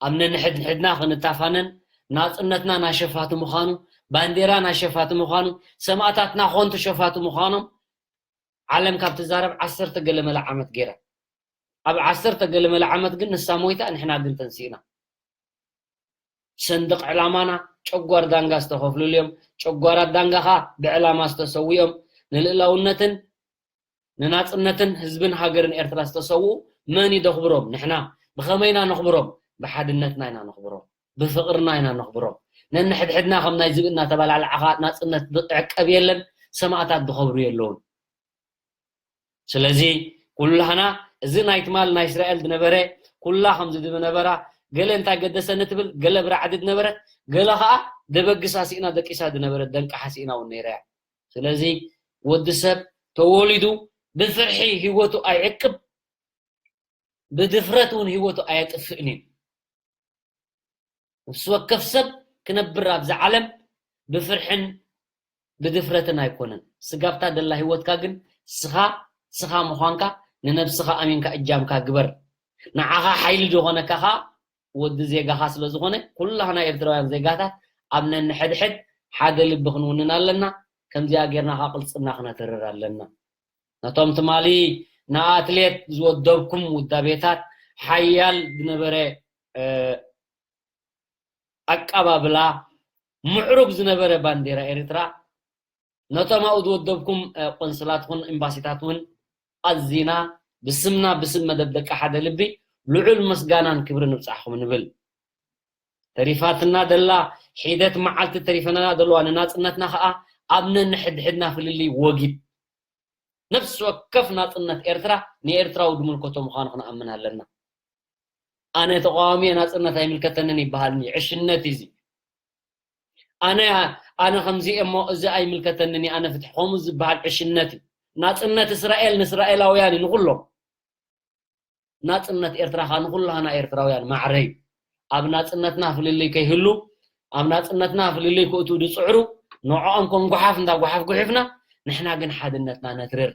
ኣብ ነንሕድሕድና ክንታፋነን ናጽነትና ናይ ሸፋቱ ምዃኑ፣ ባንዴራ ናይ ሸፋቱ ምዃኑ፣ ሰማእታትና ኮንቱ ሸፋቱ ምዃኖም ዓለም ካብ ትዛረብ ዓሰርተ ገለ መለ ዓመት ገይራ። ኣብ ዓሰርተ ገለ መለ ዓመት ግን ንሳ ሞይታ ንሕና ግን ተንሲእና። ሰንደቕ ዕላማና ጨጓር ዳንጋ ዝተኸፍልሉ እዮም። ጨጓራት ዳንጋ ኸኣ ብዕላማ ዝተሰዉ እዮም። ንልእላውነትን ንናጽነትን ህዝብን ሃገርን ኤርትራ ዝተሰዉ መን እዩ ደኽብሮም? ንሕና። ብኸመይና ነኽብሮም? ብሓድነትና ኢና ነኽብሮም። ብፍቕርና ኢና ነኽብሮም። ነንሕድሕድና ከም ናይ ዝብኢ እናተበላልዓኻ ናጽነት ዝዕቀብ የለን፣ ሰማእታት ዝኸብሩ የለውን። ስለዚ ኩላህና እዚ ናይ ትማል ናይ እስራኤል ዝነበረ ኩላ ከምዚ ዝነበራ ገለ እንታይ ገደሰኒ ትብል ገለ ብራዕዲ ዝነበረት ገለ ኸዓ ደበግሳ ስኢና ደቂሳ ዝነበረት ደንቅሓ ስኢና እውን ነይራ እያ። ስለዚ ወዲ ሰብ ተወሊዱ ብፍርሒ ህይወቱ ኣይዕቅብ፣ ብድፍረት እውን ህይወቱ ኣየጥፍእን እዩ። ነፍሲ ወከፍ ሰብ ክነብር ኣብዚ ዓለም ብፍርሕን ብድፍረትን ኣይኮነን። ስጋብታ ደላ ህይወትካ ግን ስኻ ንስኻ ምዃንካ ንነብስኻ ኣሚንካ እጃምካ ግበር። ንዓኻ ሓይሊ ዝኾነካ ኸኣ ወዲ ዜጋኻ ስለ ዝኾነ፣ ኩላህና ኤርትራውያን ዜጋታት ኣብ ነንሕድሕድ ሓደ ልቢ ክንውንን ኣለና። ከምዚኣ ጌርና ኸኣ ቅልጽምና ክነትርር ኣለና። ነቶም ትማሊ ንኣትሌት ዝወደብኩም ውዳቤታት ሓያል ዝነበረ፣ እ፣ ኣቀባብላ፣ ምዕሩግ ዝነበረ ባንዴራ ኤርትራ፣ ነቶም ኣብኡ ዝወደብኩም፣ እ፣ ቆንስላት ኹን ኤምባሲታት እውን ኣዚና ብስምና ብስም መደብ ደቂ ሓደ ልቢ ልዑል ምስጋናን ክብርን ንብጻሕኹም ንብል። ተሪፋትና ደላ ሒደት መዓልቲ ተሪፈና ደለዋ ንናጽነትና ኸኣ ኣብ ነንሕድሕድና ፍልልይ ወጊድ። ነፍሲ ወከፍ ናጽነት ኤርትራ ንኤርትራዊ ዝምልከቶ ምዃኑ ክንኣምን ኣለና። ኣነ ተቃዋሚ እየ፣ ናጽነት ኣይምልከተንን ይበሃል። ዕሽነት እዩ እዚ። ኣነ፣ ኣነ ከምዚ እየ እሞ እዚ ኣይምልከተንን እዩ፣ ኣነ ፍትሒ፣ ከምኡ ዝበሃል ዕሽነት እዩ። ናጽነት እስራኤል ንእስራኤላውያን እዩ፣ ንኹሎም። ናጽነት ኤርትራ ኸኣ ንኹላህና ኤርትራውያን ማዕረ እዩ። ኣብ ናጽነትና ፍልልይ ከይህሉ፣ ኣብ ናጽነትና ፍልልይ ክእትዉ ዝጽዕሩ፣ ንዕኦም ከም ጓሓፍ እንዳ ጓሓፍ ጉሒፍና፣ ንሕና ግን ሓድነትና ነትርር።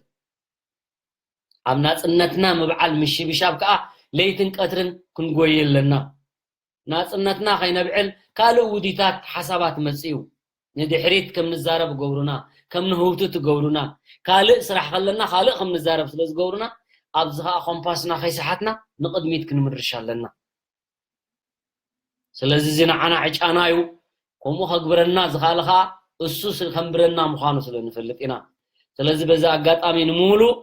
ኣብ ናጽነትና ምብዓል ምሽብሻብ ከኣ ለይትን ቀትርን ክንጎይ ኣለና። ናጽነትና ከይነብዕል ካልእ ውዲታት ሓሳባት መጽኡ። ንድሕሪት ከም ንዛረብ ገብሩና፣ ከም ንህውቱ ትገብሩና፣ ካልእ ስራሕ ከለና ካልእ ከም ንዛረብ ስለ ዝገብሩና፣ ኣብዚ ኸኣ ኮምፓስና ከይሰሓትና ንቕድሚት ክንምርሽ ኣለና። ስለዚ እዚ ንዓና ዕጫና እዩ። ከምኡ ከግብረና ዝኸኣለ ኸኣ እሱ ስለ ከንብረና ምዃኑ ስለ ንፈልጥ ኢና። ስለዚ በዚ ኣጋጣሚ ንምሉእ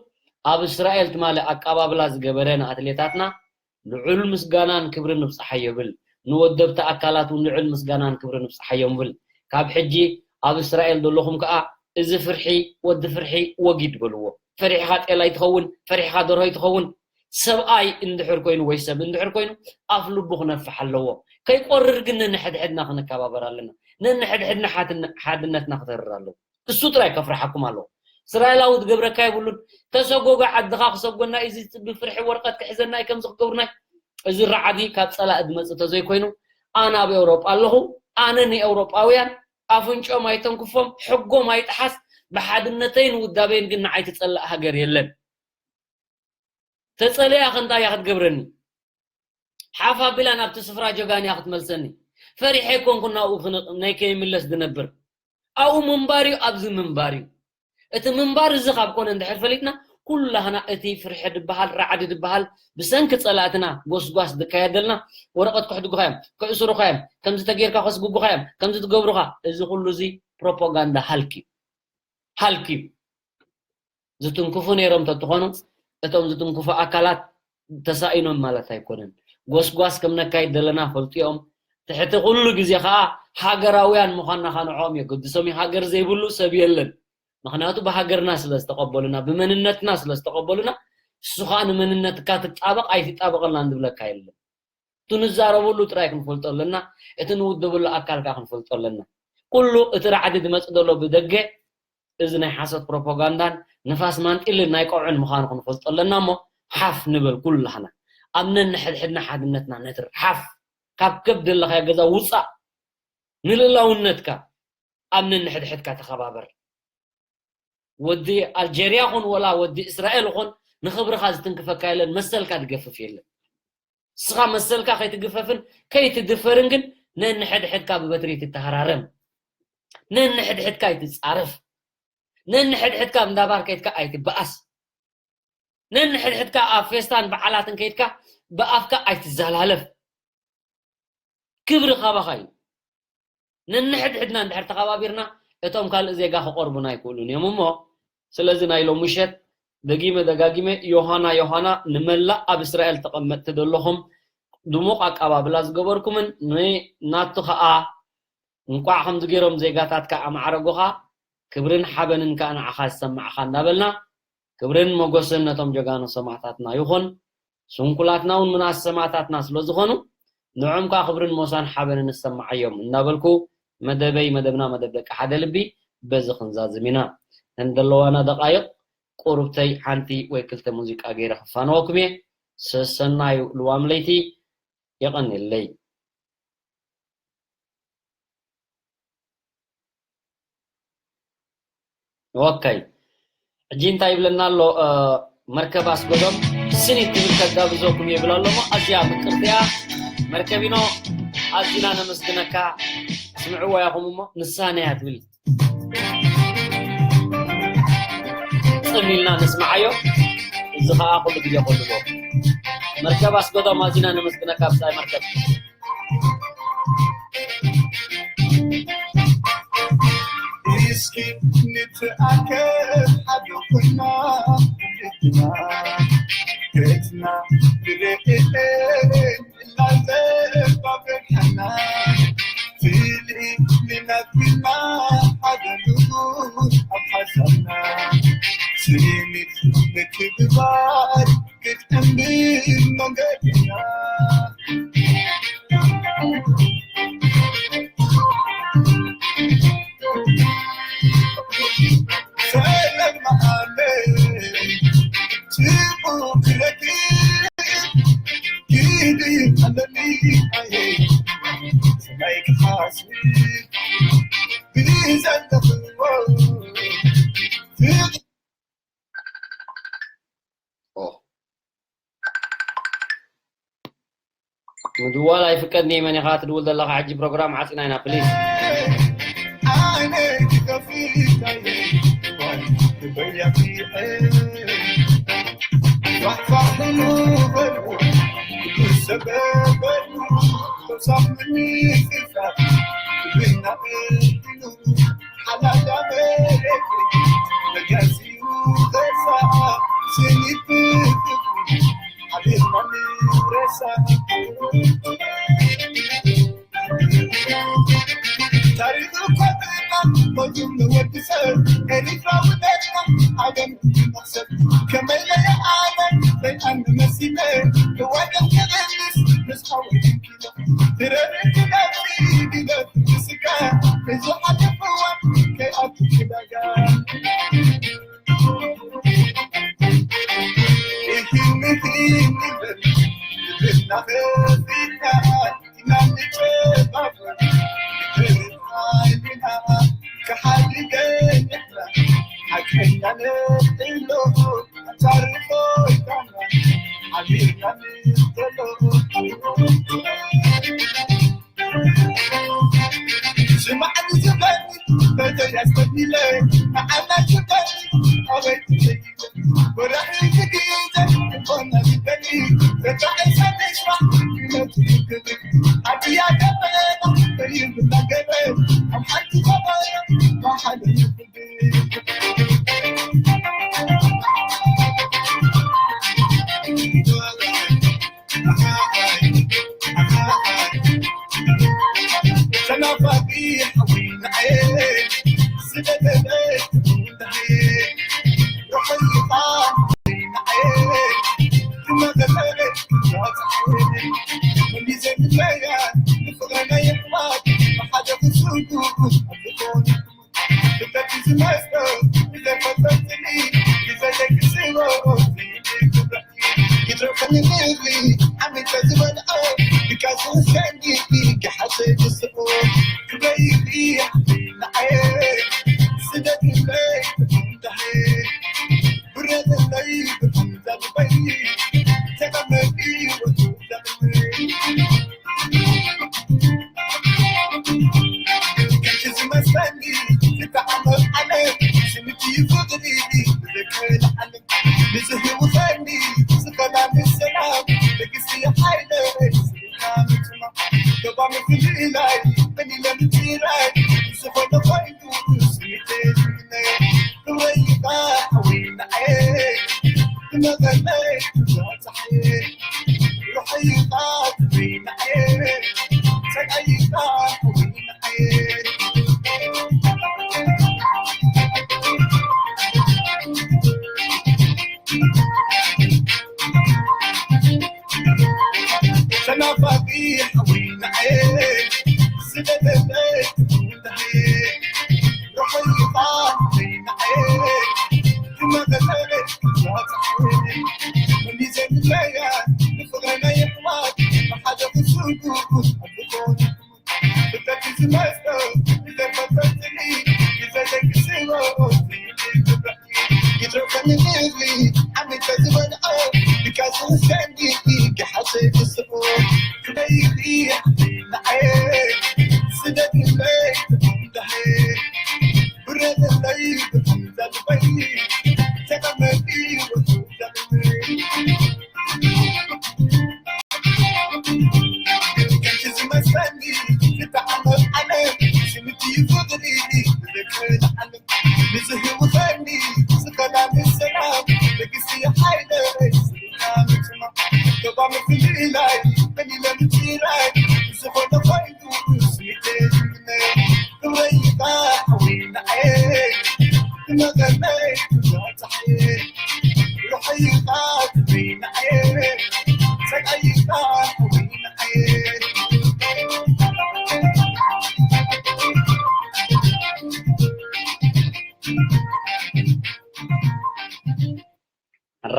ኣብ እስራኤል ትማሊ ኣቀባብላ ዝገበረ ንኣትሌታትና ልዑል ምስጋናን ክብርን ንብጽሓዮ ብል። ንወደብቲ ኣካላት እውን ልዑል ምስጋናን ክብርን ንብጽሓዮም ብል። ካብ ሕጂ ኣብ እስራኤል ዘለኹም ከኣ እዚ ፍርሒ ወዲ ፍርሒ ወጊድ በልዎ። ፈሪሕኻ ጤል ኣይትኸውን፣ ፈሪሕኻ ደርሆ ኣይትኸውን። ሰብኣይ እንድሕር ኮይኑ ወይ ሰብ እንድሕር ኮይኑ ኣፍ ልቡ ክነፍሕ ኣለዎ። ከይቆርር ግን ነንሕድሕድና ክንከባበር ኣለና። ነንሕድሕድና ሓትን-፣ ሓድነትና ክተርር ኣለዎ። እሱ ጥራይ ከፍርሓኩም ኣለዎ። እስራኤላዊ ዝገብረካ የብሉን። ተሰጎጎ ዓድኻ ክሰጎና እዩ፣ እዚ ብፍርሒ ወረቐት ክሕዘና እዩ፣ ከምዚ ክገብሩና እዩ። እዚ ራዕዲ ካብ ጸላኢ ዝመጽእ ተዘይኮይኑ፣ ኣነ ኣብ ኤውሮጳ ኣለኹ። ኣነ ንኤውሮጳውያን ኣፍንጮም ኣይተንክፎም፣ ሕጎም ኣይጥሓስ፣ ብሓድነተይን ውዳበይን ግን ንዓይ ትጸልእ ሃገር የለን። ተጸሊኣ ከ እንታይ እያ ክትገብረኒ? ሓፍ ኣቢላ ናብቲ ስፍራ ጀጋኑ እያ ክትመልሰኒ። ፈሪሐ ኣይኮንኩን ናብኡ ክን-፣ ናይ ከይምለስ ዝነብር። ኣብኡ ምንባር እዩ፣ ኣብዚ ምንባር እዩ። እቲ ምንባር እዚ ካብ ኮነ እንድሕር ፈሊጥና፣ ኩላህና እቲ ፍርሒ ድበሃል፣ ራዕዲ ድበሃል፣ ብሰንኪ ጸላእትና ጎስጓስ ዝካየደልና፣ ወረቐት ከሕድጉኻ እዮም፣ ከእስሩኻ እዮም፣ ከምዚ ተጌርካ ከስግጉኻ እዮም፣ ከምዚ ትገብሩኻ፣ እዚ ኩሉ እዚ ፕሮፓጋንዳ ሃልኪ እዩ። ሃልኪ እዩ። ዝትንክፉ ነይሮም ተትኾኑ፣ እቶም ዝትንክፉ ኣካላት ተሳኢኖም ማለት ኣይኮነን። ጎስጓስ ከም ነካይድ ዘለና ፈልጡ እዮም። ትሕቲ ኩሉ ግዜ ኸኣ ሃገራውያን ምዃንና ኸኣ ንዕኦም የገድሶም እዩ። ሃገር ዘይብሉ ሰብ የለን። ምኽንያቱ ብሃገርና ስለ ዝተቐበሉና፣ ብመንነትና ስለ ዝተቐበሉና፣ እሱ ኸኣ ንመንነትካ ትጣበቕ ኣይትጣበቐልናን ዝብለካ የለን። እቲ ንዛረበሉ ጥራይ ክንፈልጦ ኣለና፣ እቲ ንውደበሉ ኣካል ከኣ ክንፈልጦ ኣለና። ኩሉ እቲ ራዕዲ ዝመጽእ ዘሎ ብደገ፣ እዚ ናይ ሓሶት ፕሮፓጋንዳን ንፋስ ማንጢልን ናይ ቀውዕን ምዃኑ ክንፈልጦ ኣለና እሞ፣ ሓፍ ንበል ኩላህና። ኣብ ነንሕድሕድና ሓድነትና ነትር። ሓፍ! ካብ ከብዲ ዘለኻዮ ገዛ ውጻእ። ንልእላውነትካ ኣብ ነንሕድሕድካ ተኸባበር። ወዲ ኣልጀርያ ኹን ወላ ወዲ እስራኤል ኹን ንኽብርኻ ዝትንክፈካ የለን፣ መሰልካ ዝገፍፍ የለን። ንስኻ መሰልካ ከይትግፈፍን ከይትድፈርን ግን ነንሕድሕድካ ብበትሪ ትተሃራረም። ነንሕድሕድካ ኣይትጻረፍ። ነንሕድሕድካ እንዳ ባር ከይድካ ኣይትበኣስ። ነንሕድሕድካ ኣብ ፌስታን በዓላትን ከይድካ ብኣፍካ ኣይትዘላለፍ። ክብሪ ካባኻ እዩ። ነንሕድሕድና እንድሕር ተኸባቢርና፣ እቶም ካልእ ዜጋ ክቐርቡና ኣይክእሉን እዮም እሞ፣ ስለዚ ናይ ሎሚ ምሸት ደጊመ ደጋጊመ ዮሃና ዮሃና ንመላእ ኣብ እስራኤል ተቐመጥቲ ዘለኹም ድሙቕ ኣቀባብላ ዝገበርኩምን ንናቱ ኸኣ እንቋዕ ከምዚ ገይሮም ዜጋታትካ ኣማዕረጉኻ፣ ክብርን ሓበንን ከኣ ንዓኻ ዝሰማዕኻ እንዳበልና፣ ክብርን ሞጎስን ነቶም ጀጋኑ ሰማእታትና ይኹን። ስንኩላትና እውን ምንኣስ ሰማእታትና ስለ ዝኾኑ፣ ንዕኦም ከኣ ክብርን ሞሳን ሓበንን ዝሰማዓዮም እንዳበልኩ፣ መደበይ መደብና መደብ ደቂ ሓደ ልቢ በዚ ክንዛዝም ኢና። እተን ዘለዋና ደቃይቕ ቁሩብተይ ሓንቲ ወይ ክልተ ሙዚቃ ገይረ ክፋነወኩም እየ። ሰሰናዩ ልዋም ለይቲ። የቐንየለይ። ኦከይ። ሕጂ እንታይ ይብለና ኣሎ? መርከብ ኣስገዶም ስኒት ትብል ከጋብዘኩም ይብል ኣሎ። ኣዝያ ምቅርቲ እያ። መርከቢኖ፣ ኣዚና ነመስግነካ። ስምዕዋ ኢኹም እሞ ንሳ ነያ ትብል። ጽም ኢልና ንስምዓዮ። እዚ ኸኣ ኩሉ ግዜ ከልዎ። መርከብ ኣስገዶም፣ ኣዚና ነመስግነካ ብጻይ መርከብ። እስኪ ንትኣከብ ሓደ ኩና፣ ቤትና ብርዕን እናዘባበልካና፣ ፍልይ ንናትና ሓደ ንጉስ ኣብ ሓሳብና፣ ስኒት ምክብባር ክትእምር መንገድና። ምድዋል ኣይፍቀድን እየ። መን ኢኻ ትድውል ዘለኻ? ሕጂ ፕሮግራም ዓፂና ኢና፣ ፕሊዝ።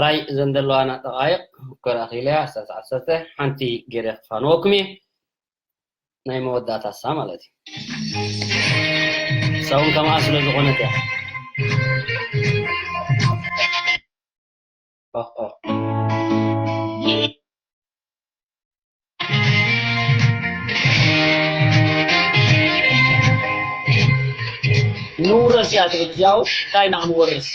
ራይ ዘን ዘለዋና ጠቓይቕ ክረኣኺለያ፣ ሰዓት ዓሰርተ ሓንቲ ገይረ ክፋንወኩም እየ። ናይ መወዳእታ እሳ ማለት እዩ። እሳ እውን ከምኣ ስለ ዝኾነት እያ። ኦህ፣ ኦህ። ንውረስ እያ ትብል እዚኣ እውን እንታይ ኢና ክንወርስ?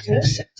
Yes.